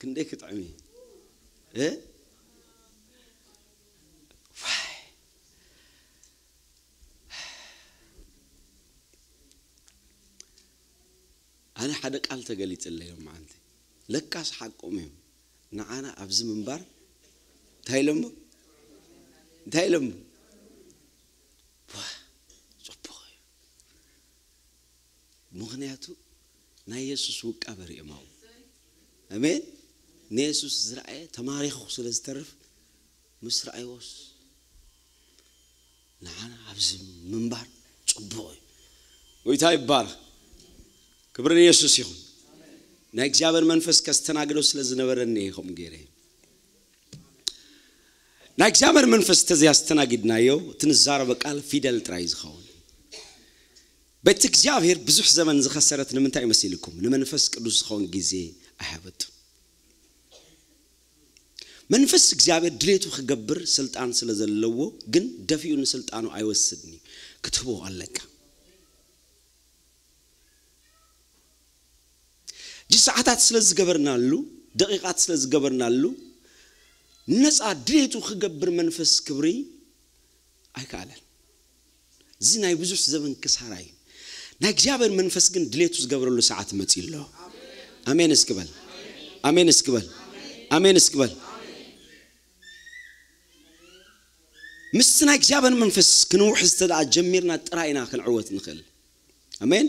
ክንደይ ክጥዕም እዩ እ? ዋይ። ኣነ ሓደ ቃል ተገሊጽለይ ዮም መዓንቲ። ለካስ ሓቆም እዮም። ንዓና ኣብዚ ምንባር እንታይ ኢሎሞ? እንታይ ኢሎሞ? ዋ፣ ጽቡቕ እዩ። ምኽንያቱ ናይ የሱስ ውቃበ ርእዮም ኣብኡ። ኣሜን። ንየሱስ ዝረኣየ ተማሪኹ ስለ ዝተርፍ ምስ ረኣይዎስ ንዓና ኣብዚ ምንባር ጽቡቕ እዩ። ጎይታ ይባረኽ። ክብሪ ንየሱስ ይኹን። ናይ እግዚኣብሔር መንፈስ ከስተናግዶ ስለ ዝነበረኒ እየ ከምኡ ገይረ። ናይ እግዚኣብሔር መንፈስ ተዘያስተናጊድናዮ እቲ ንዛረቦ ቃል ፊደል ጥራይ ዝኸውን። ቤት እግዚኣብሔር ብዙሕ ዘመን ዝኸሰረት ንምንታይ መሲልኩም? ንመንፈስ ቅዱስ ዝኸውን ግዜ ኣይሃበቱን። መንፈስ እግዚኣብሔር ድሌቱ ክገብር ስልጣን ስለ ዘለዎ ግን ደፊኡ ንስልጣኑ ኣይወስድን እዩ። ክትህቦ ኣለካ። እዚ ሰዓታት ስለ ዝገበርናሉ፣ ደቂቓት ስለ ዝገበርናሉ፣ ነፃ ድሌቱ ክገብር መንፈስ ክብሪ ኣይከኣለን። እዚ ናይ ብዙሕ ዘመን ክሳራ እዩ። ናይ እግዚኣብሔር መንፈስ ግን ድሌቱ ዝገብረሉ ሰዓት መፂኡ ኣሎ። ኣሜን እስኪ በል። ኣሜን እስኪ በል። ኣሜን እስኪ በል። ምስቲ ናይ እግዚኣብሔር መንፈስ ክንውሕዝ እንተ ደኣ ጀሚርና ጥራይ ኢና ክንዕወት ንኽእል። ኣሜን።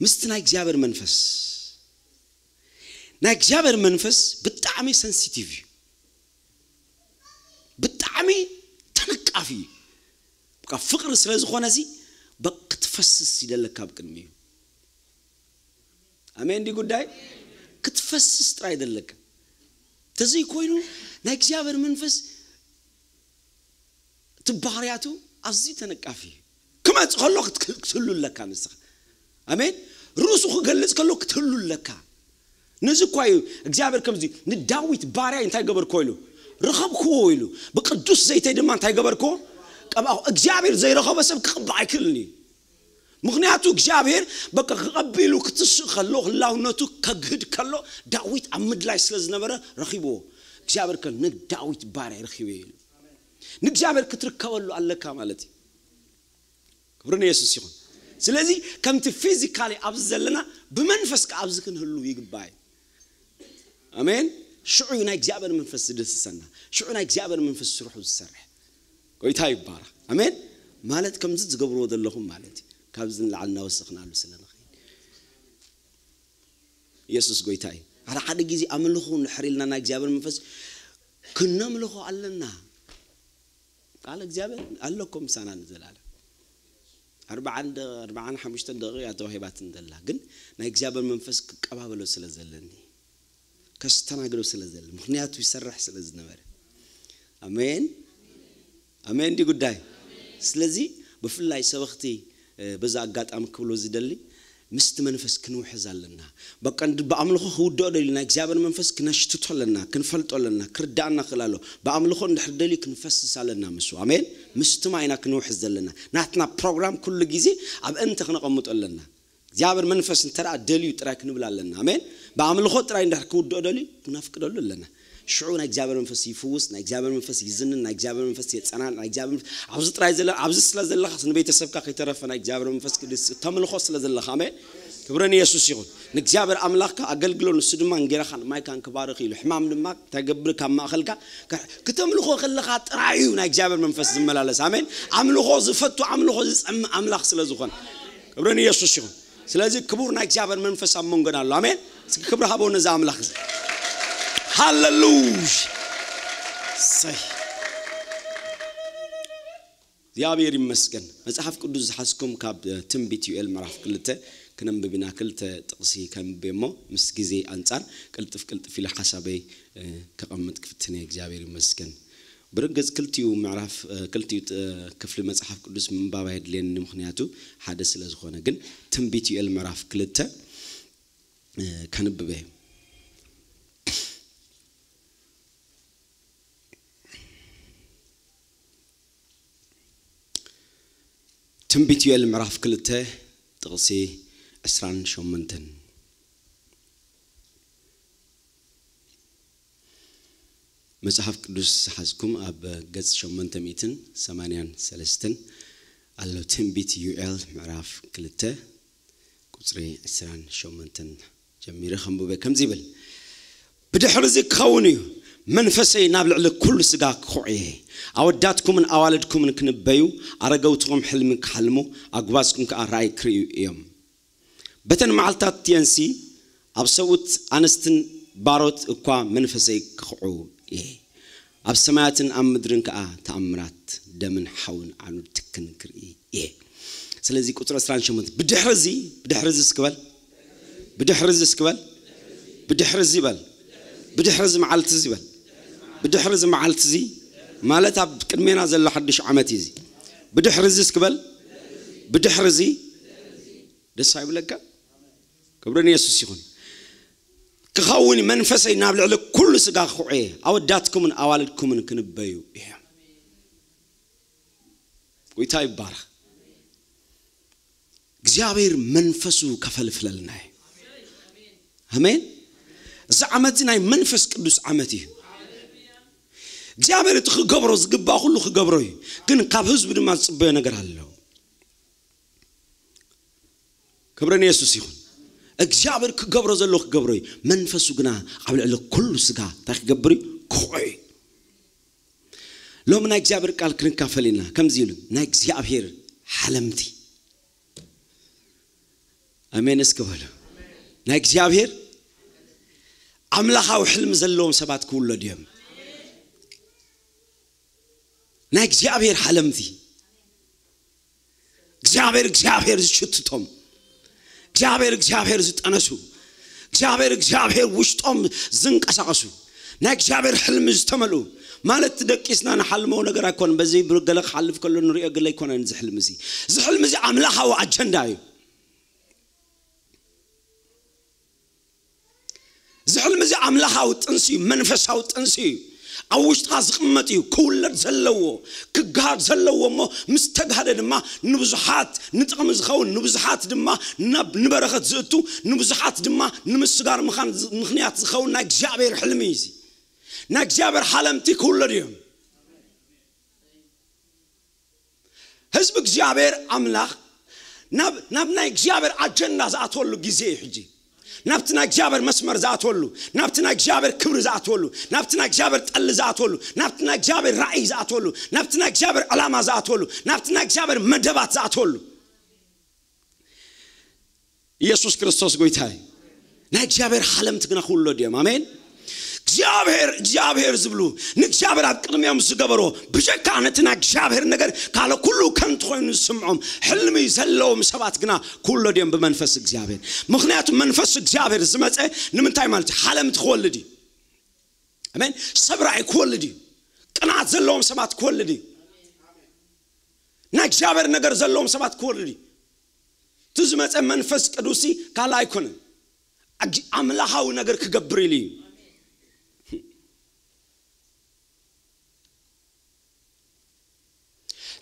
ምስቲ ናይ እግዚኣብሔር መንፈስ፣ ናይ እግዚኣብሔር መንፈስ ብጣዕሚ ሰንሲቲቭ እዩ። ብጣዕሚ ተነቃፊ እዩ። በቃ ፍቕሪ ስለ ዝኾነ እዚ በቃ ክትፈስስ ይደለካ ኣብ ቅድሚኡ። ኣሜን። እንዲ ጉዳይ ክትፈስስ ጥራይ ይደለካ። ተዘይ ኮይኑ ናይ እግዚኣብሔር መንፈስ እቲ ባህርያቱ ኣዝዩ ተነቃፊ እዩ። ክመጽእ ከሎ ክት-፣ ክትህሉ ኣለካ ንስኻ። ኣሜን። ርእሱ ክገልጽ ከሎ ክትህሉ ኣለካ። ነዚ እኳ እዩ እግዚኣብሔር ከምዚ ንዳዊት ባርያይ እንታይ ገበርክዎ ኢሉ፣ ረኸብክዎ ኢሉ፣ ብቅዱስ ዘይተይ ድማ እንታይ ገበርክዎ፣ ቀባእኩ። እግዚኣብሔር ዘይረኸቦ ሰብ ክቕባእ ኣይክእልን እዩ። ምኽንያቱ እግዚኣብሔር በቃ ክቐቢሉ ክትስእ ከሎ፣ ህላውነቱ ከግህድ ከሎ፣ ዳዊት ኣብ ምድላይ ስለ ዝነበረ ረኺብዎ። እግዚኣብሔር ከ ንዳዊት ባርያይ ረኺበ ኢሉ። ንእግዚኣብሔር ክትርከበሉ ኣለካ ማለት እዩ። ክብሪ ንየሱስ ይኹን። ስለዚ ከምቲ ፊዚካሊ ኣብዚ ዘለና ብመንፈስ ከ ኣብዚ ክንህሉ ይግባእ እዩ። ኣሜን። ሽዑ እዩ ናይ እግዚኣብሔር መንፈስ ዝድህስሰና። ሽዑ ናይ እግዚኣብሔር መንፈስ ስርሑ ዝሰርሕ። ጎይታ ይባረኽ። ኣሜን። ማለት ከምዚ ዝገብርዎ ዘለኹም ማለት እዩ። ካብዚ ንላዕሊ እናወሰኽናሉ ስለ ንኽእል። ኢየሱስ ጎይታ እዩ። ሓደ ሓደ ግዜ ኣምልኹ እንድሕር ኢልና ናይ እግዚኣብሔር መንፈስ ክነምልኾ ኣለና። ቃል እግዚኣብሔር ኣሎ እኮ ምሳና ንዘላለም። ኣርባዓን ደ-፣ ኣርባዓን ሓሙሽተን ደቂቕ እያ ተዋሂባትን ዘላ። ግን ናይ እግዚኣብሔር መንፈስ ክቀባበሎ ስለ ዘለኒ፣ ከስተናግዶ ስለ ዘለኒ፣ ምኽንያቱ ይሰርሕ ስለ ዝነበረ። ኣሜን። ኣሜን። እንዲ ጉዳይ። ስለዚ ብፍላይ ሰበኽቲ፣ እ፣ በዛ ኣጋጣሚ ክብሎ ዝደሊ ምስቲ መንፈስ ክንውሕዝ ኣለና። በቃ እንድ-፣ ብኣምልኾ ክውድኦ ደልዩ ናይ እግዚኣብሔር መንፈስ ክነሽትቶ ኣለና፣ ክንፈልጦ ኣለና፣ ክርዳእና ክእል ኣሎ። ብኣምልኾ እንድሕር ደልዩ ክንፈስስ ኣለና ምስኡ። ኣሜን። ምስቲ ማይ ኢና ክንውሕዝ ዘለና። ናትና ፕሮግራም ኩሉ ግዜ ኣብ እንተ ክነቐምጦ ኣለና። እግዚኣብሔር መንፈስ እንተ ደኣ ደልዩ ጥራይ ክንብል ኣለና። ኣሜን። ብኣምልኾ ጥራይ እንድሕር ክውድኦ ደልዩ ክነፍቅደሉ ኣለና። ሽዑ ናይ እግዚኣብሔር መንፈስ ይፍውስ፣ ናይ እግዚኣብሔር መንፈስ ይዝንን፣ ናይ እግዚኣብሔር መንፈስ የጸናን፣ ናይ እግዚኣብሔር መንፈስ ኣብዚ ጥራይ ዘለ-፣ ኣብዚ ስለ ዘለኻስ ንቤተሰብካ ከይተረፈ ናይ እግዚኣብሔር መንፈስ ቅዱስ ተምልኾ ስለ ዘለኻ። ኣሜን። ክብረን የሱስ ይኹን። ንእግዚኣብሔር ኣምላኽካ ኣገልግሎ፣ ንሱ ድማ እንጌራኻን ማይካን ክባርኽ ኢሉ። ሕማም ድማ እንታይ ገብር ካብ ማእኸልካ ከ-፣ ክተምልኾ ከለኻ ጥራይ እዩ ናይ እግዚኣብሔር መንፈስ ዝመላለስ። ኣሜን። ኣምልኾ ዝፈቱ፣ ኣምልኾ ዝጸምእ ኣምላኽ ስለ ዝኾነ። ክብረን የሱስ ይኹን። ስለዚ ክቡር ናይ እግዚኣብሔር መንፈስ ኣብ መንጎና ኣሎ። ኣሜን። እስኪ ክብሪ ሃቦ ነዚ ኣምላኽ እዚ። ሃሌሉያ። ሰይ። እግዚኣብሔር ይመስገን። መጽሓፍ ቅዱስ ዝሓዝኩም ካብ፣ እ፣ ትንቢት ዩኤል ምዕራፍ ክልተ ክነንብብ ኢና። ክልተ ጥቕሲ ከንብብ እሞ ምስ ግዜ ኣንጻር ቅልጥፍ ቅልጥፍ ኢለ ሓሳበይ፣ እ፣ ከቐምጥ ክፍትን እየ። እግዚኣብሔር ይመስገን። ብርግጽ ክልቲኡ ምዕራፍ፣ እ፣ ክልቲኡ ጥ-፣ ክፍሊ መጽሓፍ ቅዱስ ምንባብ ኣየድልየኒ፣ ምኽንያቱ ሓደ ስለ ዝኾነ። ግን ትንቢት ዩኤል ምዕራፍ ክልተ፣ እ፣ ከንብብ እየ። ትንቢት ዮኤል ምዕራፍ ክልተ ጥቕሲ ዕስራን ሸሞንተን። መጽሓፍ ቅዱስ ዝሓዝኩም ኣብ ገጽ ሸሞንተ ሚእትን ሰማንያን ሰለስተን ኣሎ። ትንቢት ዮኤል ምዕራፍ ክልተ ቁጽሪ ዕስራን ሸሞንተን ጀሚረ ከንብበ ከምዚ ይብል። ብድሕሪ እዚ ክኸውን እዩ፣ መንፈሰይ ናብ ልዕሊ ኩሉ ስጋ ክኹዕ እየ። ኣወዳትኩምን ኣዋልድኩምን ክንበዩ፣ ኣረገውትኹም ሕልሚ ክሓልሙ፣ ኣጉባዝኩም ከኣ ራእይ ክርእዩ እዮም። በተን መዓልታት እቲኤንሲ ኣብ ሰብኡት ኣንስትን ባሮት እኳ መንፈሰይ ክኹዑ እየ። ኣብ ሰማያትን ኣብ ምድርን ከኣ ተኣምራት ደምን ሓውን ዓኑድ ትክን ክርኢ እየ። ስለዚ ቁጽሪ ዕስራን ሸሞንተን፣ ብድሕሪ እዚ፣ ብድሕሪ እዚ እስክበል፣ ብድሕሪ እዚ እስክበል፣ ብድሕሪ እዚ በል፣ ብድሕሪ እዚ መዓልቲ እዚ በል፣ ብድሕሪ እዚ መዓልቲ እዚ ማለት ኣብ ቅድሜና ዘሎ ሓድሽ ዓመት እዩ እዚ። ብድሕሪ እዚ እስክበል፣ ብድሕሪ እዚ ደስ ኣይብለካ? ክብሪ ንየሱስ ይኹን። ክኸውን መንፈሰይ ናብ ልዕሊ ኩሉ ስጋ ክኹዕ እየ፣ ኣወዳትኩምን ኣዋልድኩምን ክንበዩ እዮም። ጎይታ ይባረኽ። እግዚኣብሔር መንፈሱ ከፈልፍለልና እዩ። ኣሜን። እዚ ዓመት እዚ ናይ መንፈስ ቅዱስ ዓመት እዩ። እግዚኣብሔር እቲ ክገብሮ ዝግባእ ኩሉ ክገብሮ እዩ። ግን ካብ ህዝቡ ድማ ዝጽበዮ ነገር ኣሎ። ክብሪ ንየሱስ ይኹን። እግዚኣብሔር ክገብሮ ዘሎ ክገብሮ እዩ። መንፈሱ ግና ኣብ ልዕሊ ኩሉ ስጋ እንታይ ክገብር እዩ? ክኹዕ እዩ። ሎሚ ናይ እግዚኣብሔር ቃል ክንካፈል ኢና። ከምዚ ይብል፣ ናይ እግዚኣብሔር ሓለምቲ። ኣሜን እስኪ በሉ። ናይ እግዚኣብሔር ኣምላኻዊ ሕልሚ ዘለዎም ሰባት ክውለዱ እዮም። ናይ እግዚኣብሔር ሓለምቲ። እግዚኣብሔር፣ እግዚኣብሔር ዝሽትቶም፣ እግዚኣብሔር፣ እግዚኣብሔር ዝጠነሱ፣ እግዚኣብሔር፣ እግዚኣብሔር ውሽጦም ዝንቀሳቐሱ፣ ናይ እግዚኣብሔር ሕልሚ ዝተመልኡ ማለት፣ ደቂስና ንሓልሞ ነገር ኣይኮን። በዚ ብገለ ክሓልፍ ከሎ ንሪኦ ገለ ኣይኮነን። እዚ ሕልሚ እዚ፣ እዚ ሕልሚ እዚ ኣምላኻዊ ኣጀንዳ እዩ። እዚ ሕልሚ እዚ ኣምላኻዊ ጥንሲ እዩ፣ መንፈሳዊ ጥንሲ እዩ። ኣብ ውሽጥኻ ዝቕመጥ እዩ፣ ክውለድ ዘለዎ፣ ክገሃድ ዘለዎ እሞ ምስ ተጋህደ ድማ ንብዙሓት ንጥቕሚ ዝኸውን፣ ንብዙሓት ድማ ናብ ንበረኸት ዝእቱ፣ ንብዙሓት ድማ ንምስጋር ምዃን ዝ-፣ ምኽንያት ዝኸውን ናይ እግዚኣብሔር ሕልሚ እዩ። እዚ ናይ እግዚኣብሔር ሓለምቲ ክውለዱ እዮም። ህዝቢ እግዚኣብሔር ኣምላኽ ናብ፣ ናብ ናይ እግዚኣብሔር ኣጀንዳ ዝኣትወሉ ግዜ እዩ ሕጂ። ናብቲ ናይ እግዚኣብሔር መስመር ዝኣትወሉ፣ ናብቲ ናይ እግዚኣብሔር ክብሪ ዝኣትወሉ፣ ናብቲ ናይ እግዚኣብሔር ጠሊ ዝኣትወሉ፣ ናብቲ ናይ እግዚኣብሔር ራእይ ዝኣትወሉ፣ ናብቲ ናይ እግዚኣብሔር ዕላማ ዝኣትወሉ፣ ናብቲ ናይ እግዚኣብሔር መደባት ዝኣትወሉ። ኢየሱስ ክርስቶስ ጎይታ እዩ። ናይ እግዚኣብሔር ሓለምቲ ግና ክውለዱ እዮም። ኣሜን። እግዚኣብሔር፣ እግዚኣብሔር ዝብሉ፣ ንእግዚኣብሔር ኣብ ቅድሚኦም ዝገበሮ፣ ብጀካ ነቲ ናይ እግዚኣብሔር ነገር ካልእ ኩሉ ከንቱ ኮይኑ ዝስምዖም፣ ሕልሚ ዘለዎም ሰባት ግና ክውለዱ እዮም ብመንፈስ እግዚኣብሔር። ምኽንያቱ መንፈስ እግዚኣብሔር ዝመጸ ንምንታይ ማለት እዩ? ሓለምቲ ክወልድ እዩ። ኣሜን። ሰብ ራእይ ክወልድ እዩ። ቅንዓት ዘለዎም ሰባት ክወልድ እዩ። ናይ እግዚኣብሔር ነገር ዘለዎም ሰባት ክወልድ እዩ። እቲ ዝመጸ መንፈስ ቅዱስ ካልእ ኣይኮነን። ኣግ-፣ ኣምላኻዊ ነገር ክገብር ኢሉ እዩ።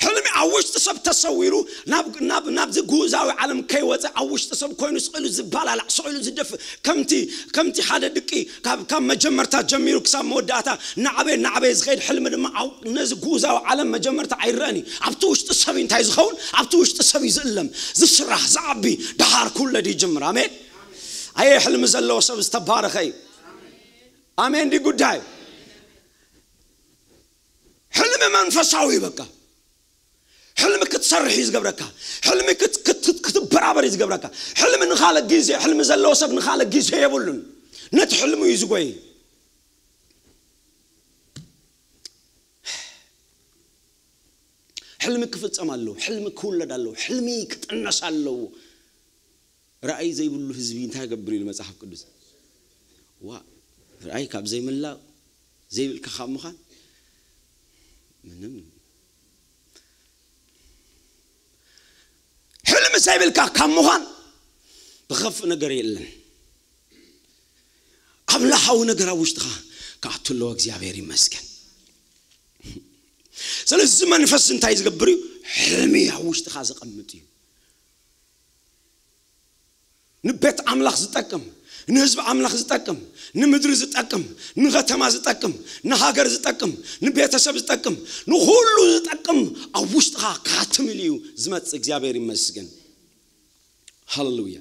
ሕልሚ ኣብ ውሽጢ ሰብ ተሰዊሩ ናብ ናብ ናብዚ ግኡዛዊ ዓለም ከይወፀ ኣብ ውሽጢ ሰብ ኮይኑ ስቕ ኢሉ ዝባላላዕ፣ ስቕ ኢሉ ዝደፍእ፣ ከምቲ ከምቲ ሓደ ድቂ ካብ ካብ መጀመርታ ጀሚሩ ክሳብ መወዳእታ ናዕበይ ናዕበይ ዝኸይድ ሕልሚ ድማ ኣብ ነዚ ግኡዛዊ ዓለም መጀመርታ ኣይረአን እዩ። ኣብቲ ውሽጢ ሰብ እዩ እንታይ ዝኸውን? ኣብቲ ውሽጢ ሰብ እዩ ዝእለም፣ ዝስራሕ፣ ዝዓቢ፣ ደሃር ክውለድ ይጅምር። ኣሜን። ኣየ ሕልሚ ዘለዎ ሰብ ዝተባረኸ እዩ። ኣሜን። እንዲ ጉዳይ ሕልሚ መንፈሳዊ እዩ። በቃ ሕልሚ ክትሰርሕ እዩ ዝገብረካ። ሕልሚ ክት- ክት- ክትበራበር እዩ ዝገብረካ። ሕልሚ ንኻልእ ግዜ፣ ሕልሚ ዘለዎ ሰብ ንኻልእ ግዜ የብሉን። ነቲ ሕልሙ እዩ ዝጎይ። ሕልሚ ክፍጸም ኣለዎ። ሕልሚ ክውለድ ኣለዎ። ሕልሚ ክጥነስ ኣለዎ። ራእይ ዘይብሉ ህዝቢ እንታይ ይገብር ኢሉ መጽሓፍ ቅዱስ? ዋ፣ ራእይ ካብ ዘይምላእ፣ ዘይብልካ ካብ ምዃን ምንም። ሕልሚ ዘይብልካ ካብ ምዃን ብኸፍእ ነገር የለን። ኣምላኻዊ ነገር ኣብ ውሽጥኻ ክኣቱ ኣለዎ። እግዚኣብሔር ይመስገን። ስለዚ እዚ መንፈስ እንታይ ዝገብር እዩ? ሕልሚ ኣብ ውሽጥኻ ዘቐምጥ እዩ። ንቤት ኣምላኽ ዝጠቅም፣ ንህዝቢ ኣምላኽ ዝጠቅም፣ ንምድሪ ዝጠቅም፣ ንኸተማ ዝጠቅም፣ ንሃገር ዝጠቅም፣ ንቤተሰብ ዝጠቅም፣ ንኹሉ ዝጠቅም ኣብ ውሽጥኻ ካትም ኢሉ እዩ ዝመጽእ። እግዚኣብሔር ይመስገን። ሃሌሉያ።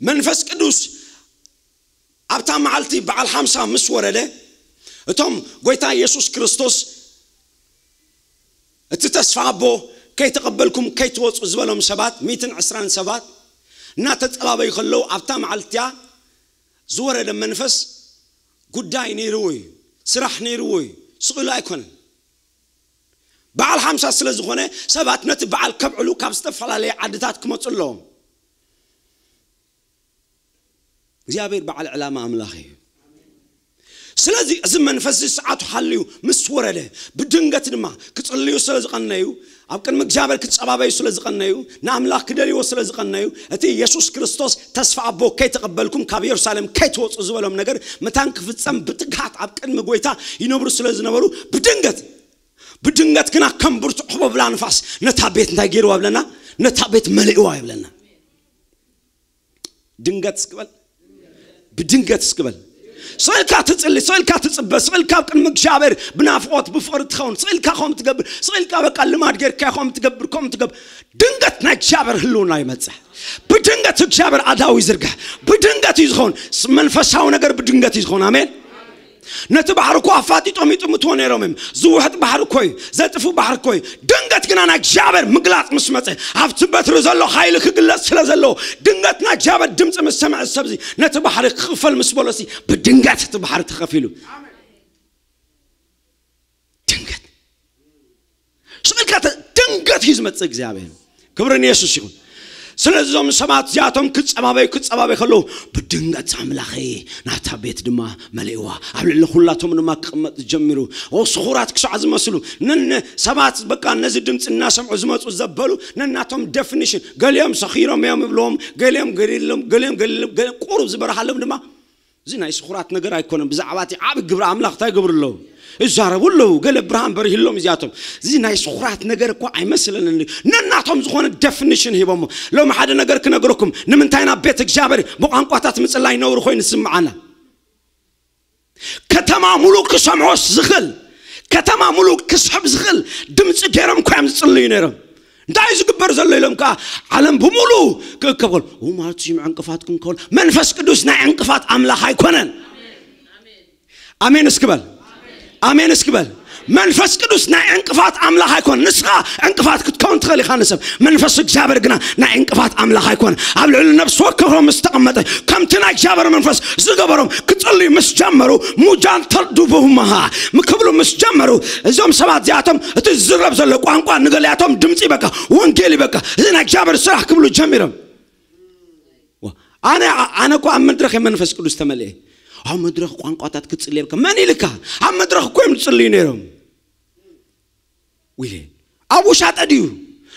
መንፈስ ቅዱስ ኣብታ መዓልቲ በዓል ሓምሳ ምስ ወረደ፣ እቶም ጎይታ ኢየሱስ ክርስቶስ እቲ ተስፋ ኣቦ ከይተቐበልኩም ከይትወፁ ዝበሎም ሰባት፣ ሚእትን ዕስራን ሰባት እናተጸባበዩ ከለዉ፣ ኣብታ መዓልቲ እቲኣ ዝወረደ መንፈስ ጉዳይ ነይርዎ እዩ፣ ስራሕ ነይርዎ እዩ፣ ስቕ ኢሉ ኣይኮነን። በዓል ሓምሳ ስለ ዝኾነ ሰባት ነቲ በዓል ከብዕሉ ካብ ዝተፈላለየ ዓድታት ክመፁ ኣለዎም። እግዚኣብሔር በዓል ዕላማ ኣምላኽ እዩ። ስለዚ እዚ መንፈስ እዚ ሰዓቱ ሓልዩ ምስ ወረደ፣ ብድንገት ድማ ክጽልዩ ስለ ዝቐነዩ፣ ኣብ ቅድሚ እግዚኣብሔር ክጸባበዩ ስለ ዝቐነዩ፣ ንኣምላኽ ክደልይዎ ስለ ዝቐነዩ፣ እቲ ኢየሱስ ክርስቶስ ተስፋ ኣቦ ከይተቐበልኩም ካብ ኢየሩሳሌም ከይትወጹ ዝበሎም ነገር መታን ክፍጸም ብትግሃት ኣብ ቅድሚ ጎይታ ይነብሩ ስለ ዝነበሩ፣ ብድንገት ብድንገት ግና ከም ብርቱዕ ሕቦብላ ንፋስ ነታ ቤት እንታይ ገይርዋ ይብለና? ነታ ቤት መሊእዋ ይብለና። ድንገት እስክበል፣ ብድንገት እስክበል። ስቕ ኢልካ ትጽሊ፣ ስቕ ኢልካ ትጽበ፣ ስቕ ኢልካ ኣብ ቅድሚ እግዚኣብሔር ብናፍቖት ብፍቕሪ ትኸውን፣ ስቕ ኢልካ ከም ትገብር፣ ስቕ ኢልካ በቃ ልማድ ጌርካ ከም ትገብር፣ ከም ትገብር፣ ድንገት ናይ እግዚኣብሔር ህልውና ይመጽእ። ብድንገት እግዚኣብሔር ኣዳው ይዝርግሕ። ብድንገት እዩ ዝኸውን። ስ- መንፈሳዊ ነገር ብድንገት እዩ ዝኸውን። ኣሜን። ነቲ ባሕሪ እኮ ኣፋጢጦም ይጥምትዎ ነይሮም እዮም። ዝውሕጥ ባሕሪ እኮ እዩ፣ ዘጥፉ ባሕሪ እኮ እዩ። ድንገት ግና ናይ እግዚኣብሔር ምግላጽ ምስ መጸ፣ ኣብቲ በትሪ ዘሎ ሓይሊ ክግለጽ ስለ ዘለዎ፣ ድንገት ናይ እግዚኣብሔር ድምፂ ምስ ሰምዐ፣ ሰብዚ ነቲ ባሕሪ ክኽፈል ምስ በሎሲ፣ ብድንገት እቲ ባሕሪ ተኸፊሉ። ድንገት ስቕ ኢልካ ተ- ድንገት እዩ ዝመጽእ እግዚኣብሔር። ክብሪ ንየሱስ ይኹን። ስለዚ እዞም ሰባት እዚኣቶም ክጸባበዩ ክጸባበዩ ከለዉ፣ ብድንገት ኣምላኸ ናታ ቤት ድማ መሊእዋ፣ ኣብ ልዕሊ ኩላቶም ድማ ክቕመጥ ጀሚሩ። ኦ፣ ስኹራት ክሳዕ ዝመስሉ ነነ ሰባት በቃ ነዚ ድምፂ እናሰምዑ ዝመፁ ዘበሉ ነናቶም ደፊኒሽን፣ ገሊኦም ሰኺሮም እዮም ይብልዎም፣ ገሊኦም ገሊሎም ገሊኦም ገሊሎም ገሊኦም ቁሩብ ዝበርሃሎም ድማ እዚ ናይ ስኹራት ነገር ኣይኮነን። ብዛዕባ እቲ ዓቢ ግብሪ ኣምላኽ እንታይ ይገብሩ ኣለዉ? ይዛረቡ ኣለዉ። ገለ ብርሃን በሪህሎም እዚኣቶም። እዚ ናይ ስኹራት ነገር እኮ ኣይመስለንን። ነናቶም ዝኾነ ደፊኒሽን ሂቦሞ። ሎሚ ሓደ ነገር ክነግረኩም፣ ንምንታይ ናብ ቤት እግዚኣብሔር ብቋንቋታት ምጽላይ ነውሪ ኮይኑ ዝስምዓና? ከተማ ሙሉእ ክሰምዖስ ዝኽእል፣ ከተማ ሙሉእ ክስሕብ ዝኽእል ድምፂ ገይሮም እኮ እዮም ዝጽልዩ ነይሮም። እንታይ እዩ ዝግበር ዘሎ ኢሎም ከዓ ዓለም ብምሉእ ክእከብ ከሎ፣ "ኡ፣ ማለት እዩ ዕንቅፋት ክንከውን?" መንፈስ ቅዱስ ናይ ዕንቅፋት ኣምላኽ ኣይኮነን። ኣሜን እስኪ በል። ኣሜን እስኪ በል። መንፈስ ቅዱስ ናይ ዕንቅፋት ኣምላኽ ኣይኮነን። ንስኻ ዕንቅፋት ክትከውን ትኽእል ኢኻ ንሰብ። መንፈስ እግዚኣብሔር ግና ናይ ዕንቅፋት ኣምላኽ ኣይኮነን። ኣብ ልዕሊ ነፍሲ ወከፎም ምስ ተቐመጠ፣ ከምቲ ናይ እግዚኣብሔር መንፈስ ዝገበሮም ክጽልዩ ምስ ጀመሩ፣ ሙጃን ተልዱቡሁማሃ ክብሉ ምስ ጀመሩ፣ እዞም ሰባት እዚኣቶም እቲ ዝዝረብ ዘሎ ቋንቋ ንገሊኣቶም ድምፂ በቃ፣ ወንጌል በቃ፣ እዚ ናይ እግዚኣብሔር ስራሕ ክብሉ ጀሚሮም። ዋ፣ ኣነ ኣነ እኮ ኣብ መድረኽ መንፈስ ቅዱስ ተመልኤ። ኣብ መድረኽ ቋንቋታት ክትጽልየ በቃ፣ መን ኢልካ? ኣብ መድረኽ እኮ እዮም ዝጽልዩ ነይሮም። ዊለ ኣብ ውሻጠ ድዩ?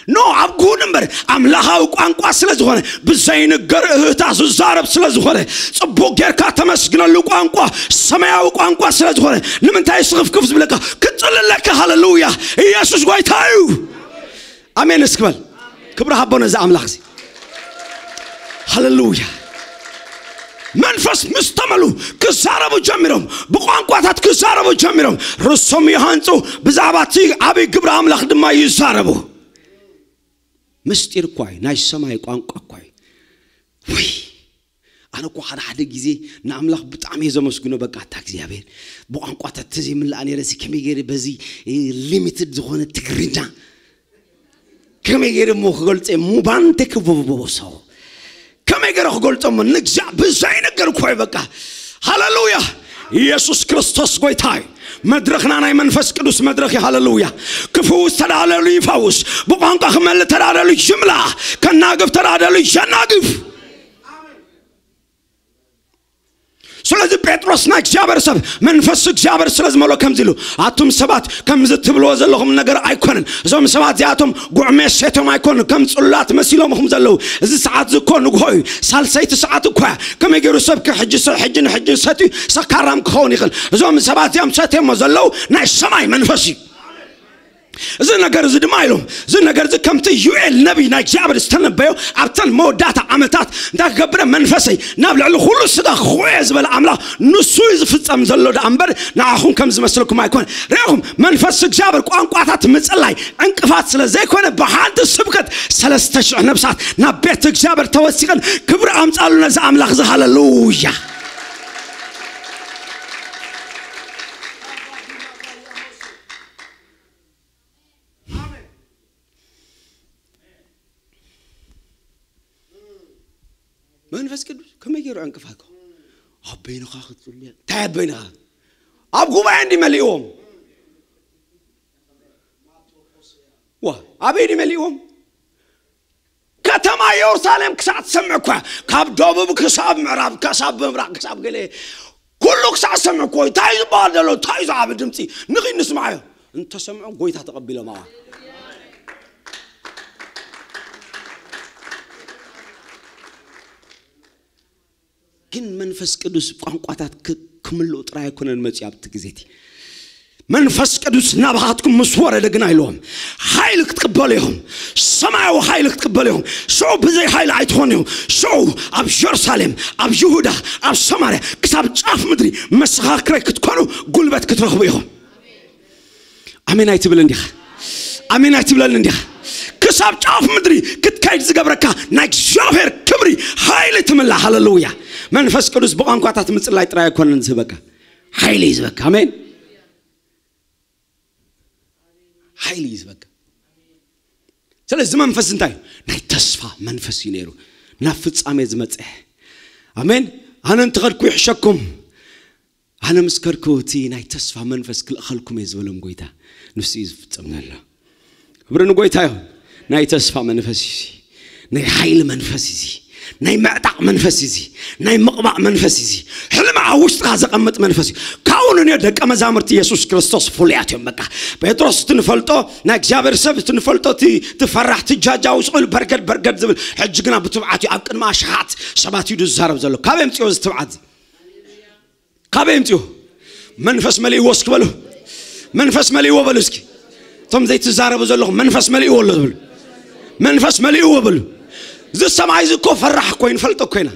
ኖ፣ ኣብ ጉድ እምበር፣ ኣምላኻዊ ቋንቋ ስለ ዝኾነ፣ ብዘይንገር እህታ ዝዛረብ ስለ ዝኾነ፣ ጽቡቕ ጌርካ ተመስግነሉ። ቋንቋ፣ ሰማያዊ ቋንቋ ስለ ዝኾነ፣ ንምንታይ ስኽፍክፍ ዝብለካ? ክጽልለካ። ሃለሉያ! ኢየሱስ ጎይታ እዩ። ኣሜን እስክበል። ክብሪ ሃቦ ነዚ ኣምላኽ እዚ። ሃለሉያ! መንፈስ ምስ ተመሉ ክዛረቡ ጀሚሮም፣ ብቋንቋታት ክዛረቡ ጀሚሮም፣ ርእሶም ይሃንጹ፣ ብዛዕባ እቲ ዓብዪ ግብሪ ኣምላኽ ድማ ይዛረቡ። ምስጢር እኳ እዩ፣ ናይ ሰማይ ቋንቋ እኳ እዩ። ውይ፣ ኣነ እኮ ሓደ ሓደ ግዜ ንኣምላኽ ብጣዕሚ እየ ዘመስግኖ። በቃ፣ ኣታ እግዚኣብሔር፣ ብቋንቋታት ተዘይምላእ ነይረ፣ እዚ ከመይ ገይረ በዚ፣ እ፣ ሊሚትድ ዝኾነ ትግርኛ ከመይ ገይረ እሞ ክገልጾ እየ? ሙባንተ ክቦቦቦሶ ከመይ ገይረ ክገልጾ እሞ? ንግዚኣ ብዘይነገር እኮ እዩ። በቃ፣ ሃለሉያ! ኢየሱስ ክርስቶስ ጎይታ እዩ። መድረኽና ናይ መንፈስ ቅዱስ መድረኽ እዩ። ሃለሉያ! ክፍውስ ተዳለሉ ይፈውስ። ብቋንቋ ክመልእ ተዳለሉ ይምላ። ከናግፍ ተዳለሉ የናግፍ። ስለዚ ጴጥሮስ ናይ እግዚኣብሔር ሰብ መንፈስ እግዚኣብሔር ስለ ዝመሎ ከምዚ ኢሉ፣ ኣቱም ሰባት ከምዚ ትብልዎ ዘለኹም ነገር ኣይኮነን። እዞም ሰባት እዚኣቶም ጉዕሜ ሴቶም ኣይኮኑን፣ ከም ጽሉላት መሲሎም ኹም ዘለዉ። እዚ ሰዓት እዚ እኮ ንግሆ እዩ፣ ሳልሰይቲ ሰዓት እኮ እያ። ከመይ ገይሩ ሰብ ከ-፣ ሕጂ ሰ-፣ ሕጂ ንሕጂ ሰትዩ ሰካራም ክኸውን ይኽእል? እዞም ሰባት እዚኦም ሰትዮሞ ዘለዉ ናይ ሰማይ መንፈስ እዩ። እዚ ነገር እዚ ድማ ኢሎም፣ እዚ ነገር እዚ ከምቲ ዩኤል ነቢይ ናይ እግዚኣብሔር ዝተነበዮ ኣብተን መወዳእታ ዓመታት እንታይ ክገብረ መንፈሰይ ናብ ልዕሊ ኩሉ ስጋ ክኾየ ዝበለ ኣምላኽ ንሱ እዩ ዝፍጸም ዘሎ ደኣ እምበር ንዓኹም ከም ዝመስለኩም ኣይኮነ። ርኢኹም፣ መንፈስ እግዚኣብሔር ቋንቋታት ምጽላይ ዕንቅፋት ስለ ዘይኮነ ብሓንቲ ስብከት ሰለስተ ሽሕ ነብሳት ናብ ቤት እግዚኣብሔር ተወሲኸን ክብሪ ኣምጻሉ ነዚ ኣምላኽ እዚ። ሃለሉያ! መንፈስ ቅዱስ ከመይ ገይሩ ዕንቅፋት ክኸውን? ኣብ በይንኻ ክትጽልያ። እንታይ ኣብ በይንኻ? ኣብ ጉባኤ እንዲ መሊእዎም። ዋ፣ ኣበይ እንዲ መሊእዎም? ከተማ ኢየሩሳሌም ክሳዕ ትሰምዕ እኳ፣ ካብ ደቡብ ክሳብ ምዕራብ፣ ክሳብ ምብራቕ፣ ክሳብ ገለ ኩሉ ክሳዕ ሰምዑ እኮ፣ እንታይ ዝበሃል ዘሎ? እንታይ ዝዓቢ ድምፂ? ንኺድ ንስማዓዮ። እንተሰምዑ ጎይታ ተቐቢሎም ኣዋ። ግን መንፈስ ቅዱስ ቋንቋታት ክ-፣ ክምልኡ ጥራይ ኣይኮነን መፂኡ ኣብቲ ግዜ እቲ። መንፈስ ቅዱስ ናባኻትኩም ምስ ወረደ ግና ኢልዎም፣ ሓይሊ ክትቅበሉ ኢኹም። ሰማያዊ ሓይሊ ክትቅበሉ ኢኹም። ሽዑ ብዘይ ሓይሊ ኣይትኾኑ ኢኹም። ሽዑ ኣብ ጀሩሳሌም፣ ኣብ ይሁዳ፣ ኣብ ሰማርያ፣ ክሳብ ጫፍ ምድሪ መሰኻክረይ ክትኮኑ ጉልበት ክትረኽቡ ኢኹም። ኣሜን ኣይትብል እንዲኻ? ኣሜን ኣይትብለኒ እንዲኻ? ክሳብ ጫፍ ምድሪ ክትከይድ ዝገብረካ ናይ እግዚኣብሔር ክብሪ ሓይሊ ትምላእ። ሃለሉያ! መንፈስ ቅዱስ ብቋንቋታት ምጽላይ ጥራይ ኣይኮነን ዝህበካ፣ ሓይሊ እዩ ዝህበካ። ኣሜን። ሓይሊ እዩ ዝበካ። ስለዚ እዚ መንፈስ እንታይ እዩ? ናይ ተስፋ መንፈስ እዩ ነይሩ፣ ናብ ፍጻሜ ዝመጽእ። ኣሜን። ኣነ እንትኸድኩ ይሕሸኩም፣ ኣነ ምስ ከድኩ እቲ ናይ ተስፋ መንፈስ ክልእኸልኩም እየ ዝበሎም ጎይታ፣ ንሱ እዩ ዝፍጸም ዘሎ። ክብሪ ንጎይታ ይኹን። ናይ ተስፋ መንፈስ እዩ እዚ። ናይ ሓይሊ መንፈስ እዩ እዚ። ናይ ምዕጣቕ መንፈስ እዩ እዚ። ናይ ምቕባእ መንፈስ እዩ እዚ። ሕልሚ ኣብ ውሽጥኻ ዘቐምጥ መንፈስ እዩ። ካብኡ ንንዮ ደቀ መዛሙርቲ የሱስ ክርስቶስ ፍሉያት እዮም። በቃ ጴጥሮስ እቲ ንፈልጦ ናይ እግዚኣብሔር ሰብ፣ እቲ ንፈልጦ፣ እቲ፣ እቲ ፈራሕ፣ እቲ ጃጃው ስቕ ኢሉ በርገድ በርገድ ዝብል፣ ሕጂ ግና ብትብዓት እዩ ኣብ ቅድሚ ኣሽሓት ሰባት ኢዱ ዝዛረብ ዘሎ። ካበይ ኣምፅኦ እዚ ትብዓት እዚ? ካበይ ኣምፅኦ? መንፈስ መሊእዎ እስኪ በሉ። መንፈስ መሊእዎ በሉ እስኪ። እቶም ዘይትዛረቡ ዘለኹም መንፈስ መሊእዎ ኣሎ ዝብሉ። መንፈስ መሊእዎ በሉ። እዚ ሰብኣይ እዚ እኮ ፈራሕ እኮ እዩ፣ ንፈልጦ እኮ ኢና።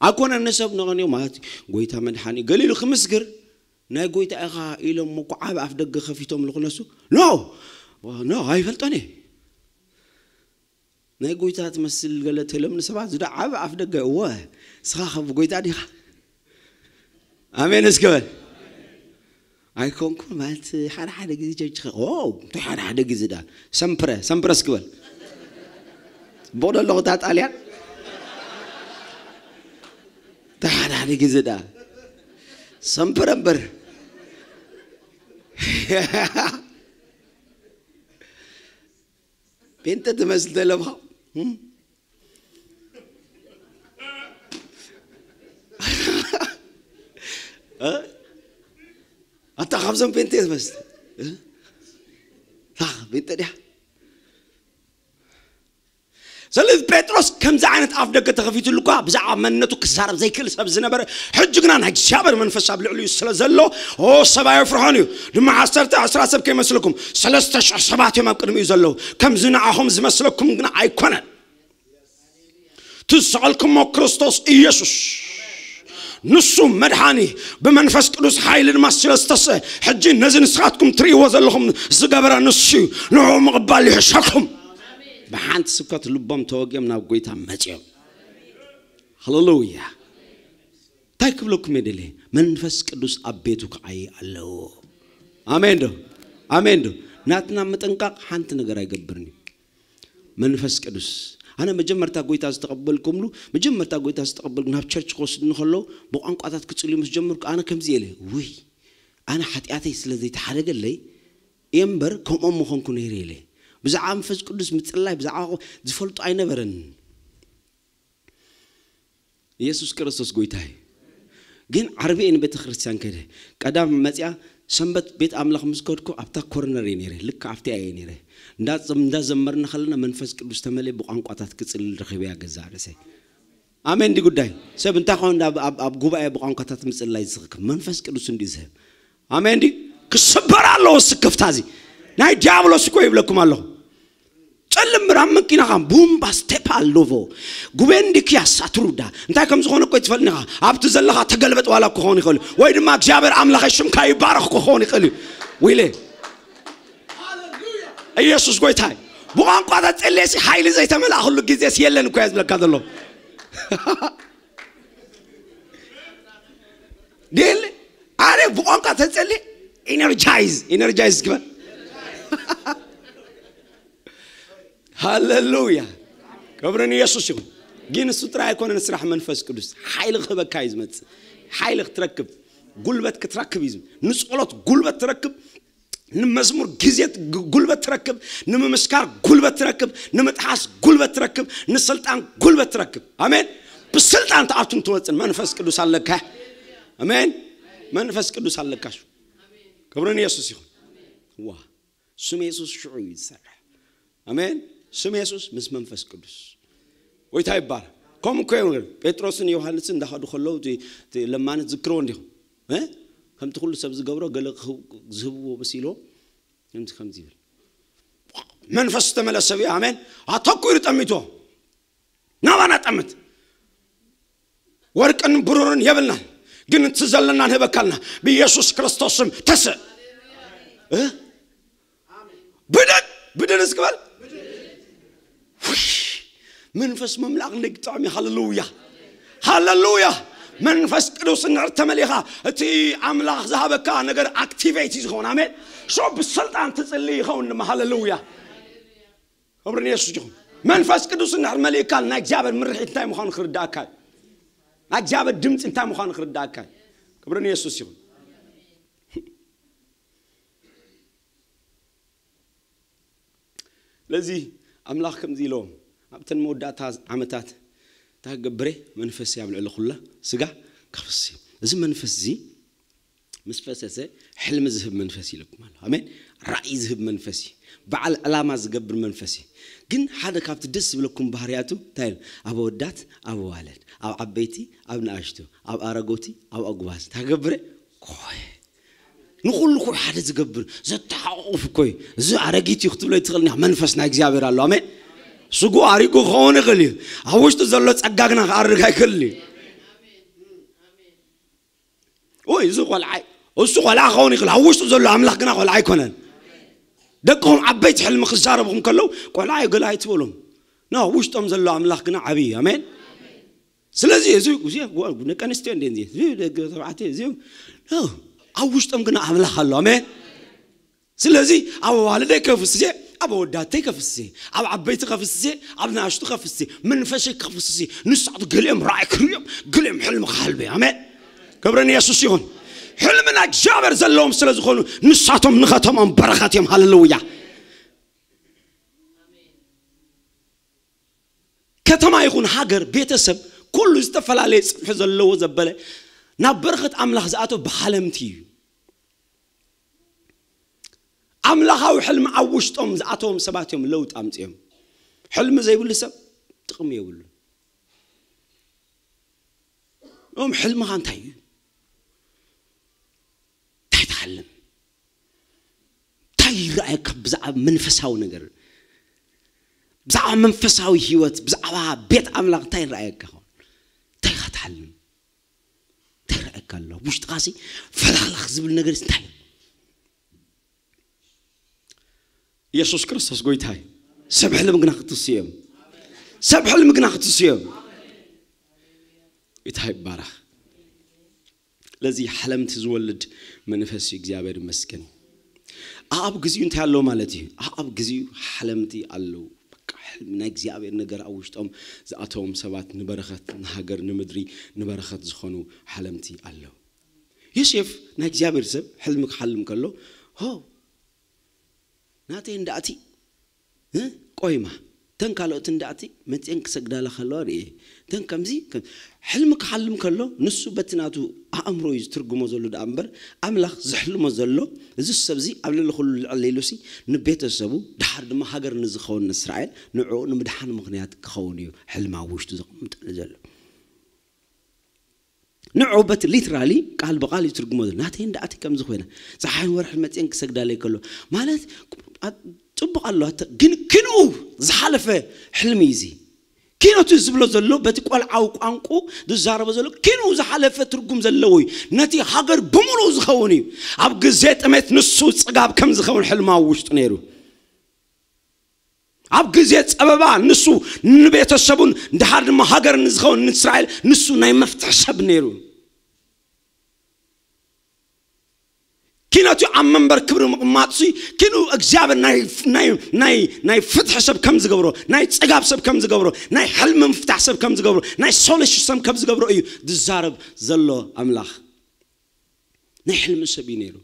ኣይኮነን ንሰብ ንቐንዮ ማለት ጎይታ መድሓኒ ገሊሉ ክምስግር ናይ ጎይታ ኢኻ ኢሎም እኮ ዓቢ ኣፍ ደገ ከፊቶም ልኹነሱ። ኖ፣ ኖ፣ ኣይፈልጦን እየ። ናይ ጎይታ ትመስል ገለ ተሎም ንሰባት ዝዳ ዓቢ ኣፍ ደገ። እወ፣ ስኻ ካብ ጎይታ ዲኻ? ኣሜን እስኪ በል። ኣይኮንኩን ማለት ሓደ ሓደ ግዜ ቸርች ኸ-፣ ኦ፣ እንታይ ሓደ ሓደ ግዜ ዳ? ሰምፕረ፣ ሰምፕረ እስኪ በል። ጽቡቕ ዶ ኣለኹ እታ ጣልያን? እንታይ ሓደ ሓደ ግዜ ዳ? ሰምፕረ እምበር። ጴንጠ ትመስል ተለምኻ። እም? እ? ኣታ ካብዞም ጴንጤ ትመስል። እ? ታ ቤተ ድያ? ስለዚ ጴጥሮስ ከምዚ ዓይነት ኣፍ ደገ ተኸፊቱሉ እኳ ብዛዕባ መንነቱ ክዛረብ ዘይክእል ሰብ ዝነበረ፣ ሕጂ ግና ናይ እግዚኣብሔር መንፈስ ኣብ ልዕሊኡ ስለ ዘሎ፣ ኦ ሰብ ኣይፍርሖን እዩ። ድማ ዓሰርተ ዕስራ ሰብ ከይመስልኩም፣ ሰለስተ ሽሕ ሰባት እዮም ኣብ ቅድሚኡ ዘለዉ። ከምዚ ንዓኹም ዝመስለኩም ግና ኣይኮነን። ትስቐልኩሞ ክርስቶስ ኢየሱስ ንሱ መድሓኒ ብመንፈስ ቅዱስ ሓይሊ ድማ ስለ ዝተስአ፣ ሕጂ ነዚ ንስኻትኩም ትርእይዎ ዘለኹም ዝገበረ ንሱ እዩ። ንዕኡ ምቕባል ይሕሸኩም። ብሓንቲ ስብከት ልቦም ተወጊኦም ናብ ጎይታ መጺኦም። ሃሌሉያ። እንታይ ክብለኩም የደለ? መንፈስ ቅዱስ ኣብ ቤቱ ክዓይ ኣለዎ። ኣሜን ዶ? ኣሜን ዶ? ናትና ምጥንቃቕ ሓንቲ ነገር ኣይገብርን እዩ። መንፈስ ቅዱስ፣ ኣነ መጀመርታ ጎይታ ዝተቐበልኩምሉ፣ መጀመርታ ጎይታ ዝተቐበልኩ ናብ ቸርች ክወስድኒ ከሎ ብቋንቋታት ክጽልዩ ምስ ጀመርኩ፣ ኣነ ከምዚ ኢለ፣ ውይ፣ ኣነ ሓጢኣተይ ስለ ዘይተሓደገለይ እየ እምበር ከምኦም ምኾንኩ ነይረ ኢለ። ብዛዕባ መንፈስ ቅዱስ ምጽላይ ብዛዕባ ዝፈልጦ ኣይነበረን። ኢየሱስ ክርስቶስ ጎይታ እዩ። ግን ዓርቢ እየ ንቤተ ክርስቲያን ከይደ። ቀዳም መጽያ ሰንበት ቤት ኣምላኽ ምስ ከድኩ ኣብታ ኮርነር እየ ነይረ፣ ልክዕ ኣብቲ እየ ነይረ። እንዳ እንዳዘመርና ከለና መንፈስ ቅዱስ ተመልየ ብቋንቋታት ክጽልል ረኺበያ ገዛ ርእሰይ። ኣሜን። እንዲ ጉዳይ ሰብ እንታይ ኾን ኣብ ኣብ- ኣብ ጉባኤ ብቋንቋታት ምጽላይ ዝስኽክም መንፈስ ቅዱስ እንዲ ዝህብ። ኣሜን። እንዲ ክስበር ኣለዎ ስክፍታ እዚ ናይ ዲያብሎስ እኮ ይብለኩም ኣለኹ። ጸልም ብራ መኪናኻ ቡምባ ስቴፓ ኣሎቮ ጉቤንዲ ኪያ ሳትሩዳ እንታይ ከም ዝኾነ እኮ ትፈልኒ ኢኻ። ኣብቲ ዘለኻ ተገልበጥ ዋላ ክኸውን ይኽእል እዩ። ወይ ድማ እግዚኣብሔር ኣምላኸ ሽምካ ይባረኽ ክኸውን ይኽእል እዩ። ዊለ ኢየሱስ ጎይታይ ብቋንቋ ተጸልየሲ ሓይሊ ዘይተመልኣኽሉ ግዜስ የለን እኮ እያ ዝብለካ ዘሎ። ድል ኣረ ብቋንቋ ተጸሊ ኢነርጃይዝ ኢነርጃይዝ ግበል። ሃሌሉያ። ክብሪ ንየሱስ ይኹን። ግን እሱ ጥራይ ኣይኮነን ስራሕ መንፈስ ቅዱስ። ሓይሊ ክህበካ እዩ ዝመጽእ። ሓይሊ ክትረክብ፣ ጉልበት ክትረክብ እዩ ዝመ-፣ ንጸሎት ጉልበት ትረክብ፣ ንመዝሙር ግዜ ግ-፣ ጉልበት ትረክብ፣ ንምምስካር ጉልበት ትረክብ፣ ንምጥሓስ ጉልበት ትረክብ፣ ንስልጣን ጉልበት ትረክብ። ኣሜን። ብስልጣን ትኣቱን ትወጽን መንፈስ ቅዱስ ኣለካ። ኣሜን። መንፈስ ቅዱስ ኣለካ። ክብሪ ንየሱስ ይኹን። ዋ ስም የሱስ ሽዑ እዩ ዝሰርሕ። ኣሜን። ስም የሱስ ምስ መንፈስ ቅዱስ ጎይታ ይባል። ከምኡ እኮ እዮም ግን ጴጥሮስን ዮሃንስን እንዳኸዱ ከለዉ እቲ እቲ ለማኒ ትዝክርዎ እንዲኹም እ? ከምቲ ኩሉ ሰብ ዝገብሮ ገለ ክህብ- ዝህብዎ መሲልዎ ከምዚ ከምዚ ይብል። መንፈስ ዝተመልአ ሰብ እዩ። ኣሜን። ኣተኩሩ ጠሚትዎ ናባና ጠምት። ወርቅን ብሩርን የብልናን፣ ግን እቲ ዘለና ንህበካልና ብኢየሱስ ክርስቶስ ስም ተስእ። እ? ብድን ብድን እስክበል ውይ፣ መንፈስ መምላኽ እንደግ ጥዑም እዩ። ሃሌሉያ ሃሌሉያ። መንፈስ ቅዱስ እንድሕር ተመሊኻ እቲ ኣምላኽ ዝሃበካ ነገር ኣክቲቬቲ ዝኸውን ኣሜን። ሶ ብስልጣን ትጽሊ ይኸውን ድማ። ሃሌሉያ። ክብሪ ንየሱስ ይኹን። መንፈስ ቅዱስ እንድሕር መሊእካ ናይ እግዚኣብሔር ምርሒት እንታይ ምዃኑ ክርዳእካ እዩ። ናይ እግዚኣብሔር ድምፂ እንታይ ምዃኑ ክርዳእካ እዩ። ክብሪ ንየሱስ ይኹን። ስለዚ ኣምላኽ ከምዚ ኢሎም ኣብተን መወዳእታ ዓመታት እንታይ ክገብር እየ? መንፈሰይ ኣብ ልዕሊ ኩላ ስጋ ከፍስስ እዩ። እዚ መንፈስ እዚ ምስ ፈሰሰ ሕልሚ ዝህብ መንፈስ ኢለኩም ኣሎ። ኣሜን። ራእይ ዝህብ መንፈስ እዩ። በዓል ዕላማ ዝገብር መንፈስ እዩ። ግን ሓደ ካብቲ ደስ ዝብለኩም ባህርያቱ እንታይ ኢሉ? ኣብ ኣወዳት ኣብ ኣዋልድ፣ ኣብ ዓበይቲ ኣብ ንኣሽቱ፣ ኣብ ኣረጎቲ ኣብ ኣጉባዝ እንታይ ክገብር እየ? ኮይ ንኹሉ ኮይ ሓደ ዝገብር ዘተሓቑፍ ኮይ። እዚ ኣረጊት እዩ ክትብሎ ይትኽእል ኢና። መንፈስ ናይ እግዚኣብሔር ኣሎ። ኣሜን። ስጉ ኣሪጉ ክኸውን ይኽእል እዩ። ኣብ ውሽጡ ዘሎ ጸጋ ግና ክኣርግ ኣይክእልን እዩ። ወይ እዚ ቆልዓይ እሱ ቆልዓ ክኸውን ይኽእል፣ ኣብ ውሽጡ ዘሎ ኣምላኽ ግና ቆልዓ ኣይኮነን። ደቅኹም ዓበይቲ ሕልሚ ክዛረብኹም ከለዉ ቆልዓ እዩ ገለ ኣይትበሎም። ኖ፣ ኣብ ውሽጦም ዘሎ ኣምላኽ ግና ዓብዪ እዩ። ኣሜን። ስለዚ እዚ እዚ ደቂ ኣንስትዮ እንደ እዚ እዚ ደቂ ተባዕትዮ እዚ ኖ፣ ኣብ ውሽጦም ግና ኣምላኽ ኣሎ። ኣሜን። ስለዚ ኣብ ኣዋልደይ ከፍስሴ፣ ኣብ ኣወዳተይ ከፍስሴ፣ ኣብ ዓበይቲ ከፍስሴ፣ ኣብ ንኣሽቱ ከፍስሴ፣ መንፈሰይ ከፍስሴ። ንሳቱ ገሊኦም ራእይ ክርእዮም፣ ገሊኦም ሕልሚ ክሓልበ። ኣሜን። ክብሪ ንየሱስ ይኹን። ሕልሚ ናይ እግዚኣብሔር ዘለዎም ስለ ዝኾኑ ንሳቶም ንኸተማኦም በረኸት እዮም። ሃሌሉያ። ከተማ ይኹን ሃገር፣ ቤተሰብ፣ ኩሉ ዝተፈላለየ ጽፍሒ ዘለዎ ዘበለ ናብ በረኸት ኣምላኽ ዝኣተው ብሓለምቲ እዩ። ኣምላኻዊ ሕልሚ ኣብ ውሽጦም ዝኣተዎም ሰባት እዮም ለውጢ ኣምፅኦም። ሕልሚ ዘይብሉ ሰብ ጥቕሚ የብሉ። እም ሕልምኻ እንታይ እዩ? እንታይ ትሓልም? እንታይ ይረኣየካ? ብዛዕባ መንፈሳዊ ነገር፣ ብዛዕባ መንፈሳዊ ህይወት፣ ብዛዕባ ቤት ኣምላኽ እንታይ ይረኣየካ? እንታይ ኢኻ ትሓልም? እንታይ ይረኣየካ ኣሎ? ውሽጥኻሲ ፈላኽላኽ ዝብል ነገር እንታይ እዩ? ኢየሱስ ክርስቶስ ጎይታ እዩ። ሰብ ሕልም ግና ክትስዮም፣ ሰብ ሕልም ግና ክትስዮም። ጌታ ይባረኽ። ለዚ ሓለምቲ ዝወልድ መንፈስ እዩ። እግዚኣብሔር ይመስገን። ኣብ ግዚኡ እንታይ ኣለዉ ማለት እዩ? ኣብ ግዚኡ ሓለምቲ ኣለዉ። በቃ ሕልም ናይ እግዚኣብሔር ነገር ኣብ ውሽጦም ዝኣተዎም ሰባት ንበረኸት፣ ንሃገር፣ ንምድሪ ንበረኸት ዝኾኑ ሓለምቲ ኣለዉ። ዮሴፍ ናይ እግዚኣብሔር ሰብ ሕልሚ ክሓልም ከሎ፣ ሆ ናተይ እንዳእቲ እ? ቆይማ ተን ካልኦት እንዳእቲ መፅየን ክሰግዳላ ከለዋ ርኤ። ተን ከምዚ ከም- ሕልሚ ክሓልም ከሎ ንሱ በቲ ናቱ ኣእምሮ እዩ ዝትርጉሞ ዘሎ ደኣ እምበር ኣምላኽ ዘሕልሞ ዘሎ እዚ ሰብዚ ኣብ ልዕሊ ኩሉ ልዕል ኢሉሲ ንቤተሰቡ ድሓር ድማ ሃገር ንዝኸውን ንእስራኤል ንዕኡ ንምድሓን ምኽንያት ክኸውን እዩ ሕልሚ ኣብ ውሽጡ ዘቐምጠሉ ዘሎ። ንዑ በት ሊትራሊ ቃል ብቃል ይትርጉሞ ዘሎ ናተይ እንዳእቲ ከምዚ ኮይና ፀሓይን ወርሕን መፅየን ክሰግዳለይ ከሎ ማለት ኣብ- ፅቡቅ ኣሎ ኣተ- ግን ክንኡ ዝሓለፈ ሕልሚ እዩ እዚ። ኪኖቱ ዝብሎ ዘሎ በቲ ቆልዓዊ ቋንቁ ዝዛረቦ ዘሎ ክንኡ ዝሓለፈ ትርጉም ዘለዎ እዩ። ነቲ ሃገር ብምሉኡ ዝኸውን እዩ። ኣብ ግዜ ጥሜት ንሱ ፅጋብ ከም ዝኸውን ሕልሚ ኣብ ውሽጡ ነይሩ። ኣብ ግዜ ጸበባ ንሱ ንቤተሰቡን ድሓር ድማ ሃገር ንዝኸውን ንእስራኤል ንሱ ናይ መፍትሒ ሰብ ነይሩ። ኪነቱ ኣብ መንበር ክብሪ ምቕማጥ ሲ ኪኑ እግዚኣብሔር ናይ ናይ ናይ ናይ ፍትሒ ሰብ ከም ዝገብሮ ናይ ጽጋብ ሰብ ከም ዝገብሮ ናይ ሕልሚ ምፍታሕ ሰብ ከም ዝገብሮ ናይ ሶሉሽን ሰብ ከም ዝገብሮ እዩ ዝዛረብ ዘሎ ኣምላኽ። ናይ ሕልሚ ሰብ እዩ ነይሩ።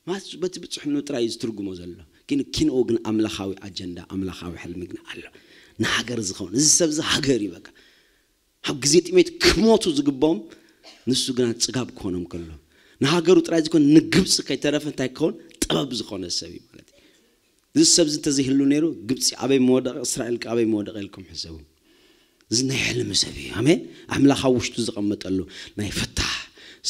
ማለት በቲ ብፅሕኑ ጥራይ እዩ ዝትርጉሞ ዘሎ። ግን ኪንኡ ግን ኣምላኻዊ ኣጀንዳ ኣምላኻዊ ሕልሚ ግን ኣሎ። ንሃገር ዝኸውን እዚ ሰብ እዚ ሃገር እዩ በቃ። ኣብ ግዜ ጥሜት ክሞቱ ዝግባኦም ንሱ ግና ፅጋብ ክኾኖም ከሎ ንሃገሩ ጥራይ ዝኾን ንግብፂ ከይተረፈ እንታይ ክኸውን ጥበብ ዝኾነ ሰብ እዩ ማለት እዩ። እዚ ሰብ እዚ እንተዘይህሉ ነይሩ ግብፂ ኣበይ መወደቐ እስራኤል ከ ኣበይ መወደቐ ኢልኩም ሕሰቡ። እዚ ናይ ሕልሚ ሰብ እዩ። ኣሜን። ኣምላኽ ኣብ ውሽጡ ዘቐመጠሉ ናይ ፍታሕ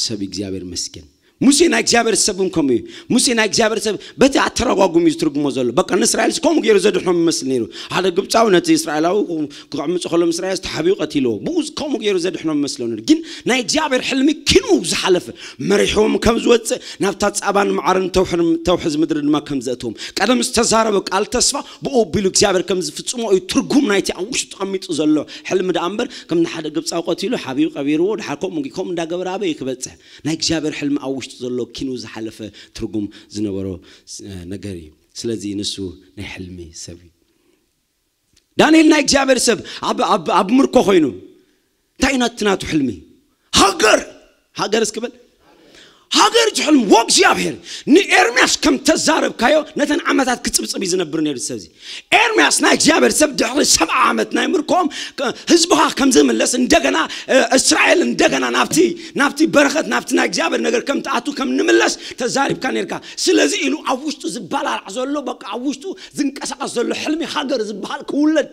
ሰብ እዩ። እግዚኣብሔር ይመስገን። ሙሴ ናይ እግዚኣብሔር ሰብ እውን ከምኡ እዩ። ሙሴ ናይ እግዚኣብሔር ሰብ በቲ ኣተረጓጉም እዩ ዝትርጉሞ ዘሎ። በቃ ንእስራኤልስ ከምኡ ገይሩ ዘድሕኖም ይመስል ነይሩ። ሓደ ግብፃዊ ነቲ እስራኤላዊ ክዕምፁ ከሎም እስራኤልስ ተሓቢኡ ቀቲልዎ። ብኡ ከምኡ ገይሩ ዘድሕኖም ይመስሎ ነይሩ። ግን ናይ እግዚኣብሔር ሕልሚ ኪኑ ዝሓለፈ መሪሕዎም ከም ዝወፅእ ናብታ ፃባን መዓርን ተውሕን- ተውሕዝ ምድሪ ድማ ከም ዘእትዎም ቀደም ዝተዛረበ ቃል ተስፋ ብኡ ኣቢሉ እግዚኣብሔር ከም ዝፍጽሞ እዩ ትርጉም ናይቲ ኣብ ውሽጡ ተቐሚጡ ዘሎ ሕልሚ ደኣ እምበር ከም ንሓደ ግብፃዊ ቀቲሉ ሓቢኡ ቀቢርዎ ድሓር ከምኡ ከምኡ እንዳገበረ ኣበይ ክበፅሕ ናይ እግዚኣብሔር ሕልሚ ኣብ ውሽጡ ዘሎ ኪኑ ዝሓለፈ ትርጉም ዝነበሮ ስ- ነገር እዩ። ስለዚ ንሱ ናይ ሕልሚ ሰብ እዩ። ዳንኤል ናይ እግዚኣብሔር ሰብ ኣብ- ኣብ ኣብ ምርኮ ኮይኑ እንታይ ናቲ ናቱ ሕልሚ ሃገር ሃገር እስክበል ሃገር እቲ ሕልሚ ወእግዚኣብሔር ንኤርምያስ ከም ተዛረብካዮ ነተን ዓመታት ክፅብፅብ እዩ ዝነብር ነይሩ ሰብዚ። ኤርምያስ ናይ እግዚኣብሔር ሰብ ድሕሪ ሰብዓ ዓመት ናይ ምርኮም ክ- ህዝብኻ ከም ዝምለስ እንደገና እ፣ እስራኤል እንደገና ናብቲ ናብቲ በረኸት ናብቲ ናይ እግዚኣብሔር ነገር ከም ትኣቱ ከም ንምለስ ተዛሪብካ ነርካ። ስለዚ ኢሉ ኣብ ውሽጡ ዝበላላዕ ዘሎ በቃ ኣብ ውሽጡ ዝንቀሳቐስ ዘሎ ሕልሚ ሃገር ዝበሃል ክውለድ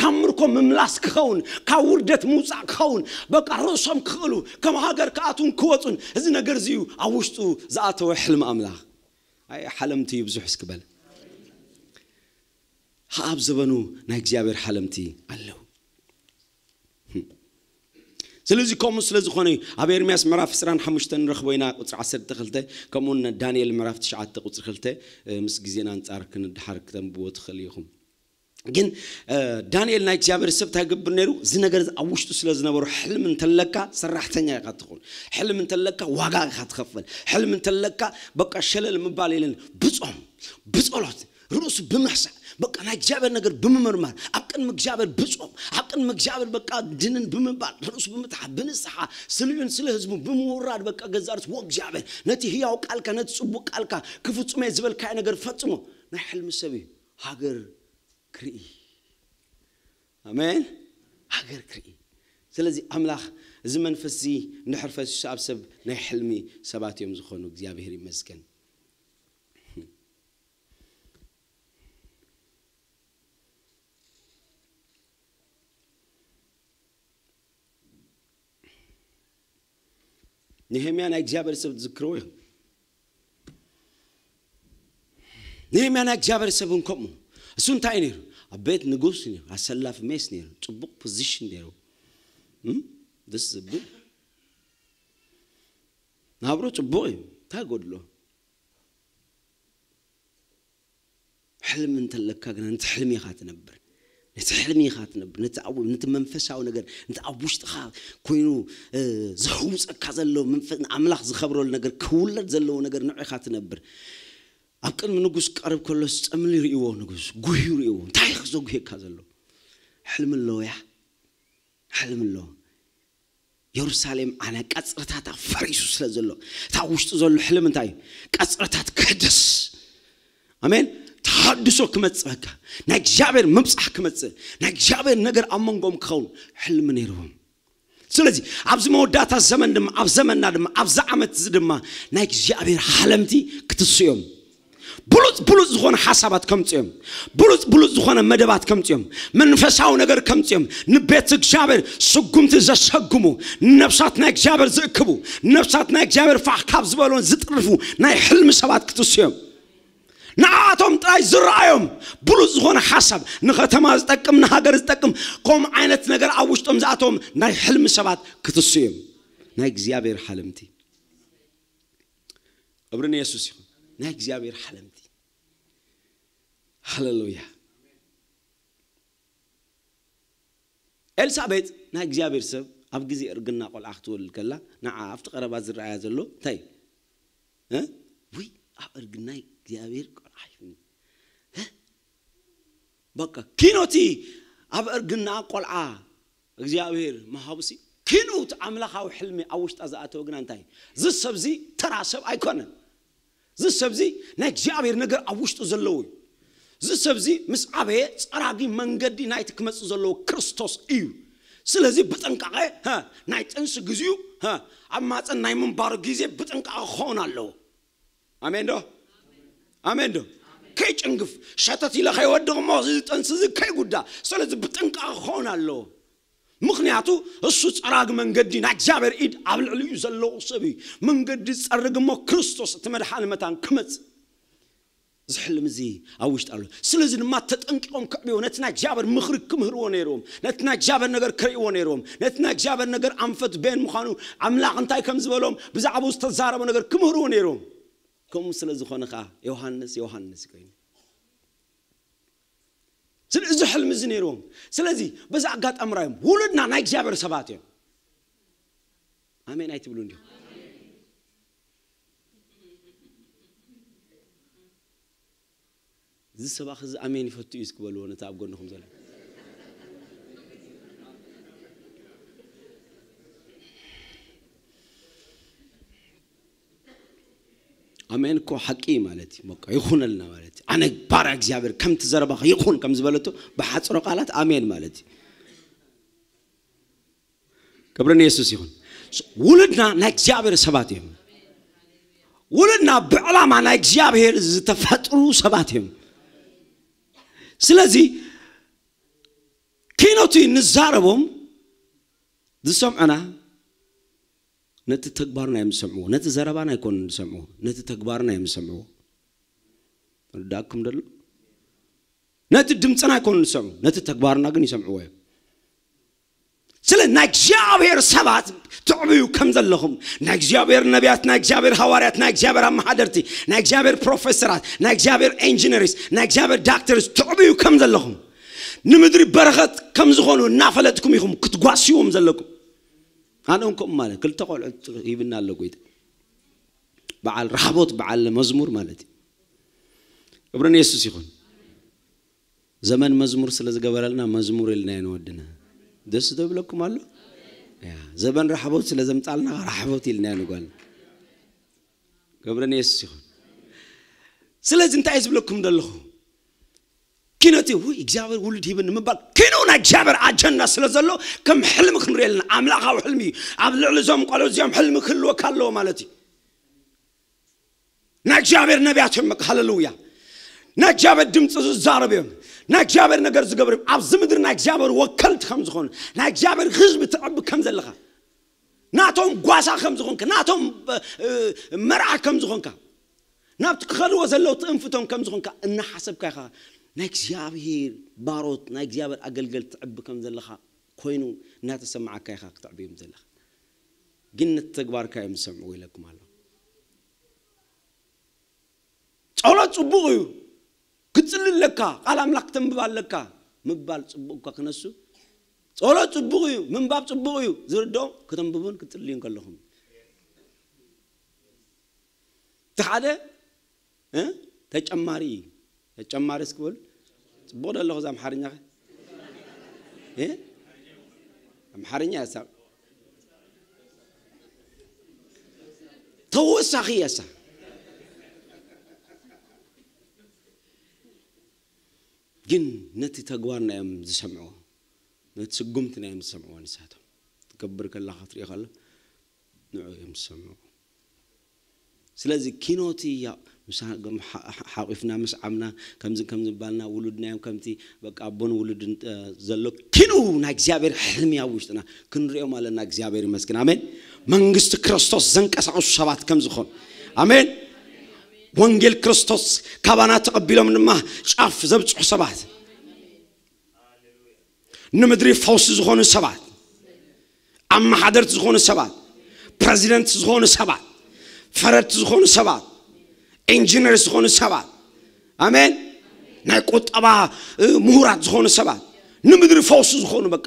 ካብ ምርኮ ምምላስ ክኸውን ካብ ውርደት ምውፃእ ክኸውን በቃ ርእሶም ክኽእሉ ከም ሃገር ክኣትውን ክወፁን እዚ ነገር እዚ እዩ ኣብ ውሽጡ ዝኣተወ ሕልሚ ኣምላኽ። ኣይ ሓለምቲ እዩ ብዙሕ እስክበል ኣብ ዘበኑ ናይ እግዚኣብሔር ሓለምቲ ኣለዉ። ስለዚ ከምኡ ስለ ዝኾነ እዩ ኣብ ኤርምያስ ምዕራፍ ዕስራን ሓሙሽተን ንረኽቦ ኢና ቁፅሪ ዓሰርተ ክልተ ከምኡ እውን ዳንኤል ምዕራፍ ትሽዓተ ቁፅሪ ክልተ ምስ ግዜና ኣንፃር ክንድሓር ክተንብዎ ትኽእል ኢኹም። ግን ዳንኤል ናይ እግዚኣብሔር ሰብ እንታይ ገብር ነይሩ? እዚ ነገር ኣብ ውሽጡ ስለ ዝነበሩ ሕልም እንተለካ ሰራሕተኛ ኢኻ ትኹን፣ ሕልም እንተለካ ዋጋ ኢኻ ትኸፈል፣ ሕልም እንተለካ በቃ ሸለል ምባል የለን። ብጾም ብጸሎት ርእሱ ብምሕሳብ በቃ ናይ እግዚኣብሔር ነገር ብምምርማር ኣብ ቅድሚ እግዚኣብሔር ብጾም ኣብ ቅድሚ እግዚኣብሔር በቃ ድንን ብምባል ርእሱ ብምትሓት ብንስሓ ስልዩን ስለ ህዝቡ ብምውራድ በቃ ገዛ ርእሱ ወ እግዚኣብሔር ነቲ ህያው ቃልካ ነቲ ጽቡቅ ቃልካ ክፍጽሞ እየ ዝበልካዮ ነገር ፈጽሞ። ናይ ሕልሚ ሰብ እዩ። ሃገር ክርኢ ኣሜን። ሃገር ክርኢ። ስለዚ ኣምላኽ እዚ መንፈስ እዚ እንድሕር ፈሲሱ ኣብ ሰብ ናይ ሕልሚ ሰባት እዮም ዝኾኑ። እግዚኣብሔር ይመስገን። ነህምያ ናይ እግዚኣብሔር ሰብ ትዝክርዎ ኢኹም። ነህምያ ናይ እግዚኣብሔር ሰብ እንከምኡ። እሱ እንታይ ነይሩ? ኣብ ቤት ንጉስ ነይሩ፣ ኣሰላፊ ሜስ ነይሩ፣ ጽቡቕ ፖዚሽን ነይሩ። እም? ደስ ዝብል ናብሮ ጽቡቕ እዩ። እንታይ ጎድሎ? ሕልሚ እንተለካ ግና ነቲ ሕልሚ ኢኻ ትነብር። ነቲ ሕልሚ ኢኻ ትነብር። ነቲ ኣብ ነቲ መንፈሳዊ ነገር፣ ነቲ ኣብ ውሽጥኻ ኮይኑ እ፣ ዘህውፀካ ዘሎ መንፈስ ንኣምላኽ ዝኸብረሉ ነገር ክውለድ ዘለዎ ነገር ንዑ ኢኻ ትነብር። ኣብ ቅድሚ ንጉስ ክቐርብ ከሎስ ጸምሊ ርእይዎ፣ ንጉስ ጉህዩ ርእይዎ። እንታይ ኢኻ ዘጉህየካ ዘሎ? ሕልሚ ኣለዎ እያ። ሕልሚ ኣለዎ። የሩሳሌም ዓነ ቀጽርታታ ፈሪሱ ስለ ዘሎ፣ እታ ውሽጡ ዘሎ ሕልም እንታይ እዩ? ቀጽርታት ክሕደስ። ኣሜን። ተሃድሶ ክመጽእ በቃ፣ ናይ እግዚኣብሔር ምብጻሕ ክመጽእ፣ ናይ እግዚኣብሔር ነገር ኣብ መንጎም ክኸውን ሕልሚ ነይርዎም። ስለዚ ኣብዚ መወዳእታ ዘመን ድማ፣ ኣብ ዘመንና ድማ፣ ኣብዚ ዓመት እዚ ድማ ናይ እግዚኣብሔር ሓለምቲ ክትስዮም፣ ብሉጽ ብሉጽ ዝኾነ ሓሳባት ከምጽዮም፣ ብሉጽ ብሉጽ ዝኾነ መደባት ከምጽዮም፣ መንፈሳዊ ነገር ከምጽዮም፣ ንቤት እግዚኣብሔር ስጉምቲ ዘሰጉሙ፣ ነብሳት ናይ እግዚኣብሔር ዝእክቡ፣ ነብሳት ናይ እግዚኣብሔር ፋሕ ካብ ዝበልዎን ዝጥርፉ ናይ ሕልሚ ሰባት ክትስዮም። ንዓኣቶም ጥራይ ዝረኣዮም ብሉጽ ዝኾነ ሓሳብ፣ ንኸተማ ዝጠቅም፣ ንሃገር ዝጠቅም፣ ከምኡ ዓይነት ነገር ኣብ ውሽጦም ዝኣተዎም ናይ ሕልሚ ሰባት ክትስዮም። ናይ እግዚኣብሔር ሓለምቲ። ክብሪ ንየሱስ ይኹን። ናይ እግዚኣብሔር ሓለምቲ። ሃሌሉያ። ኤልሳቤጥ ናይ እግዚኣብሔር ሰብ ኣብ ግዜ እርግና ቆልዓ ክትወልድ ከላ፣ ንዓ ኣብቲ ቀረባ ዝረኣያ ዘሎ እንታይ እዩ? እ? ውይ፣ ኣብ እርግናይ እግዚኣብሔር ቆልዓ ይፍኒ። እ? በቃ ኪኖቲ ኣብ እርግና ቆልዓ እግዚኣብሔር መሃቡሲ፣ ኪኖቲ ኣምላኻዊ ሕልሚ ኣብ ውሽጣ ዝኣተወ ግና እንታይ እዩ? እዚ ሰብዚ ተራ ሰብ ኣይኮነን። እዚ ሰብዚ ናይ እግዚኣብሔር ነገር ኣብ ውሽጡ ዘለዎ እዩ። እዚ ሰብዚ ምስ ዓበየ ጸራጊ መንገዲ ናይቲ ክመጽእ ዘለዎ ክርስቶስ እዩ። ስለዚ ብጥንቃቐ፣ ሃ፣ ናይ ጥንሲ ግዜኡ፣ ሃ፣ ኣብ ማፀን ናይ ምንባሩ ግዜ ብጥንቃቐ ክኸውን ኣለዎ። ኣሜን ዶ? ኣሜን ዶ? ከይጭንግፍ፣ ሸተት ኢለ ከይወድቕ እሞ እዚ ጥንሲ እዚ ከይጉዳ። ስለዚ ብጥንቃቐ ክኸውን ኣለዎ። ምኽንያቱ እሱ ጸራጊ መንገዲ ናይ እግዚኣብሔር ኢድ ኣብ ልዕሊኡ ዘለዎ ሰብ እዩ። መንገዲ ዝጸርግ እሞ ክርስቶስ እቲ መድሓኒ መታን ክመጽእ። እዚ ሕልሚ እዚ ኣብ ውሽጢ ኣሎ። ስለዚ ድማ ተጠንቂቖም ከዕብዮ፣ ነቲ ናይ እግዚኣብሔር ምኽሪ ክምህርዎ ነይርዎም። ነቲ ናይ እግዚኣብሔር ነገር ክርእይዎ ነይርዎም። ነቲ ናይ እግዚኣብሔር ነገር ኣንፈት ቤን ምዃኑ፣ ኣምላኽ እንታይ ከም ዝበሎም፣ ብዛዕባኡ ዝተዛረቦ ነገር ክምህርዎ ነይርዎም። ከምኡ ስለ ዝኾነ ኸኣ ዮሃንስ ዮሃንስ ኮይኑ። ስለ እዚ ሕልሚ እዚ ነይርዎም። ስለዚ በዚ ኣጋጣሚ ራዮም ውሉድና ናይ እግዚኣብሔር ሰባት እዮም። ኣሜን ኣይትብሉ እንዲኹም? እዚ ሰባኺ እዚ ኣሜን ይፈቱ እዩ እስኪ በልዎ ነቲ ኣብ ጎንኹም ዘሎ። ኣሜን እኮ ሓቂ እዩ ማለት እዩ። በቃ ይኹነልና ማለት እዩ። ኣነ ባርያ እግዚኣብሔር ከምቲ ዘረባኺ ይኹን ከም ዝበለቶ ብሓፅሮ ቃላት ኣሜን ማለት እዩ። ክብሪ ንየሱስ ይኹን። ውሉድና ናይ እግዚኣብሔር ሰባት እዮም። ውሉድና ብዕላማ ናይ እግዚኣብሔር ዝተፈጥሩ ሰባት እዮም። ስለዚ ኪኖቲ ንዛረቦም ዝሰምዑና ነቲ ተግባርና እዮም ዝሰምዕዎ። ነቲ ዘረባና ኣይኮኑን ዝሰምዕዎ፣ ነቲ ተግባርና እዮም ዝሰምዕዎ። ርዳእኩም ደሎ? ነቲ ድምፅና ኣይኮኑን ዝሰምዑ፣ ነቲ ተግባርና ግን ይሰምዕዎ እዮም። ስለ ናይ እግዚኣብሔር ሰባት ትዕብዩ ከም ዘለኹም፣ ናይ እግዚኣብሔር ነቢያት፣ ናይ እግዚኣብሔር ሃዋርያት፣ ናይ እግዚኣብሔር ኣመሓደርቲ፣ ናይ እግዚኣብሔር ፕሮፌሰራት፣ ናይ እግዚኣብሔር ኢንጂነሪስ፣ ናይ እግዚኣብሔር ዳክተርስ ትዕብዩ ከም ዘለኹም፣ ንምድሪ በረኸት ከም ዝኾኑ እናፈለጥኩም ኢኹም ክትጓስይዎም ዘለኩም። ኣነ እንኮም ማለት ክልተ ቆልዑት ሂብና ኣሎ ጎይታ። በዓል ራህቦት በዓል መዝሙር ማለት እዩ። ክብሪ ንየሱስ ይኹን። ዘመን መዝሙር ስለ ዝገበረልና መዝሙር ኢልና ኢና ንወድና። ደስ ዶ ይብለኩም ኣሎ? ያ፣ ዘመን ራህቦት ስለ ዘምጻልና ራህቦት ኢልና ኢና ንጓል። ክብሪ ንየሱስ ይኹን። ስለዚ እንታይ ዝብለኩም ዘለኹ? ኪኖቲ ውይ እግዚኣብሔር ውሉድ ሂብን ንምባል ኪኖ ናይ እግዚኣብሔር ኣጀንዳ ስለ ዘሎ ከም ሕልሚ ክንሪኦ ኣለና። ኣምላኻዊ ሕልሚ እዩ። ኣብ ልዕሊ እዞም ቆልዑ እዚኦም ሕልሚ ክህልወካ ኣለዎ ማለት እዩ። ናይ እግዚኣብሔር ነቢያት እዮም። በቃ ሃሌሉያ። ናይ እግዚኣብሔር ድምፂ ዝዛረብ እዮም። ናይ እግዚኣብሔር ነገር ዝገብር እዮም። ኣብዚ ምድሪ ናይ እግዚኣብሔር ወከልቲ ከም ዝኾኑ፣ ናይ እግዚኣብሔር ህዝቢ ትዕቢ ከም ዘለኻ ናቶም ጓሳ ከም ዝኾንካ፣ ናቶም መርዓ ከም ዝኾንካ፣ ናብቲ ክኸድዎ ዘለዉ ትእንፍቶም ከም ዝኾንካ እናሓሰብካ ኢኻ ናይ እግዚኣብሔር ባሮት፣ ናይ እግዚኣብሔር ኣገልገል ትዕቢ ከም ዘለኻ ኮይኑ እናተሰማዓካ ኢኻ ክትዕብዮም ዘለኻ። ግን ነቲ ተግባርካ እዮም ዝሰምዕዎ ኢለኩም ኣሎ። ጸሎት ጽቡቕ እዩ። ክትጽሊ ኣለካ፣ ቃል ኣምላኽ ክተንብብ ኣለካ። ምባል ጽቡቕ እኳ ክነሱ፣ ጸሎት ጽቡቕ እዩ፣ ምንባብ ጽቡቕ እዩ። ዝርድኦም ክተንብቡን ክትጽልዩን ከለኹም። እቲ ሓደ፣ እ? ተጨማሪ እዩ። ተጨማሪ እስኪ በሉ። ጽቡቕ ዶ ኣለኹ እዛ ኣምሓርኛ ከ? እ? ኣምሓርኛ እያ እሳ። ተወሳኺ እያ እሳ። ግን ነቲ ተግባርና እዮም ዝሰምዕዎ። ነቲ ስጉምትና እዮም ዝሰምዕዎ ንሳቶም። ትገብር ከለኻ ክትሪኦ ከሎ ንዑ እዮም ዝሰምዕዎ። ስለዚ ኪኖቲ ያ-፣ ምስ ሓ-፣ ሓ-፣ ሓ-፣ ሓቂፍና ምስ ዓምና ከምዚ ከምዚ ባልና ውሉድና እዮም ከምቲ በቃ ኣቦን ውሉድን፣ እ፣ ዘሎ ኪኑ ናይ እግዚኣብሔር ሕልሚ ኣብ ውሽጥና ክንሪኦም ኣለና። እግዚኣብሔር ይመስገን። ኣሜን። መንግስቲ ክርስቶስ ዘንቀሳቕሱ ሰባት ከም ዝኾኑ። ኣሜን። ወንጌል ክርስቶስ ካባና ተቐቢሎም ድማ ጫፍ ዘብጽሑ ሰባት፣ ንምድሪ ፈውሲ ዝኾኑ ሰባት፣ ኣመሓደርቲ ዝኾኑ ሰባት፣ ፕረዚደንት ዝኾኑ ሰባት፣ ፈረድቲ ዝኾኑ ሰባት፣ ኢንጂነር ዝኾኑ ሰባት፣ ኣሜን፣ ናይ ቁጠባ፣ እ፣ ምሁራት ዝኾኑ ሰባት፣ ንምድሪ ፈውሲ ዝኾኑ፣ በቃ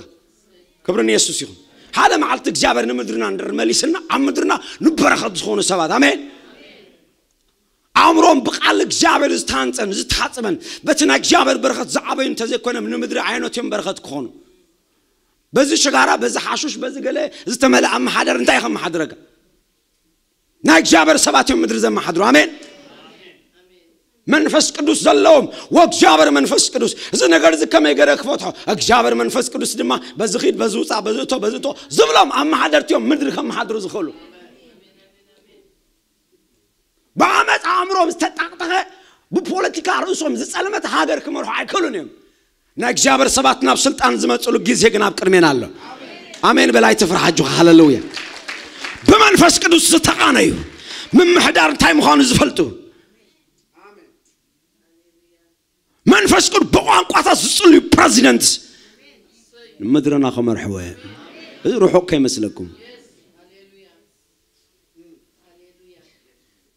ክብሪ ንየሱስ ይኹን። ሓደ መዓልቲ እግዚኣብሔር ንምድርና እንድር መሊስና ኣብ ምድርና ንበረኸት ዝኾኑ ሰባት፣ ኣሜን። ኣእምሮም ብቃል እግዚኣብሔር ዝተሃንጸን ዝተሓጽበን በቲ ናይ እግዚኣብሔር በረኸት ዝዓበዩ እንተዘይኮይኖም ንምድሪ ኣይነትዮም በረኸት ክኾኑ። በዚ ሽጋራ፣ በዚ ሓሹሽ፣ በዚ ገለ ዝተመልአ ኣመሓደር እንታይ ከመሓድረካ? ናይ እግዚኣብሔር ሰባት እዮም ምድሪ ዘመሓድሩ። ኣሜን። መንፈስ ቅዱስ ዘለዎም፣ ወእግዚኣብሔር መንፈስ ቅዱስ፣ እዚ ነገር እዚ ከመይ ገይረ ክፈትሖ? እግዚኣብሔር መንፈስ ቅዱስ ድማ በዚ ኺድ፣ በዚ ውፃእ፣ በዚ እቶ፣ በዚ እቶ ዝብሎም ኣመሓደርቲ እዮም ምድሪ ከመሓድሩ ዝኽእሉ። ብዓመፅ ኣእምሮም ዝተጣቕጠኸ፣ ብፖለቲካ ርእሶም ዝፀልመት ሃገር ክመርሑ ኣይክእሉን እዮም። ናይ እግዚኣብሔር ሰባት ናብ ስልጣን ዝመፅሉ ግዜ ግን ኣብ ቅድሜና ኣሎ። ኣሜን በል፣ ኣይትፍራሕ፣ ኣጆኻ። ሃሌሉያ። ብመንፈስ ቅዱስ ዝተቓነዩ፣ ምምሕዳር እንታይ ምዃኑ ዝፈልጡ፣ መንፈስ ቅዱስ ብቋንቋታት ዝጽልዩ ፕረዚደንት ንምድርና ክመርሕዎ እዮም። እዚ ርሑቕ ከይመስለኩም።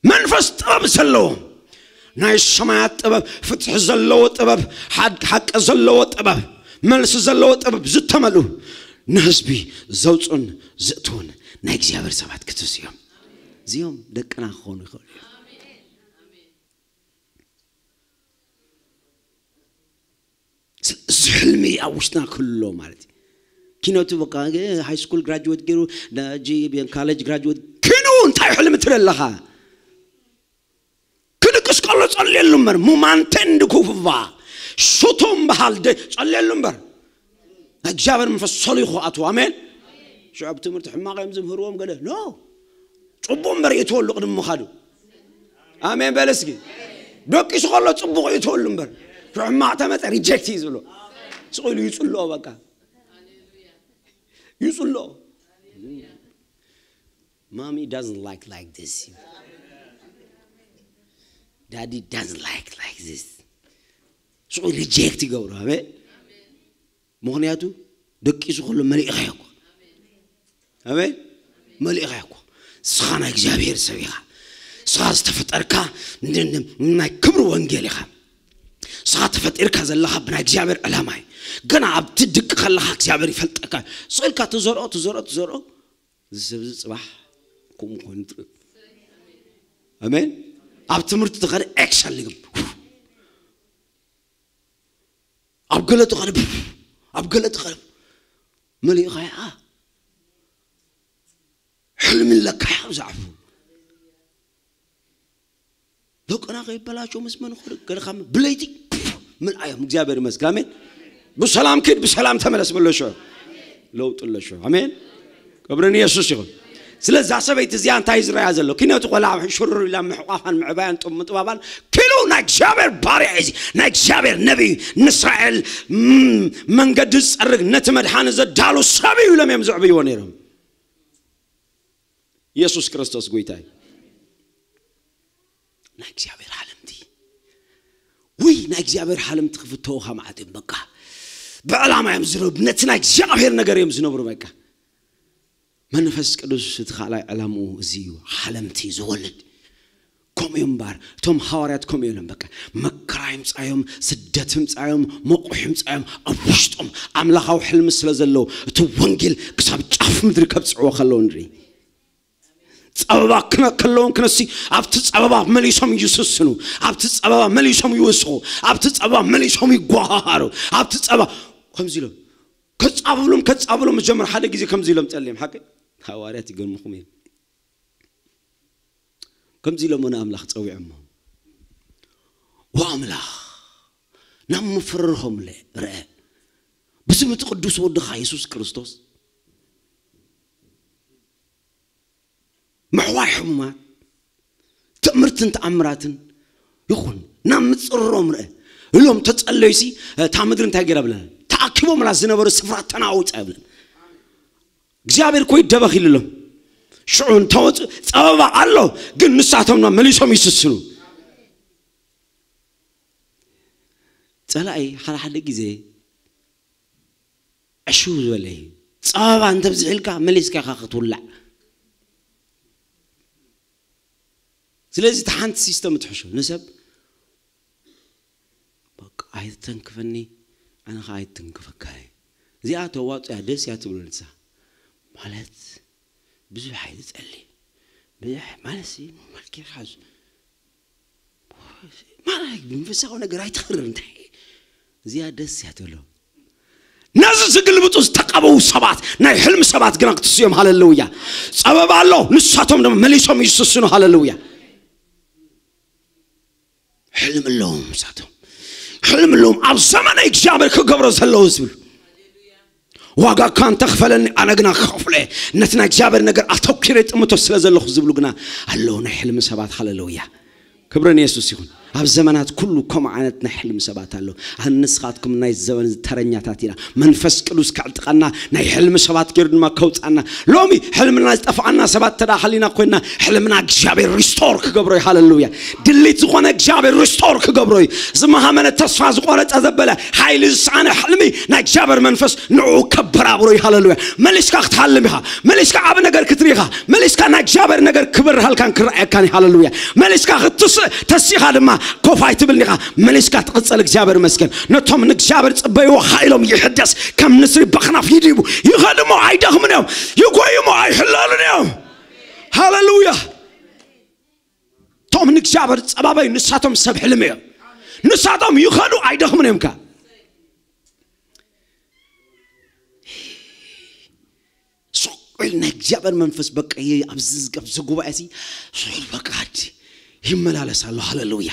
መንፈስ ጥበብ ዘለዎም፣ ናይ ሰማያት ጥበብ፣ ፍትሒ ዘለዎ ጥበብ፣ ሓድ-፣ ሓቂ ዘለዎ ጥበብ፣ መልሲ ዘለዎ ጥበብ ዝተመልኡ፣ ንህዝቢ ዘውፅኡን ዘእትዉን ናይ እግዚኣብሔር ሰባት ክትስ እዮም። እዚኦም ደቅና ክኾኑ ይኽእሉ እዮም። እዚ ሕልሚ ኣብ ውሽጥና ክህሉ ማለት እዩ። ኪነቱ በቃ ሃይ ስኩል ግራጅዌት ገይሩ፣ ዳጂ ኮሌጅ ግራጅዌት ኪኑ እንታይ ሕልሚ ትርኢ ኣለኻ? ክድቅስ ከሎ ጸልየሉ እምበር፣ ሙማንቴ እንድኩፍባ ሹቶም በሃል ደ-፣ ጸልየሉ እምበር። እግዚኣብሔር መንፈስ ሰሊኹ ኣትዎ። ኣሜን። ሽዑ ኣብ ትምህርቲ ሕማቕ እዮም ዝምህርዎም ገለ። ኖ። ጽቡቕ እምበር ይእትወሉ ቅድሚ ምኻዱ። ኣሜን በል እስኪ። ደቂሱ ከሎ ጽቡቕ ይእትወሉ እምበር። ሽዑ ሕማቕ ተመጸ ሪጀክት እዩ ዝብሎ። ስቕ ኢሉ ይጽልኦ በቃ። ይጽልኦ። Mommy doesn't like, like this. Daddy doesn't like, like this. ስቕ ኢሉ ሪጀክት ይገብሮ። ኣሜን። ምኽንያቱ ደቂሱ ከሎ መሊእኻዮ እኮ። ኣሜን። መሊእኻዮ እኮ። ንስኻ ናይ እግዚኣብሔር ሰብ ኢኻ። ንስኻ ዝተፈጠርካ ን-፣ ን-፣ ናይ ክብሪ ወንጌል ኢኻ። ንስኻ ተፈጢርካ ዘለኻ ብናይ እግዚኣብሔር ዕላማ እዩ። ገና ኣብ ትድቂ ከለኻ እግዚኣብሔር ይፈልጠካ። ስቕ ኢልካ ትዘርኦ፣ ትዘርኦ፣ ትዘርኦ። እዚ ሰብ እዚ ጽባሕ ከምኡ ኮይኑ ትርኢ። ኣሜን። ኣብ ትምህርቲ ተኸደ ኤክሰል ይግብ። ኣብ ገለ ተኸደ፣ ኣብ ገለ ተኸደ። መሊእኻያ። ሕልሚ ኣለካ እያ ብዛዕባ። ደቅና ከይበላሸው ምስ መን ኾደ? ገለ ካብ ብለይቲ ምልኣዮም። እግዚኣብሔር ይመስገን። ኣሜን። ብሰላም ኪድ፣ ብሰላም ተመለስ በሎ ሽዑ። ለውጢ ኣሎ ሽዑ። ኣሜን። ክብሪ ንየሱስ ይኹን። ስለዛ ሰበይቲ እዚኣ እንታይ ዝረኣያ ዘሎ? ኪነቱ ቆልዓ ሽሩር ኢላ ምሕቋፋን ምዕባያን ጥም ምጥባባን ኪሉ ናይ እግዚኣብሔር ባርያ እዩ። እዚ ናይ እግዚኣብሔር ነቢይ ንእስራኤል፣ ም-፣ መንገዲ ዝጸርግ ነቲ መድሓኒ ዘዳሉ ሰብ እዩ ኢሎም እዮም ዘዕብይዎ ነይሮም። ኢየሱስ ክርስቶስ ጎይታ እዩ። ናይ እግዚኣብሔር ሓለምቲ፣ ውይ፣ ናይ እግዚኣብሔር ሓለምቲ ክፍተውኻ ማለት እዮም። በቃ ብዕላማ እዮም ዝነብሩ፣ ነቲ ናይ እግዚኣብሔር ነገር እዮም ዝነብሩ። በቃ መንፈስ ቅዱስ እቲ ካልኣይ ዕላምኡ እዚ እዩ። ሓለምቲ ዝወልድ ከምኡ እዮም እምበኣር። እቶም ሃዋርያት ከምኡ እዮም። በቃ መከራ ይምጻዮም፣ ስደት ይምጻዮም፣ መቑሕ ይምጻዮም፣ ኣብ ውሽጦም ኣምላኻዊ ሕልሚ ስለ ዘለዎ እቲ ወንጌል ክሳብ ጫፍ ምድሪ ከብጽዕዎ ከለዉ ንርኢ። ጸበባ ክነ- ከለዎም ክነሲ ኣብቲ ጸበባ መሊሶም ይስስኑ፣ ኣብቲ ጸበባ መሊሶም ይውስኹ፣ ኣብቲ ጸበባ መሊሶም ይጓሃሃሩ። ኣብቲ ጸበባ ከምዚ ኢሎም ከጻብሎም ከጻብሎም ጀምር። ሓደ ግዜ ከምዚ ኢሎም ጸልዮም ሓቂ ሃዋርያት ይገርምኹም እዮም። ከምዚ ኢሎም ንኣምላኽ ጸዊዖሞ፣ "ዋ ኣምላኽ፣ ናብ ምፍርርሆም ለ- ርአ፣ ብስም እቲ ቅዱስ ወድኻ የሱስ ክርስቶስ ምሕዋይ ሕሙማት፣ ትእምርትን ተኣምራትን ይኹን፣ ናብ ምጽርሮም ርአ" ኢሎም ተጸለዩሲ፣ እታ ምድሪ እንታይ ገይራ ብለና? ተኣኪቦምላ ዝነበሩ ስፍራ ተናውጸ ይብለን። እግዚኣብሔር እኮ ይደበኽ ኢልሎም። ሽዑ እንተወፁ ጸበባ ኣሎ፣ ግን ንሳቶም ድማ መሊሶም ይስስኑ። ጸላኢ ሓደ ሓደ ግዜ ዕሽው ዝበለ እዩ። ጸበባ እንተብዝሕልካ መሊስካ ኢኻ ክትውላዕ። ስለዚ እቲ ሓንቲ ሲስተም ትሕሾ ንሰብ በቃ ኣይትተንክፈኒ፣ ኣነ ኸዓ ኣይትንክፈካ እየ። እዚኣ ተዋፅያ ደስ እያ ትብሎ ንሳ። ማለት ብዙሕ ኣይትጸሊ። ብዙሕ ማለት ሲ ኖርማል ጌርካ ዝ- ማለት መንፈሳዊ ነገር ኣይትኽርር እንታይ። እዚኣ ደስ እያ ትብሎ። ነዚ ዝግልብጡ ዝተቐበው ሰባት ናይ ሕልሚ ሰባት ግና ክትስዮም። ሃለሉያ። ጸበባ ኣሎ፣ ንሳቶም ድማ መሊሶም ይስስኑ። ሃለሉያ። ሕልሚ ኣለዎም ንሳቶም። ሕልሚ ኣለዎም ኣብ ዘመነ እግዚኣብሔር ክገብሮ ዘለዎ ዝብሉ። ዋጋ እኳ እንተኽፈለኒ ኣነ ግና ክኸፍሎ እየ። ነቲ ናይ እግዚኣብሔር ነገር ኣተኪረ ይጥምቶ ስለ ዘለኹ ዝብሉ ግና ኣለዉ ናይ ሕልሚ ሰባት። ሃለሉያ። ክብሪ ንየሱስ ይኹን። ኣብ ዘመናት ኩሉ ከምኡ ዓይነት ናይ ሕልሚ ሰባት ኣለዉ። ኣነ ንስኻትኩም ናይ ዘመን ተረኛታት ኢና። መንፈስ ቅዱስ ከዕጥቐና ናይ ሕልሚ ሰባት ገይሩ ድማ ከውፅኣና። ሎሚ ሕልምና ዝጠፍኣና ሰባት ተዳ ሃሊና ኮይና ሕልምና እግዚኣብሔር ሪስቶር ክገብሮ እዩ። ሃለሉያ። ድሊት ዝኾነ እግዚኣብሔር ሪስቶር ክገብሮ እዩ። ዝመሃመነ ተስፋ ዝቆረጸ ዘበለ ሓይሊ ዝሰኣነ ሕልሚ ናይ እግዚኣብሔር መንፈስ ንዕኡ ከበራብሮ እዩ። ሃለሉያ። መሊስካ ክትሃልም ኢኻ። መሊስካ ዓብ ነገር ክትርኢ ኢኻ። መሊስካ ናይ እግዚኣብሔር ነገር ክበርሃልካን ክረኣየካን እዩ። ሃለሉያ። መሊስካ ክትስእ ተሲኻ ድማ ኮፍ ኣይትብልን ኢኻ። መሊስካ ትቕጽል። እግዚኣብሔር ይመስገን። ነቶም ንእግዚኣብሔር ጽበይዎ ሓይሎም ይሕደስ፣ ከም ንስሪ በኽናፍ ይድይቡ። ይኸድሞ ኣይደኽምን እዮም። ይጎይሞ ኣይሕለሉን እዮም። ሃለሉያ። እቶም ንእግዚኣብሔር ጸባባይ ንሳቶም ሰብ ሕልሚ እዮም። ንሳቶም ይኸዱ ኣይደኽምን እዮም። ከ ሱቕ ኢሉ ናይ እግዚኣብሔር መንፈስ በቃ ይ- ኣብዚ ዝገብ ዝጉባኤ ሲ ሱቕ በቃ ዓዲ ይመላለስ ኣሎ። ሃለሉያ።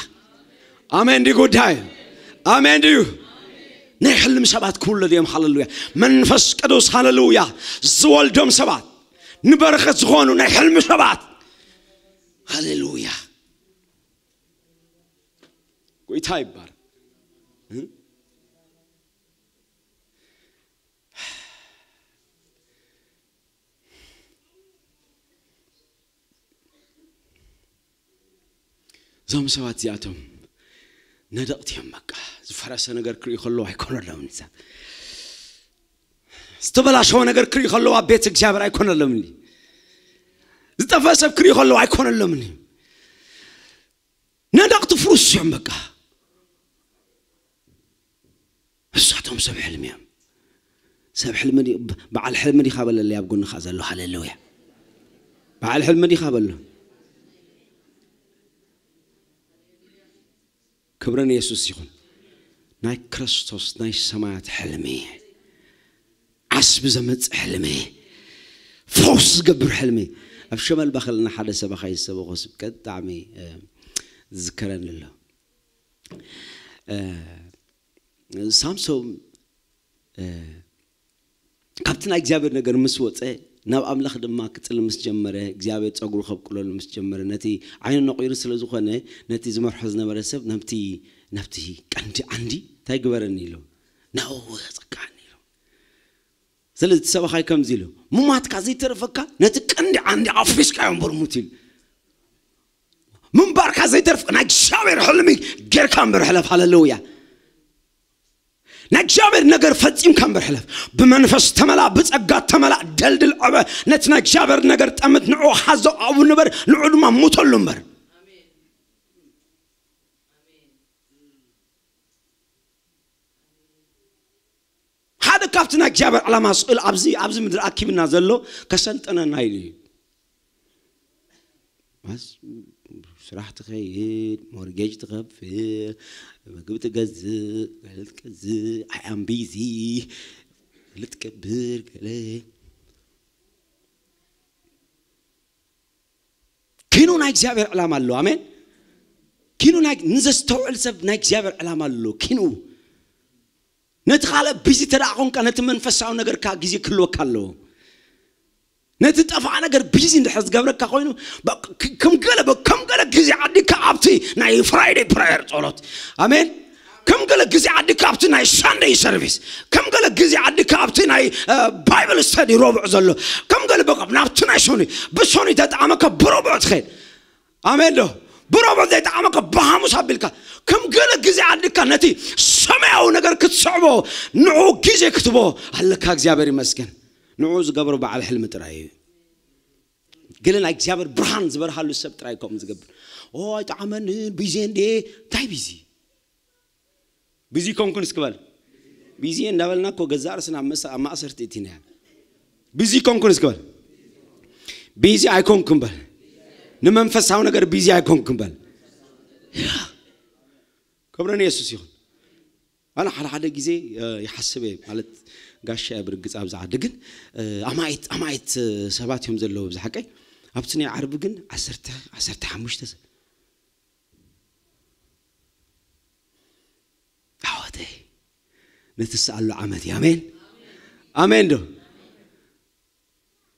ኣሜን ድዩ ጉዳይ? ኣሜን ድዩ? ናይ ሕልሚ ሰባት ክውለዱ እዮም። ሃለሉያ። መንፈስ ቅዱስ ሃለሉያ ዝወልዶም ሰባት ንበረኸት ዝኾኑ ናይ ሕልሚ ሰባት። ሃሌሉያ። ጎይታ ይባረክ። እ? እዞም ሰባት እዚኣቶም ነደቕቲ እዮም። በቃ ዝፈረሰ ነገር ክርእዩ ከለዉ ኣይኮነሎምን። እዛ ዝተበላሸወ ነገር ክርእዩ ከለዉ ኣብ ቤት እግዚኣብሔር ኣይኮነሎምን። ዝጠፍአ ሰብ ክርእዩ ከለዉ ኣይኮነሎምን። ነደቕቲ ፍሩስ እዮም። በቃ እሳቶም ሰብ ሕልሚ እዮም። ሰብ ሕልሚ ዲ- በዓል ሕልሚ ዲኻ በለለይ ኣብ ጎንኻ ዘሎ። ሃሌሉያ። በዓል ሕልሚ ዲኻ በሎ። ክብሪ ንየሱስ ይኹን። ናይ ክርስቶስ ናይ ሰማያት ሕልሚ፣ ዓስቢ ዘመጽእ ሕልሚ፣ ፈውስ ዝገብር ሕልሚ። ኣብ ሸመልባ ከለና ሓደ ሰባኻይ ዝሰበኾ ስብከት ብጣዕሚ እ፣ ዝዝከረኒ ኣሎ። እ፣ ሳምሶም እ፣ ካብቲ ናይ እግዚኣብሔር ነገር ምስ ወፀ ናብ ኣምላኽ ድማ ክፅሊ ምስ ጀመረ እግዚኣብሔር ፀጉሩ ከብቁለሉ ምስ ጀመረ ነቲ ዓይኑ ነቑይሩ ስለ ዝኾነ ነቲ ዝመርሖ ዝነበረ ሰብ ናብቲ ናብቲ ቀንዲ ዓንዲ እንታይ ግበረኒ ኢሉ ናብኡ ወፀካኒ ኢሉ ስለዚ እቲ ሰበኻይ ከምዚ ኢሉ፣ ምማትካ ዘይተርፈካ ነቲ ቀንዲ ዓንዲ ኣፍሪስካዮ እምበር ሙት ኢሉ። ምንባርካ ዘይተርፍ ናይ እግዚኣብሔር ሕልሚ ጌርካ እምበር ሕለፍ። ሃለሉያ። ናይ እግዚኣብሔር ነገር ፈጺምካ እምበር ሕለፍ። ብመንፈስ ተመላ፣ ብጸጋ ተመላ፣ ደልድል ዕበ። ነቲ ናይ እግዚኣብሔር ነገር ጠምት፣ ንዑ ሓዞ፣ ኣብኡ ንበር፣ ንዑ ድማ ሙተሉ እምበር። ሓደ ካብቲ ናይ እግዚኣብሔር ዕላማ ስእል ኣብዚ ኣብዚ ምድሪ ኣኪብና ዘሎ ከሰልጠነና ኢሉ እዩ። ማስ ስራሕ ትኸይድ፣ ሞርጌጅ ትኸፍል፣ ምግቢ ትገዝእ፣ ገለ ትገዝእ፣ ኣያም ቢዚ፣ ገለ ትገብር፣ ገለ ኪኑ ናይ እግዚኣብሔር ዕላማ ኣሎ። ኣሜን። ኪኑ ናይ ንዘስተውዕል ሰብ ናይ እግዚኣብሔር ዕላማ ኣሎ። ኪኑ ነቲ ካልእ ቢዚ ተደኣ ኾንካ ነቲ መንፈሳዊ ነገርካ ግዜ ክህልወካ ኣለዎ። ነቲ ጠፋ ነገር ቢዚ እንድሕር ዝገብረካ ኮይኑ በ- ክ- ከም ገለ በ- ከም ገለ ግዜ ዓዲካ ኣብቲ ናይ ፍራይደይ ፕራየር ጸሎት፣ ኣሜን። ከም ገለ ግዜ ዓዲካ ኣብቲ ናይ ሳንደይ ሰርቪስ፣ ከም ገለ ግዜ ዓዲካ ኣብቲ ናይ እ፣ ባይብል ስተዲ ረቡዕ ዘሎ፣ ከም ገለ በቃ ናብቲ ናይ ሶኒ ብሶኒ ተጠዓመካ ብረቡዕ ትኸይድ። ኣሜን ዶ? ብረቡዕ ዘይጠዓመካ ብሃሙስ ኣቢልካ ከም ገለ ግዜ ዓዲካ ነቲ ሰማያዊ ነገር ክትስዕቦ ንዑ ግዜ ክትቦ ኣለካ። እግዚኣብሔር ይመስገን። ንዑ ዝገብሮ በዓል ሕልሚ ጥራይ እዩ። ገለ ናይ እግዚኣብሔር ብርሃን ዝበርሃሉ ሰብ ጥራይ ከምኡ ዝገብር። ኦ ኣይጠዓመንን፣ ቢዚ እንዴ። እንታይ ቢዚ? ቢዚ ኮንኩን እስክበል። ቢዚ እንዳበልና እኮ ገዛ ርስና ኣብ መስ- ኣብ ማእሰርቲ እቲና። ቢዚ ኮንኩን እስክበል። ቢዚ ኣይኮንኩን በል። ንመንፈሳዊ ነገር ቢዚ ኣይኮንኩን በል። ክብሪ ንየሱስ ይኹን። ኣነ ሓደ ሓደ ግዜ እ፣ ይሓስብ እየ ማለት ጋሻ እየ ብርግጽ ኣብዚ ዓዲ ግን እ፣ ኣማኢት ኣማኢት እ፣ ሰባት እዮም ዘለዉ ኣብዚ ሓቀይ። ኣብቲ ናይ ዓርቢ ግን ዓሰርተ ዓሰርተ ሓሙሽተ ሰብ ኣወተይ ነቲ ስኣሉ ዓመት እዩ። ኣሜን ኣሜን ዶ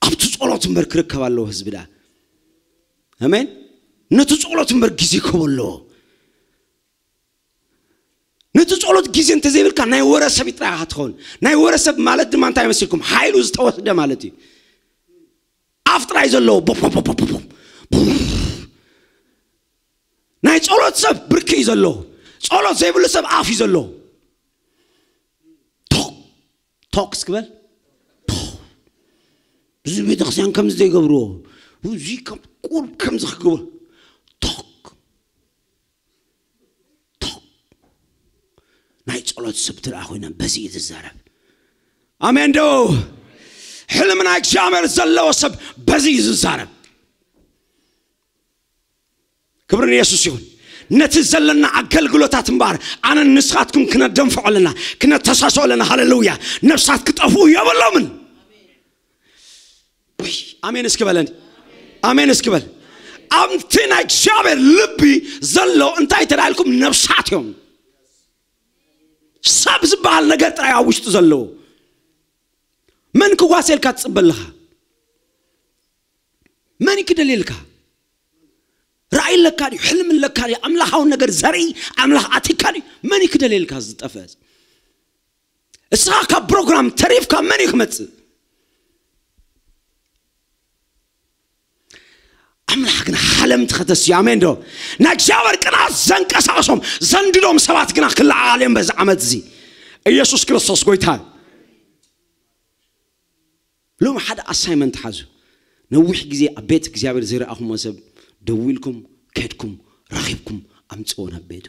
ኣብቲ ጸሎት እምበር ክርከብ ኣለዎ ህዝቢ ደኣ። ኣሜን። ነቲ ጸሎት እምበር ግዜ ክህቦ ኣለዎ። ነቲ ጸሎት ግዜ እንተዘይብልካ ናይ ወረ ሰብ ጥራይ ኢኻ ትኸውን። ናይ ወረ ሰብ ማለት ድማ እንታይ መሲልኩም? ሓይሉ ዝተወስደ ማለት እዩ። ኣፍ ጥራይ ዘለዎ ቦ- ቦ- ቦ- ቦ- ቦ- ቦ- ናይ ጸሎት ሰብ ብርኪ እዩ ዘለዎ። ጸሎት ዘይብሉ ሰብ ኣፍ እዩ ዘለዎ። ቶክ ቶክ እስክበል። ቶክ። እዚ ቤተክርስትያን ከምዚ ዘይገብርዎ፣ እዚ ከም ቁርብ ከምዚ ክገብር። ቶክ ቶክ። ናይ ጸሎት ሰብ ትረኣ ኮይና በዚ እዩ ዝዛረብ። ኣሜን ዶ? ሕልሚ ናይ እግዚኣብሔር ዘለዎ ሰብ በዚ እዩ ዝዛረብ። ክብሪ ንየሱስ ይኹን። ነቲ ዘለና ኣገልግሎታት እምበኣር ኣነን ንስኻትኩም ክነደንፍዖ ኣለና፣ ክነተሳስኦ ኣለና። ሃሌሉያ። ነፍሳት ክጠፍኡ የብሎምን። ውይ፣ ኣሜን እስኪ በለኒ። ኣሜን እስኪ በል። ኣብቲ ናይ እግዚኣብሔር ልቢ ዘሎ እንታይ ተዳልኩም ነፍሳት እዮም። ሰብ ዝበሃል ነገር ጥራይ ኣብ ውሽጡ ዘለዎ። መን ክዋሰልካ ትጽበ ኣለኻ? መን ክደልየልካ? ራእይ ኣለካ ድዩ? ሕልም ኣለካ ድዩ? ኣምላኻዊ ነገር ዘርኢ ኣምላኽ ኣቲካ ድዩ? መን ክደልየልካ ዝጠፍአ? እስኻ ካብ ፕሮግራም ተሪፍካ መን እዩ ክመጽእ? ኣምላኽ ግና ሓለምቲ ከተስዩ። ኣሜን ዶ? ናይ እግዚኣብሔር ቅንዓት ዘንቀሳቕሶም ዘንድዶም ሰባት ግና ክለዓል እዮም በዚ ዓመት እዚ። ኢየሱስ ክርስቶስ ጎይታ። ሎም ሓደ ኣሳይመንት ሓዙ። ነዊሕ ግዜ ኣብ ቤት እግዚኣብሔር ዘይረኣኹሞ ሰብ ደዊልኩም ከድኩም ረኺብኩም ኣምጽዎ ናብ ቤቱ።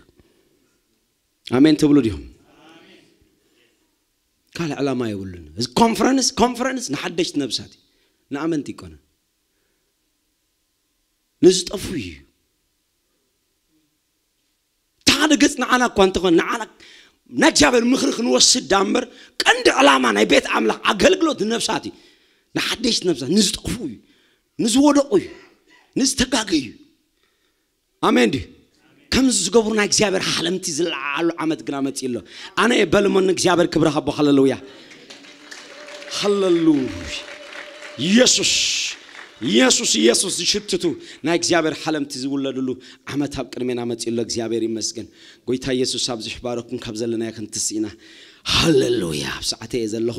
ኣሜን ትብሉ ዲኹም? ካልእ ዕላማ የብሉን። እዚ ኮንፈረንስ ኮንፈረንስ ንሓደሽቲ ነብሳት እዩ። ንኣመንቲ ይኮነ ንዝጠፉ እዩ። ሓደ ገጽ ንዓና እኳ እንተኾነ ንዓና ናይ እግዚኣብሔር ምኽሪ ክንወስድ ዳ እምበር ቀንዲ ዕላማ ናይ ቤት ኣምላኽ ኣገልግሎት ንነብሳት እዩ። ንሓደሽቲ ነብሳት ንዝጠፉ እዩ። ንዝወደቑ እዩ። ንዝተጋገዩ እዩ። ኣሜን ድዩ? ከምዚ ዝገብሩ ናይ እግዚኣብሔር ሓለምቲ ዝለዓሉ ዓመት ግና መጺእ ኣሎ። ኣነ እየ በልሞ ንእግዚኣብሔር ክብሪ ሃቦ። ሃሌሉያ ሃሌሉያ። ኢየሱስ ኢየሱስ ኢየሱስ ዝሽትቱ ናይ እግዚኣብሔር ሓለምቲ ዝውለድሉ ዓመት ኣብ ቅድሜና መጺእ ኣሎ። እግዚኣብሔር ይመስገን። ጎይታ ኢየሱስ ኣብዚ ይባረኩም። ካብ ዘለናዮ ክንትስእ ኢና። ሃሌሉያ። ኣብ ሰዓተይ እየ ዘለኹ።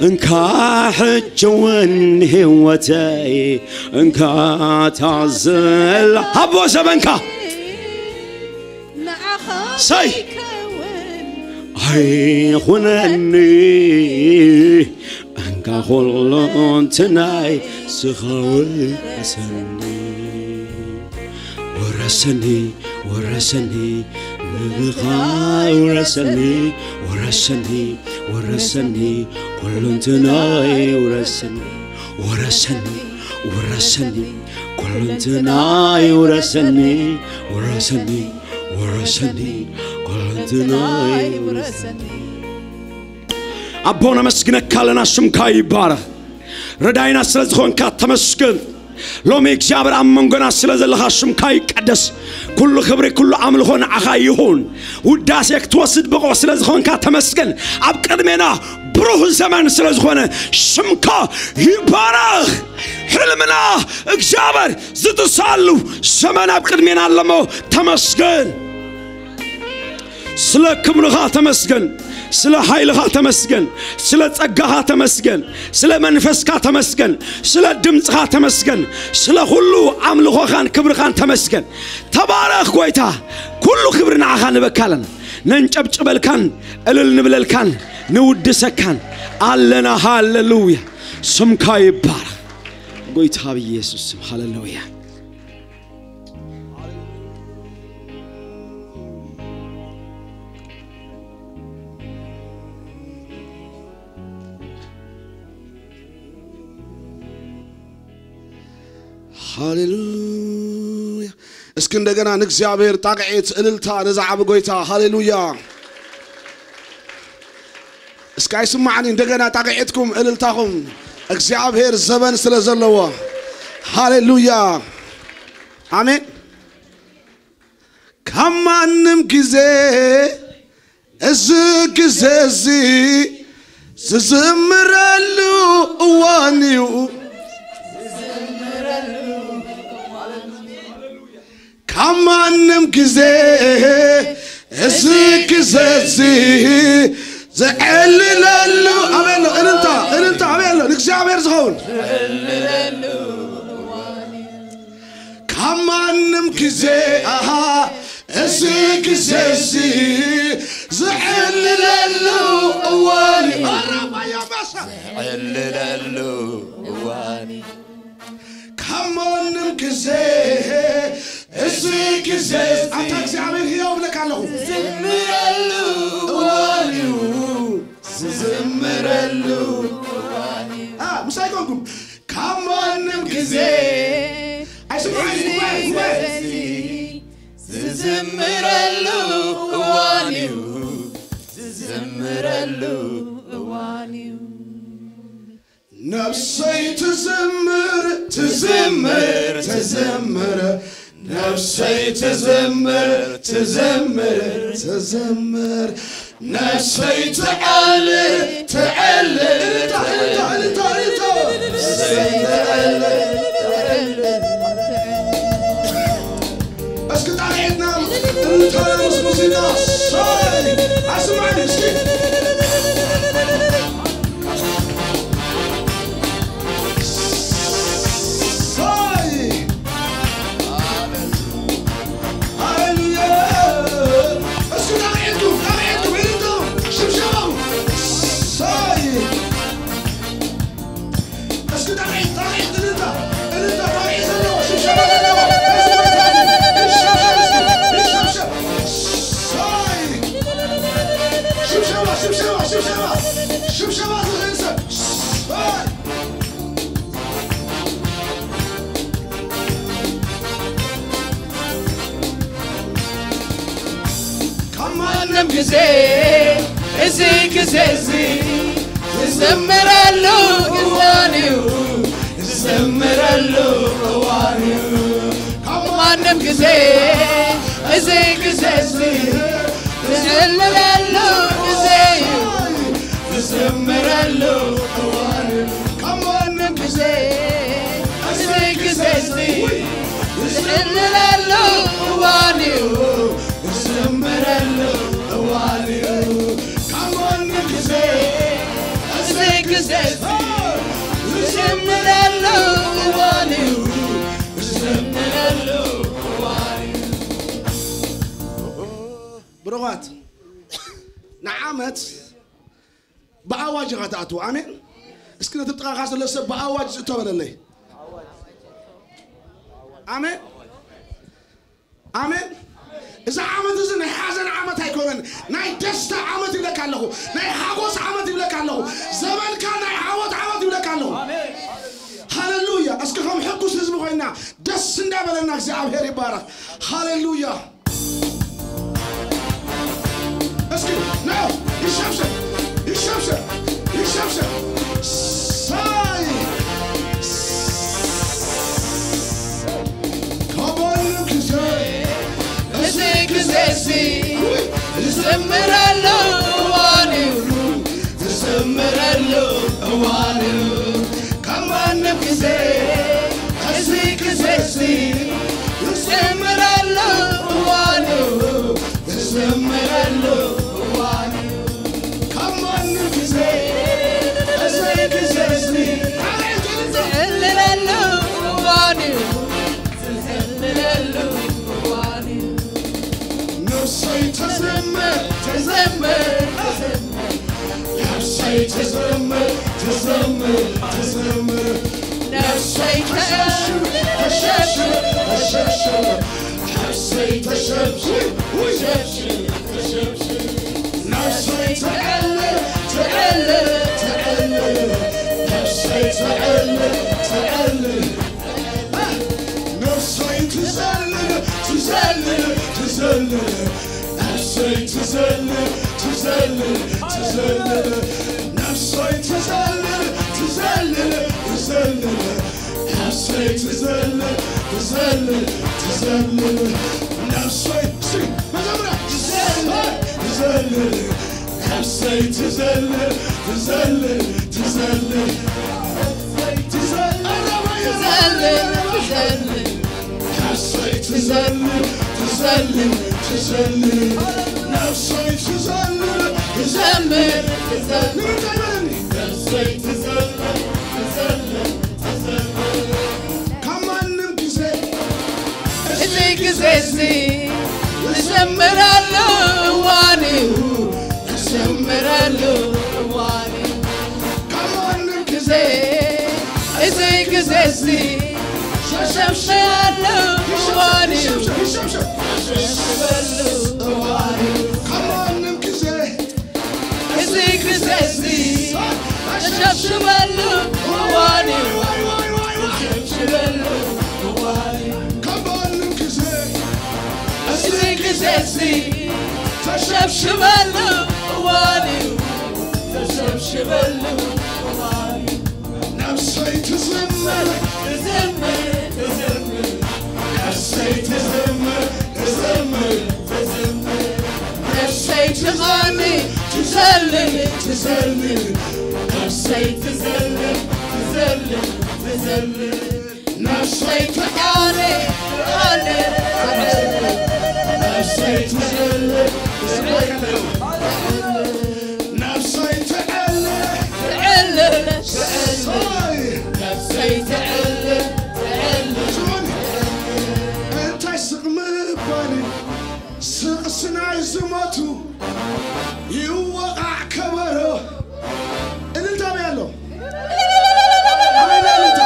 እንካ ሕጂ እውን ህይወተይ እንካ ታዘላ ሃቦ ዘበንካ ሰይ ኣይኹነኒ እንካ ኩሉ እንትናይ ስኻ ውረሰኒ ውረሰኒ ውረሰኒ ንኻ ውረሰኒ ውረሰኒ ውረሰኒ ኩሉ እንትናይ ውረሰኒ ውረሰኒ ውረሰኒ ኩሉ እንትናይ ውረሰኒ ውረሰኒ ውረሰኒ ኩሉ እንትናይ ውረሰኒ ኣቦ ነመስግነካ ኣለና ሽምካ ይባረኽ ረዳይና ስለ ዝኾንካ ተመስገን ሎሚ እግዚኣብሔር ኣብ መንጎና ስለ ዘለኻ ሽምካ ይቀደስ ኩሉ ክብሪ ኩሉ ኣምልኾ ንዓኻ ይኹን ውዳሴ ክትወስድ ብቑዕ ስለ ዝኾንካ ተመስገን ኣብ ቅድሜና ብሩህ ዘመን ስለ ዝኾነ ሽምካ ይባረኽ ሕልምና እግዚኣብሔር ዝጥሳሉ ዘመን ኣብ ቅድሜና ኣለሞ ተመስገን ስለ ክብርኻ ተመስገን ስለ ሓይልኻ ተመስገን ስለ ጸጋኻ ተመስገን ስለ መንፈስካ ተመስገን ስለ ድምፅኻ ተመስገን ስለ ኩሉ ኣምልኾኻን ክብርኻን ተመስገን ተባረኽ ጎይታ ኩሉ ክብሪ ንዓኻ ንበካለን ነንጨብጭበልካን እልል ንብለልካን ንውድሰካን ኣለና ሃሌሉያ ስምካ ይባረኽ ጎይታ ብኢየሱስ ስም ሃሌሉያ ሃሌሉያ እስኪ እንደገና ንእግዚኣብሔር ጣቕዒት እልልታ ነዛ ዓቢ ጎይታ ሃሌሉያ እስኪ ኣይስማዕኒ እንደገና ጣቕዒትኩም እልልታኹም እግዚኣብሔር ዘበን ስለ ዘለዎ ሃሌሉያ ኣሜን ካብ ማንም ግዜ እዚ ግዜ እዚ ዝዝምረሉ እዋን እዩ ካብ ማንም ግዜ እዚ ግዜ እዚ ዝዕልለሉ ኣበሎ እልልታ እልልታ ኣበሎ ንእግዚኣብሔር ዝኸውን ካብ ማንም ግዜ ኣሃ እዚ ግዜ እዚ ዝዕልለሉ እዋን እዩ። ኣራባያ ባሳ ዝዕልለሉ እዋን እዩ። ካብ ማንም ግዜ እዚ ግዜ ኣታ እግዚኣብሔር ህያው ብለካ ኣለኹ ዝዝምረሉ እዋን እዩ ዝዝምረሉ እዋን እዩ። አ፣ ምሳይ ኮንኩም ካብ ማንም ግዜ ኣይስምዓይ ጉባኤ ጉባኤ ዝዝምረሉ እዋን እዩ ዝዝምረሉ እዋን እዩ ነፍሰይ ትዝምር ትዝምር ትዝምር ነፍሰይ ትዝምር ትዝምር ትዝምር ነፍሰይ ትዕል ትዕል እስኪ ጣቂዕትና እንተና ምስ ሙዚቃ ሳይ ኣስማዕኒ እስኪ ሳይ ሃሌሉያ እስኪ ጣቂዕቱ ጣቂዕቱ ኢልቱ ሽብሸባው ሳይ እስኪ ጣቕዒት ጣቕዒት እልልታ እልልታ ጣቕዒት ዘለዎ ሽብሸባ ዘለዎ ሽብሸባ ዝኽእል ሰብ ካብ ማንም ግዜ እዚ ግዜ እዚ ዝዘምረሉ እዋን እዩ ዝዘምረሉ እዋን እዩ ካብ ማንም ግዜ እዚ ግዜ እዚ ዝዘምረሉ ግዜ እዩ ዝዘምረሉ እዋን እዩ ካብ ማንም ግዜ እዚ ግዜ እዚ ዝዕልለሉ እዋን እዩ ዝዘምረሉ እዋን እዩ ካብ ማንም ግዜ እዚ ግዜ ብሩኻት፣ ንዓመት ብኣዋጅ ኢኻ ትኣትዎ። ኣሜን። እስኪ ነቲ ጥቓኻ ዘሎ ሰብ ብኣዋጅ ዝእቶ በለለይ። ኣሜን። ኣሜን። እዚ ዓመት እዚ ናይ ሓዘን ዓመት ኣይኮነን። ናይ ደስታ ዓመት ይብለካ ኣለኹ። ናይ ሓጎስ ዓመት ይብለካ ኣለኹ። ዘመንካ ናይ ዓወት ዓመት ይብለካ ኣለኹ። ሃሌሉያ። እስኪ ከም ሕጉስ ህዝቢ ኮይና ደስ እንዳበለና እግዚኣብሔር ይባረኽ። ሃሌሉያ። እስኪ ና፣ ይሸብሸብ፣ ይሸብሸብ፣ ይሸብሸብ። ሳይ ከበሉ ግዜ፣ እዚ ግዜ እዚ ዝዘምረሉ እዋን እዩ፣ ዝዘምረሉ እዋን እዩ። ካብ ማንም ግዜ፣ እዚ ግዜ እዚ ዝዘምረሉ እዋን እዩ፣ ዝዘምረሉ እዋን እዩ። ካብ ማንም ግዜ፣ እዚ ግዜ እዚ ዝዕልለሉ እዋን እዩ፣ ዝዕልለሉ እዋን እዩ። ነፍሰይ ተዘምር፣ ተዘምር፣ ተዘምር። ነፍሰይ ተዘምር፣ ተዘምር፣ ተዘምር። ነፍሰይ ተሸብሽብ፣ ተሸብሽብ፣ ተሸብሽብ። ነፍሰይ ተሸብሽብ፣ ተሸብሽብ፣ ተሸብሽብ። ነፍሰይ ተዕልል፣ ተዕልል፣ ተዕልል። ነፍሰይ ተዕልል፣ ተዕልል። ነፍሰይ ትዘልል፣ ትዘልል፣ ትዘልል። ነፍሰይ ትዘልል፣ ትዘልል፣ ትዘልል። ነፍሰይ ትዘልል፣ ትዘልል፣ ትዘልል። ነፍሰይ ትዘልል፣ ትዘልል፣ ትዘልል። ነፍሰይ፣ እስኪ መዘምራ፣ ትዘልል፣ ትዘልል። ነፍሰይ ትዘልል፣ ትዘልል፣ ትዘልል። ትዘልል፣ ትዘልል፣ ትዘልል። ነፍሰይ ትዘልል፣ ትዘልል፣ ትዘልል። ነፍሰይ ትዘልል፣ ትዘምር፣ ትዘምር። ንምንታይ በለኒ? ነፍሰይ ትዘልል፣ ትዘልል፣ ትዘልል። ካብ ማንም ግዜ፣ እዚ ግዜ እዚ ዝዘምረሉ እዋን እዩ፣ ዝዘምረሉ እዋን እዩ። ካብ ማንም ግዜ፣ እዚ ግዜ እዚ ዘሸብሽበሉ እዋን እዩ፣ ዘሸብሽበሉ እዋን እዩ። ካብ ማንም ግዜ፣ እዚ ግዜ እዚ ተሸብሽበሉ እዋን እዩ። ተሸብሽበሉ እዋን እዩ። ካብ ማንም ግዜ፣ እዚ ግዜ እዚ ተሸብሽበሉ እዋን እዩ። ተሸብሽበሉ እዋን እዩ። ነፍሰይ ትዘምር፣ ትዘምር፣ ትዘምር። ነፍሰይ ትዘምር፣ ትዘምር፣ ትዘምር። ነፍሰይ ትቐኒ፣ ትዘልል፣ ትዘልል። ነፍሰይ ትዘልል፣ ትዘልል፣ ትዘልል። ነፍሰይ ትቐኒ፣ ትቐኒ፣ ትቐኒ። ነፍሰይ ትዘልል፣ ትዘልል፣ ትዘልል። ነፍሰይ ትዕልል፣ ትዕልል፣ ትዕልል። ነፍሰይ ትዕልል፣ ትዕልል። ስምዑኒ። እንታይ ስቕ ምባል እዩ? ስቕሲ ናይ ዝሞቱ ይወቓዕ ከበሮ። እልልታ በይ ኣሎ። ኣሜን፣ እልልታ።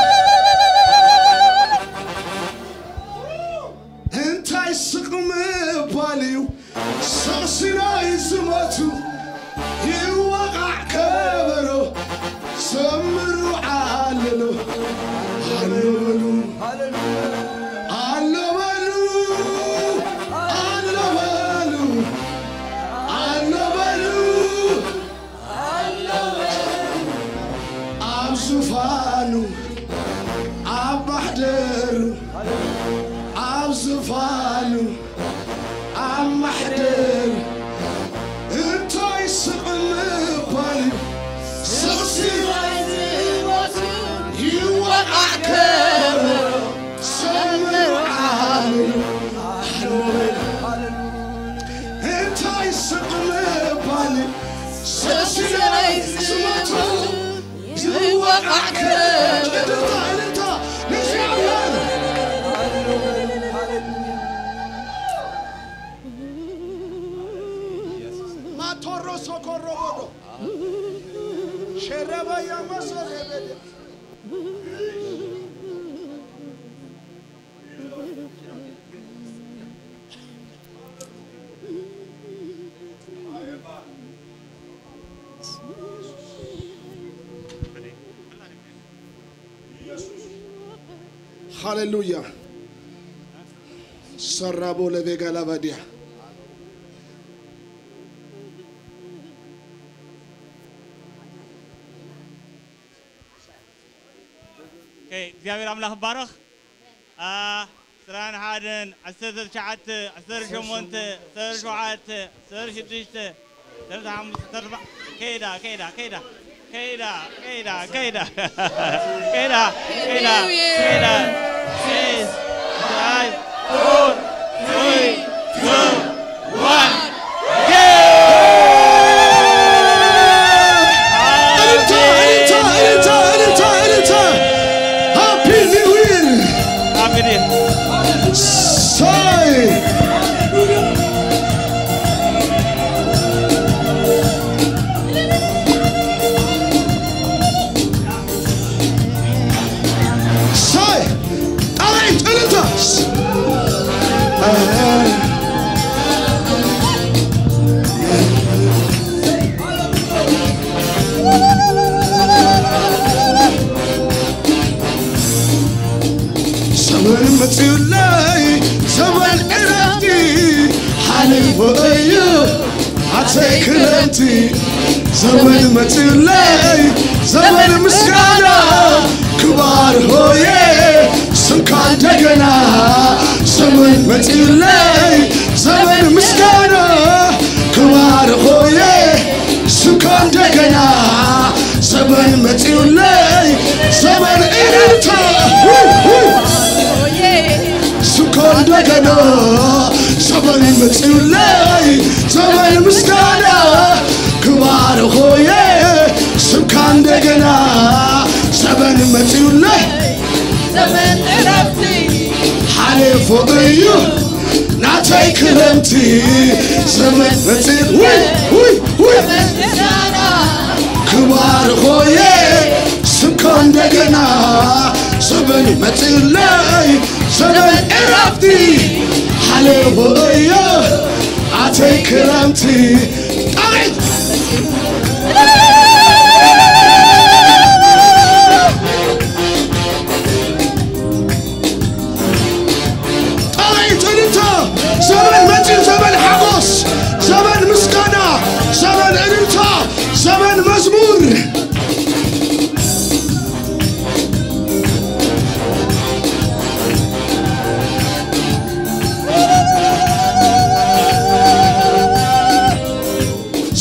እንታይ ስቕ ምባል እዩ? ስቕሲ ናይ ዝሞቱ ይወቓዕ ከበሮ። ዘምሩ፣ ዓልሉ፣ ዓልሉ፣ ዓሎ በሉ፣ ዓሎ በሉ፣ ዓሎ በሉ። ኣብ ዙፋኑ፣ ኣብ ማሕደሩ፣ ኣብ ዙፋኑ፣ ኣብ ማሕደሩ፣ እንታይ ስቕ ምባል እዩ? ስቕሲ ይወቓዕ ከበሮ፣ ዘምሩ፣ ዓልሉ፣ ዓልሉ። እንታይ ስቕ ምባል እዩ? ስቕሲ ናይ ዝሞቱ ዝወቓዕ ከበሮ። እልልታ፣ እልልታ፣ ንእግዚኣብሔር። ቶሮ ሶኮሮ ቦዶ ሸረባ ያማሶ ሬበደ ሃሌሉያ። ሰራቦ ለቬጋ ላባዲያ ኦኬ፣ እግዚኣብሔር ኣምላኽ ይባረኽ። አ፣ ዕስራን ሓደን፣ ዓሰርተ ትሽዓተ፣ ዓሰርተ ሸሞንተ፣ ዓሰርተ ሸውዓተ፣ ዓሰርተ ሽዱሽተ፣ ዓሰርተ ሓሙሽተ፣ ዓሰርተ ኣርባዕተ፣ ከይዳ፣ ከይዳ፣ ከይዳ፣ ከይዳ፣ ከይዳ፣ ከይዳ፣ ከይዳ፣ ከይዳ፣ ከይዳ። Six, five, four, three, two, one. እልልታ፣ እልልታ፣ እልልታ፣ እልልታ፣ እልልታ። ሃፒ ኒው ይር። Happy New Year. ሳይ ሳይ ጣራይ እልልታ። ዘመን መጽዩለይ ዘመን ዕረፍቲ ሓሊፉ እዩ ኣተይ ክረምቲ። ዘመን መጽዩለይ ዘመን ምስጋና ክባር ሆየ ስምካ እንደገና። ዘመን መጽዩለይ ዘመን ምስጋና ክባር ሆየ ስምካ እንደገና። ዘመን መጽዩለይ ዘመን እልልታ ስምካ እንደገና። ዘመን መጽዩለይ ዘመን ምስጋና ክባር ሆየ ስምካ እንደገና። ዘመን መጽዩለይ ዘመን ዕረፍቲ ሓሊፉ እዩ ናተይ ክረምቲ። ዘመን መጽዩለይ ውይ ውይ ውይ ዘመን ምስጋና ክባር ሆየ ስምካ እንደገና። ዘመን መጽዩለይ ዘመን ዕረፍቲ ሓሊፉ እዩ ኣተይ ክረምቲ። ጣዕት ጣይት እልልታ። ዘመን መጺኡ፣ ዘመን ሓጎስ፣ ዘመን ምስጋና፣ ዘመን እልልታ፣ ዘመን መዝሙር።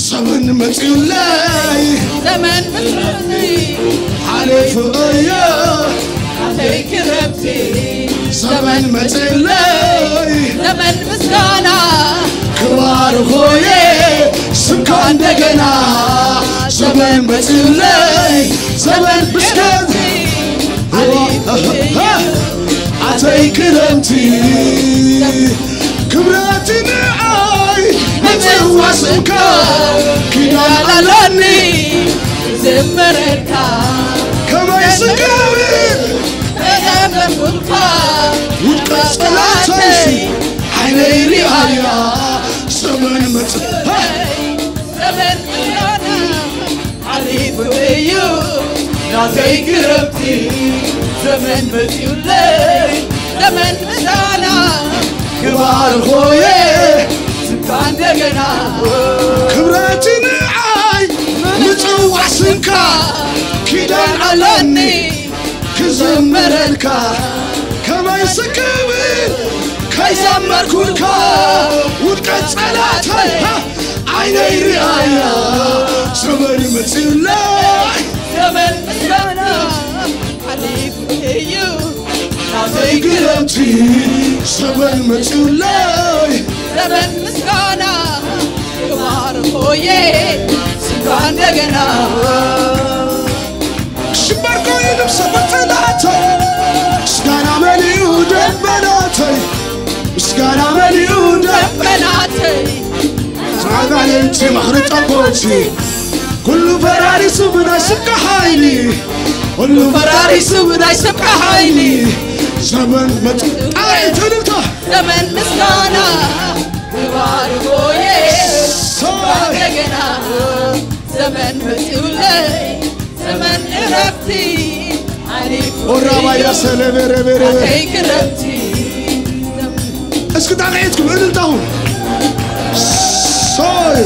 ዘመን መጺኡለይ ዘመን ምስጋና ሓሊፉ እዮ። ኣተይ ክረምቲ ዘመን መጺኡለይ ዘመን ምስጋና ክባር ሆየ ስምካ እንደገና። ዘመን መጺኡለይ ዘመን ምስጋና ኣተይ ክረምቲ ክብረት ንዓይ ምጽዋ ስምካ ኪዳን ኣለኒ ዘመረልካ ከመይ ስጋብር ተገበርኩልካ ውድቀት ጸላተይ ዓይነይ ሪኣያ ዘመን መጽ ዘመን ምስጋና ሓሊፉ እዩ ናተይ ክረምቲ ዘመን መጺኡለይ ዘመን ምስጋና ክባር ሆየ ስምካ እንደገና ክብረት ንዓይ ምጽዋዕ ስምካ ኪዳን ኣለኒ ክዘምረልካ ከመይ ስክብር ከይዘመርኩልካ ውድቀት ጸላተይ ዓይነይ ርኣያ ዘመን መጺኡለይ ዘመን ምስጋና ሓሊፉ እዩ ናተይ ክረምቲ ዘመን መጺኡለይ ዘመን ምስጋና ክባር ሆየ ስምካ እንደገና ሽበር ኮይኑ ሰበተላተይ ምስጋና መሊኡ ደመናተይ ምስጋና መሊኡ ደመናተይ በናተይ ኣጋንንቲ ማሕሪ ጠንቆልቲ ኩሉ ፈራሪሱ ብናይ ስምካ ሓይሊ ኩሉ ፈራሪሱ ብናይ ስምካ ሓይሊ ዘመን መጽ ኣይ ትልልታ ዘመን ምስጋና ክባር ሆየ ሰይ እንደገና ዘመን መጽኡለይ ዘመን እረፍቲ ሓሊፉ ኦራባያ ሰለበረበረበ ኣተይ ክረምቲ እስኪ ጣቕዒትኩም እልልታኹም ሶይ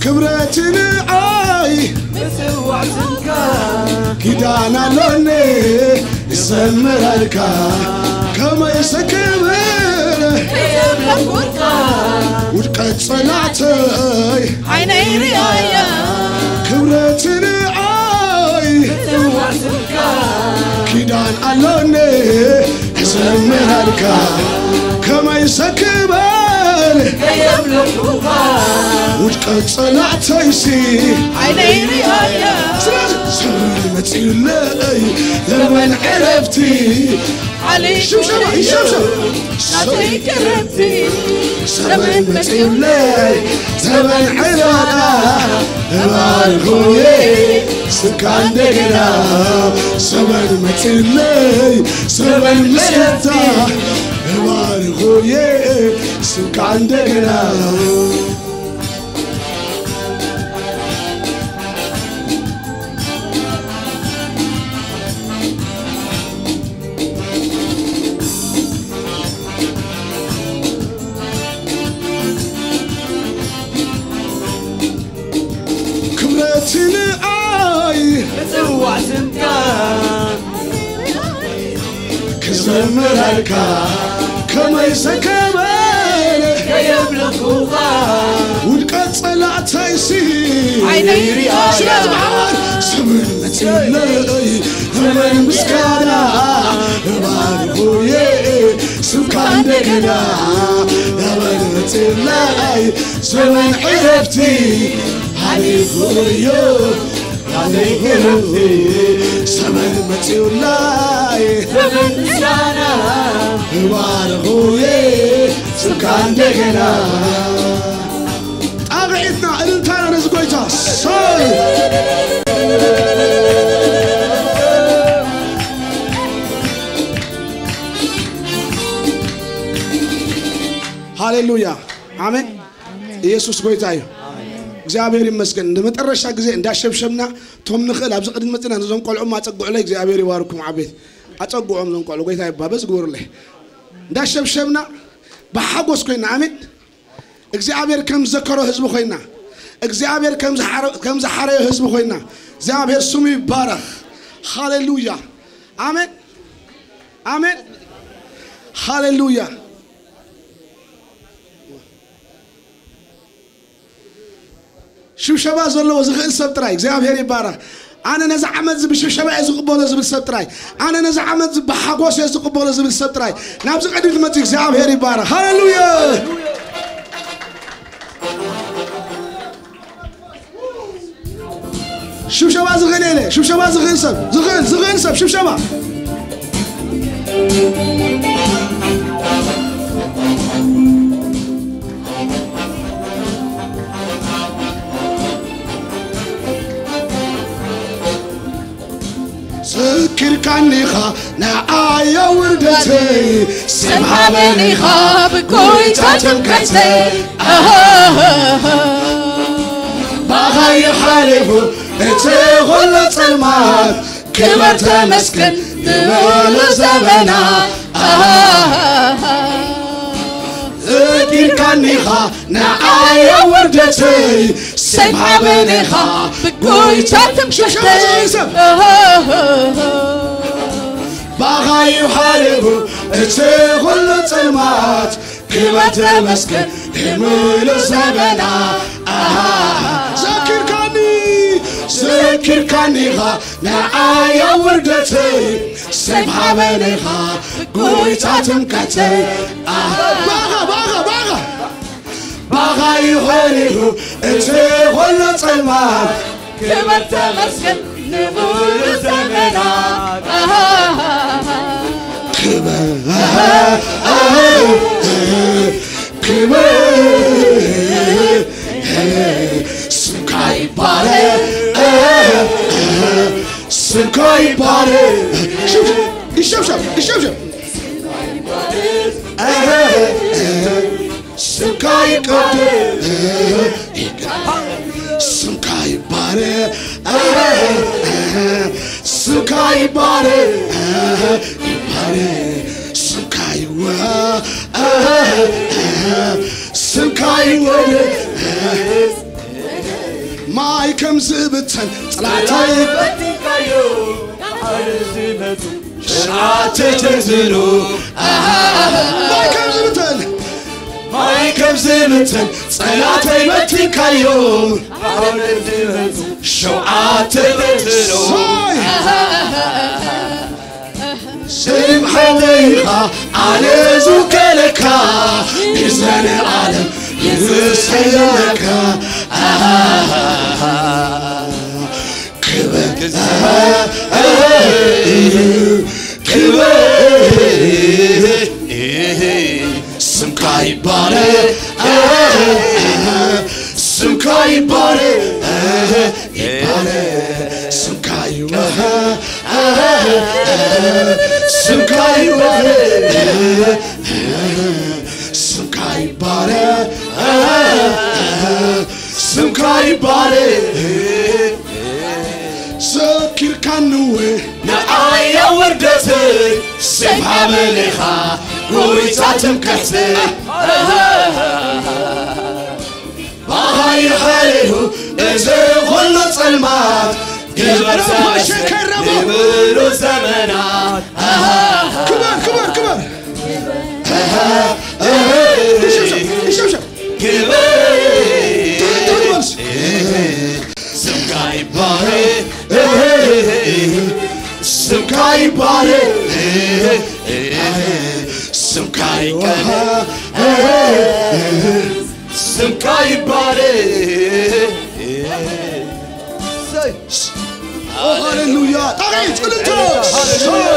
ክብረትኒ ኣይ ምጽዋዕ ስምካ ኪዳን ኣሎኒ እዘምረልካ ከመይ ሰክብር ከየብለኩልካ ውድቀት ጸላእተይ ዓይነይ ርኣያ ክብረትኒ ኣይ ምጽዋዕ ስምካ ኪዳን ኣሎኒ እዘምረልካ ከመይ ሰክበል ከየብለኩልካ ውድቀት ጸላእተይሲ ዓይነይ ርኣያ ስለዚ ዘመን መጺኡለይ ዘመን ዕረፍቲ ሓሊፉ ሽብሸባ ይሸብሸብ ናተይ ክረምቲ ዘመን መጺኡለይ ዘመን ዕረፍቲ እባርኾየ ስካ እንደገና ዘመን መጺኡለይ ዘመን ምስጋና እባርኾየ ስካ እንደገና ክብረትንኣይ ምጽዋዕ ስምካ ክዘምረልካ ከመይ ዘከበረ ከየምልኹኻ ውድቀት ጸላእተይሲ ዓይነይ ሪኣያ ስለዚ ብሓባር ዘመን መጺለይ ዘመን ምስጋና እባርኹየ ስምካ እንደገና ዘመን መጺለይ ዘመን ዕረፍቲ ሓሊፉ እዩ ሓሊፉ እዩ ዘመን መጺኡላይ ዘመን ምስጋና እባርኹየ ስምካ እንደገና ጣቕዒትና እልልታና ነዚ ጎይታ ሰይ ሃሌሉያ ኣሜን ኢየሱስ ጎይታ እዩ እግዚኣብሔር ይመስገን ንመጠረሻ ግዜ እንዳሸብሸብና ቶም ንኽእል ኣብዚ ቅድሚ መፅና ነዞም ቆልዑ ኣፀግዑለይ እግዚኣብሔር ይባርኩም ዓቤት ኣፀግዖም ዞም ቆልዑ ጎይታ ይባ በዚ ግበሩለይ እንዳሸብሸብና ብሓጎስ ኮይና ኣሜን እግዚኣብሔር ከም ዘከሮ ህዝቢ ኮይና እግዚኣብሔር ከም ዝሓረዮ ህዝቢ ኮይና እግዚኣብሔር ስሙ ይባረኽ ሃሌሉያ ኣሜን ኣሜን ሃሌሉያ ሽብሸባ ዘለዎ ዝኽእል ሰብ ጥራይ እግዚኣብሔር ይባረኽ ኣነ ነዚ ዓመት እዚ ብሽብሸባ እየ ዝቕበሎ ዝብል ሰብ ጥራይ ኣነ ነዚ ዓመት እዚ ብሓጎስ እየ ዝቕበሎ ዝብል ሰብ ጥራይ ናብዚ ቅድሚት መፂ እግዚኣብሔር ይባረኽ ሃሌሉያ ሽብሸባ ዝኽእል የለ ሽብሸባ ዝኽእል ሰብ ዝኽእል ዝኽእል ሰብ ሽብሸባ ዘኪርካኒኻ ንዓየ ውርደተይ ሰብ ሃበኒኻ ብጎይታ ትምክሕተይ ባኻዩ ሓሊፉ እቲ ኹሉ ጸልማት ክበር ተመስገን ንብሉ ዘበና ዘኪርካኒኻ ንዓየ ውርደተይ ሰብ ሃበኒኻ ብጎይታ ትምክሕተይ ባኻዩ ሓሊፉ እቲ ኹሉ ጸልማት ክበር ተመስገን ንምሉ ዘበና ዘኪርካኒ ዘኪርካኒ ኢኻ ንዓየ ውርደተይ ሰብ ሃበኒ ኢኻ ጎይታ ትምክሕተይ ባኻ ባኻ ባኻ ባኻ ይኾን ኢሉ እቲ ኹሉ ጸልማት ክበር ተመስገን ንኹሉ ዘመናት ክብር ክብር ስምካ ይባረክ፣ ስምካ ይባረክ። ይሸብሸብ፣ ይሸብሸብ፣ ይሸብሸብ። ስምካ ይቀደስ፣ ስምካ ይባረክ፣ ስምካ ይባረክ፣ ይባረክ፣ ስምካ ይወ-፣ ስምካ ይወደስ። ማይ ከም ዝብተን ጸላታይ በቲካዮ፣ ሸዓተ ተንትኑ። ማይ ከም ዝብተን፣ ማይ ከም ዝብተን ጸላተይ በቲካዮ፣ ሸውዓተ ተንትኑ። ሳይ! ስምዓተይኻ ኣነ ዝውከለካ፣ ንዘለኣለም ይዝሰለካ። ክብር፣ ክብር፣ ስምካ ይባረክ፣ ስምካ ይባረክ፣ ይባረክ፣ ስምካ ይወሃ፣ ስምካ ይባረክ፣ ስምካ ይባረክ፣ ስምካ ይባረክ። ዘኪርካኒ እወ ንዓይ ውርደተይ፣ ሰይፍ ሓበኔኻ ጎይታ ትምክሕተይ። ባኻ ይሓልዩ እዚ ኩሉ ጸልማት፣ ግበር ተመስገን ንብሉ ዘመናት። ክበር፣ ክበር፣ ክበር። ይሸብሸብ፣ ይሸብሸብ። ግበር። ትርጉምስ? ስምካ ይባረክ፣ ስምካ ይባረክ፣ ስምካ ይቀደስ፣ ስምካ ይባረክ። ኦ፣ ሃሌሉያ። ጣቕዒት፣ እልልታ። ሃሌሉያ።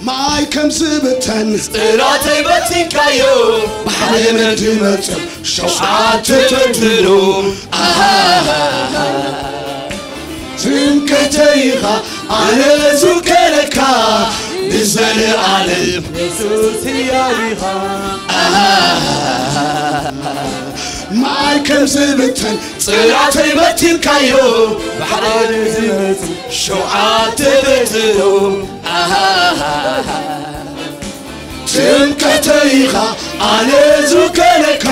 ማይ ከም ዝብተን ጽላተይ በቲንካዮ፣ ባሕሪ ምድሪ መጽዮም ሸውዓተ ተንትኑ። ኣሃ፣ ትምክሕተይ ኢኻ ኣነ ዝውከለካ፣ ንዘለኣለም የሱስ ህያው ኢኻ። ኣሃ፣ ማይ ከም ዝብተን ጽላተይ በቲንካዮ፣ ባሕሪ ዝመጹ ሸውዓተ በትሩ። ኣሃ፣ ትምክሕተይ ኢኻ ኣነ ዝውከለካ፣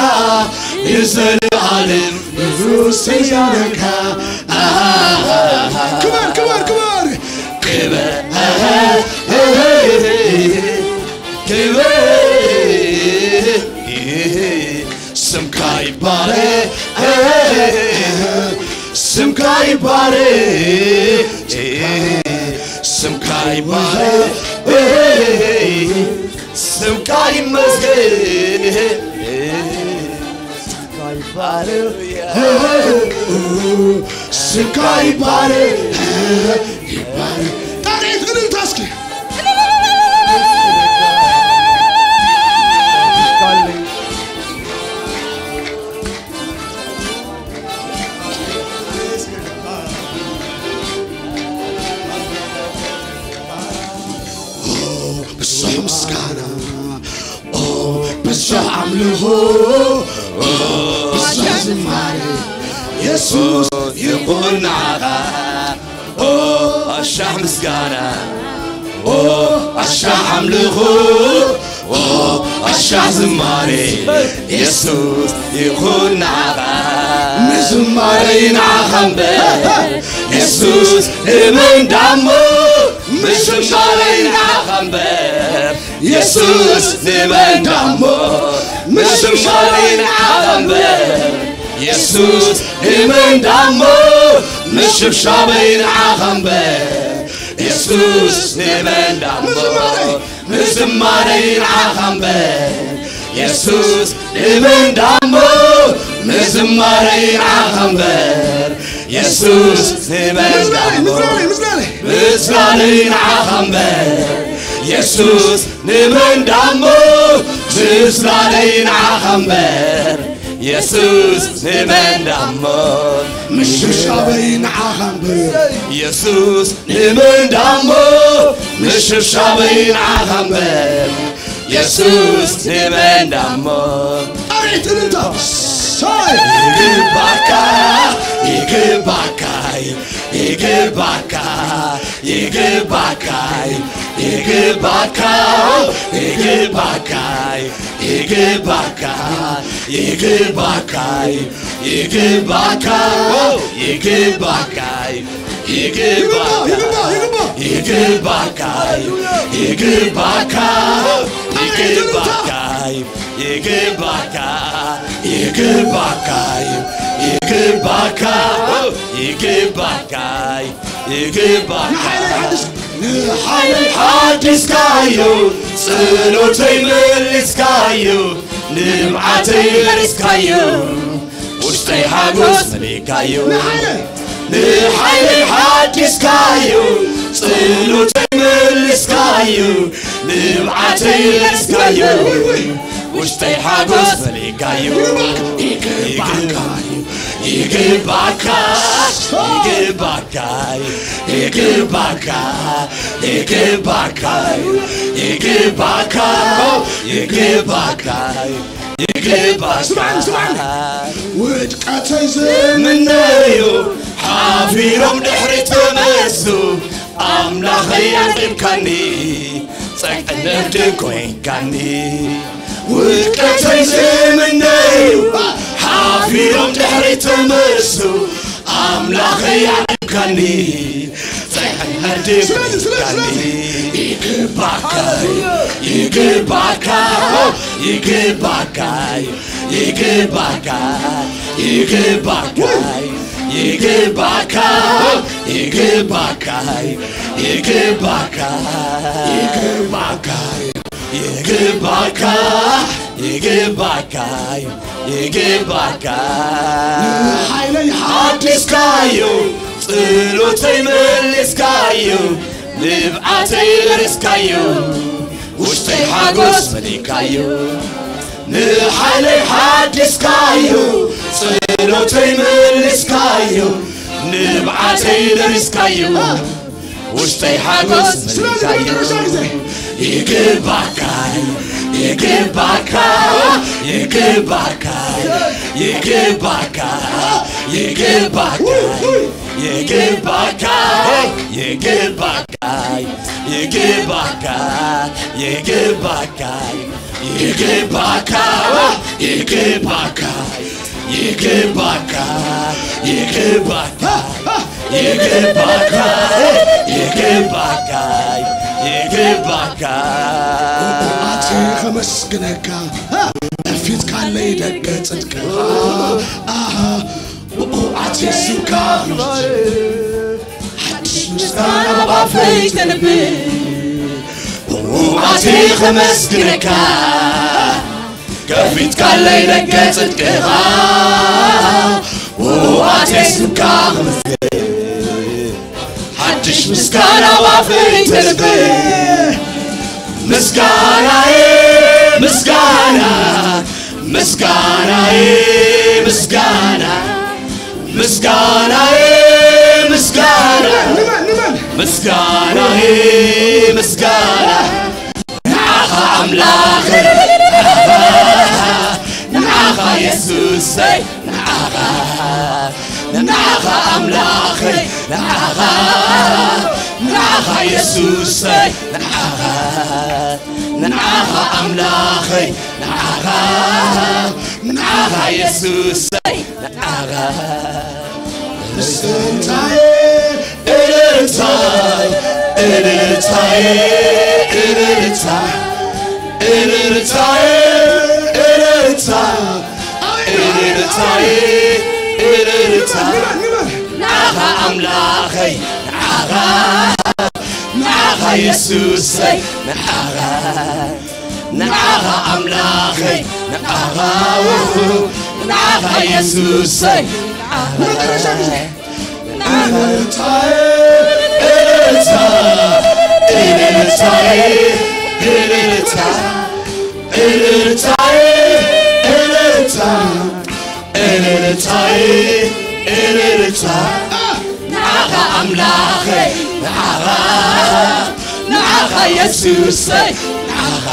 ንዘለኣለም ንጉስ ይዛነካ። ኣሃ፣ ክበር፣ ክበር፣ ክበር። ክበር፣ ክበር። ስምካ ይባረክ፣ ስምካ ይባረክ፣ ስምካ ይባረክ፣ ስምካ ይመስገን። ስምካ ይባረክ፣ ስምካ ይባረክ፣ ይባረክ። ጣቕዒት እልልታ እስኪ። ብዙሕ ምስጋና፣ ኦ፣ ብዙሕ ኣምልኾ፣ ኦ፣ ብዙሕ ዝማሬ፣ የሱስ ይኹን ንዓኻ። ኦ፣ ኣሻሕ ምስጋና፣ ኦ፣ ኣሻሕ ኣምልኾ፣ ኦ፣ ኣሻሕ ዝማሬ፣ የሱስ ይኹን ንዓኻ። ምዝማረይ ንዓኻ እምበር፣ የሱስ ንመን ዳሞ። ምዝማረይ ንዓኻ እምበር፣ የሱስ ንመን ዳሞ። ምዝማረይ ንዓኻ እምበር፣ የሱስ ንመን ዳሞ። ምሽብሻበይ ንዓኻ እምበር፣ የሱስ ንመን ዳሞ። ምዝማረይ፣ ምዝማረይ ንዓኻ እምበር፣ የሱስ ንመን ዳሞ። ምዝማረይ ንዓኻ እምበር፣ የሱስ ንመን ዳሞ? ምስጋነይ ንዓኻ እምበር። የሱስ ንመን ዳሞ? ምስጋነይ ንዓኻ እምበር። የሱስ ንመን ዳሞ? ምሽብሻበይ ንዓኻ እምበር። የሱስ ንመን ዳሞ? ምሽብሻበይ ንዓኻ እምበር። የሱስ ንመን ዳሞ? ኣቤት እልልታ! ሳይ! ይግባካ፣ ይግባካ፣ ይግባካ፣ ይግባካ፣ ይግባካ፣ ይግባካ፣ ይግባካ፣ ይግባካ፣ ይግባካ፣ ይግባካ፣ ይግባ፣ ይግባ፣ ይግባ። ይግባካ፣ ይግባካ፣ ይግባካ፣ ይግባካ፣ ይግባካ፣ ይግባካ፣ ይግባካ፣ ይግባካ። ንሓይለይ ሓድሽ-፣ ንሓይለይ ሓዲስካዮ፣ ጸሎተይ መሊስካዮ፣ ንብዓተይ መሊስካዮ። ውሽጠይ ሓጎስ መሊእካዮ። ንሓይለይ ሓዲስካዮ፣ ጸሎተይ መሊስካዮ፣ ንብዓተይ መሊስካዮ። ውሽጠይ ሓጎስ መሊእካዮ። ይግባካ፣ ይግባካ፣ ይግባካ፣ ይግባካ፣ ይግባካ፣ ይግባካ፣ ይግባካ፣ ይግባካ። ስማዕኒ፣ ስማዕኒ። ውድቀተይ ዝምነዩ ሓፊሮም ድሕሪ ተመሱ፣ ኣምላኸይ ኣልዒልካኒ፣ ጸግዒ ነፍዲ ኮይንካኒ። ውድቀተይ ዝምነዩ ሓፊሮም ድሕሪ ተመሱ፣ ኣምላኸይ ኣልዒልካኒ፣ ጸግዒ ነፍዲ ስለዚ፣ ስለዚ፣ ኮይንካኒ። ስለዚ። ይግባካ፣ ይግባካ፣ ይግባካ፣ ይግባካ፣ ይግባካ፣ ይግባካ፣ ይግባካ፣ ይግባካ፣ ይግባካ፣ ይግባካ፣ ይግባካ፣ ይግባካ። ንሓይለይ ሓዲስካዮ፣ ጸሎተይ መሊስካዮ፣ ንብዓተይ ደሪስካዮ፣ ውሽጠይ ሓጎስ መሊእካዮ። ንሓይለይ ሓዲስካዮ፣ ጸሎተይ መሊስካዮ፣ ንብዓተይ ደሪስካዮ፣ ውሽጠይ ሓጎስ ስለዚ መሊእካዮ። መጨረሻ ግዜ። ይግባካ፣ ይግባካ፣ ይግባካ፣ ይግባካ፣ ይግባካ፣ ይግባካ፣ ይግባካ፣ ይግባካ፣ ይግባካ፣ ይግባካ፣ ይግባካ፣ ይግባካ፣ ይግባካ፣ ይግባካ፣ ይግባካ፣ ይግባካ። ኣቲ ከመስግነካ፣ ፊትካ ኣለይ ደገ ጽድቅኻ። ኣሃ፣ ብቑዓት የሱካ ሓድሽ ምስጋና ኣብ ኣፈይ ተንብብ። ብቑዓት ከመስግነካ፣ ከፊትካ ኣለይ ደገ ጽድቅኻ። ብቑዓት የሱካ ከመስግን፣ ሓድሽ ምስጋና ኣብ ኣፈይ ተንብብ። ምስጋናዬ፣ ምስጋና፣ ምስጋናዬ፣ ምስጋና፣ ምስጋናዬ፣ ምስጋና፣ ንበል፣ ንበል። ምስጋናዬ፣ ምስጋና፣ ንዓኻ ኣምላኸይ፣ ንዓኻ የሱሰይ፣ ንዓኻ፣ ንዓኻ ኣምላኸይ፣ ንዓኻ፣ ንዓኻ የሱሰይ፣ ንዓኻ፣ ንዓኻ ኣምላኸይ፣ ንዓኻ፣ ንዓኻ የሱሰይ፣ ንዓኻ። ምስጋናዬ፣ እልልታ፣ እልልታዬ፣ እልልታ፣ እልልታዬ፣ እልልታ፣ እልልታዬ፣ እልልታ። ንዓኻ ኣምላኸይ፣ ንዓኻ፣ ንዓኻ የሱሰይ፣ ንዓኻ፣ ንዓኻ ኣምላኸይ፣ ንዓኻ፣ ንዓኻ የሱሰይ፣ ንዓኻ። መጨረሻ ግዜ። እልልታዬ፣ እልልታ፣ እልልታዬ፣ እልልታ፣ እልልታዬ፣ እልልታ፣ እልልታዬ፣ እልልታ። ንዓኻ ኣምላኸይ፣ ንዓኻ፣ ንዓኻ የሱሰይ፣ ንዓኻ፣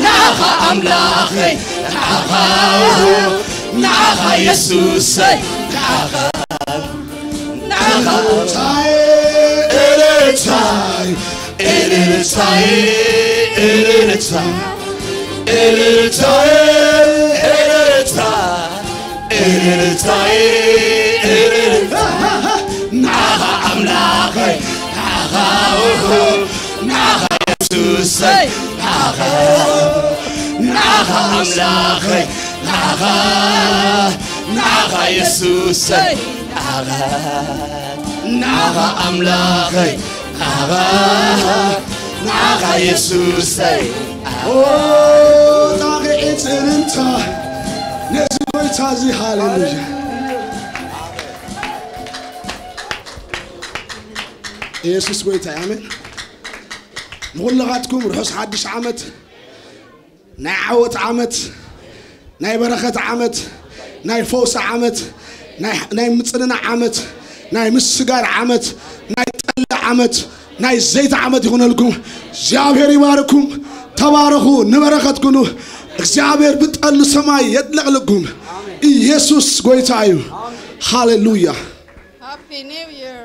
ንዓኻ ኣምላኸይ፣ ንዓኻ፣ ንዓኻ የሱሰይ፣ ንዓኻ፣ ንዓኻ እልልታዬ፣ እልልታዬ፣ እልልታ፣ እልልታዬ፣ እልልታ፣ እልልታዬ፣ እልልታ። ንዓኻ ኣምላኸይ፣ ንዓኻ፣ ንዓኻ የሱሰይ፣ ንዓኻ፣ ንዓኻ ኣምላኸይ፣ ንዓኻ፣ ንዓኻ የሱሰይ፣ ንዓኻ፣ ንዓኻ ኣምላኸይ፣ ንዓኻ፣ ንዓኻ የሱሰይ። ኦ፣ ጣቕዒ ጽንንታ ነዚ ጎይታ እዚ፣ ሃሌሉያ። ኢየሱስ ጎይታ እዩ። ኣሜን። ንኹልኻትኩም ርሑስ ሓድሽ ዓመት፣ ናይ ዓወት ዓመት፣ ናይ በረኸት ዓመት፣ ናይ ፈውሲ ዓመት፣ ናይ፣ ናይ ምጽንናዕ ዓመት፣ ናይ ምስጋር ዓመት፣ ናይ ጠሊ ዓመት፣ ናይ ዘይቲ ዓመት ይኹነልኩም። እግዚኣብሔር ይባርኩም። ተባረኹ፣ ንበረኸት ኩኑ። እግዚኣብሔር ብጠሊ ሰማይ የጥለቕልኩም። ኢየሱስ ጎይታ እዩ። ሃሌሉያ። Happy New Year.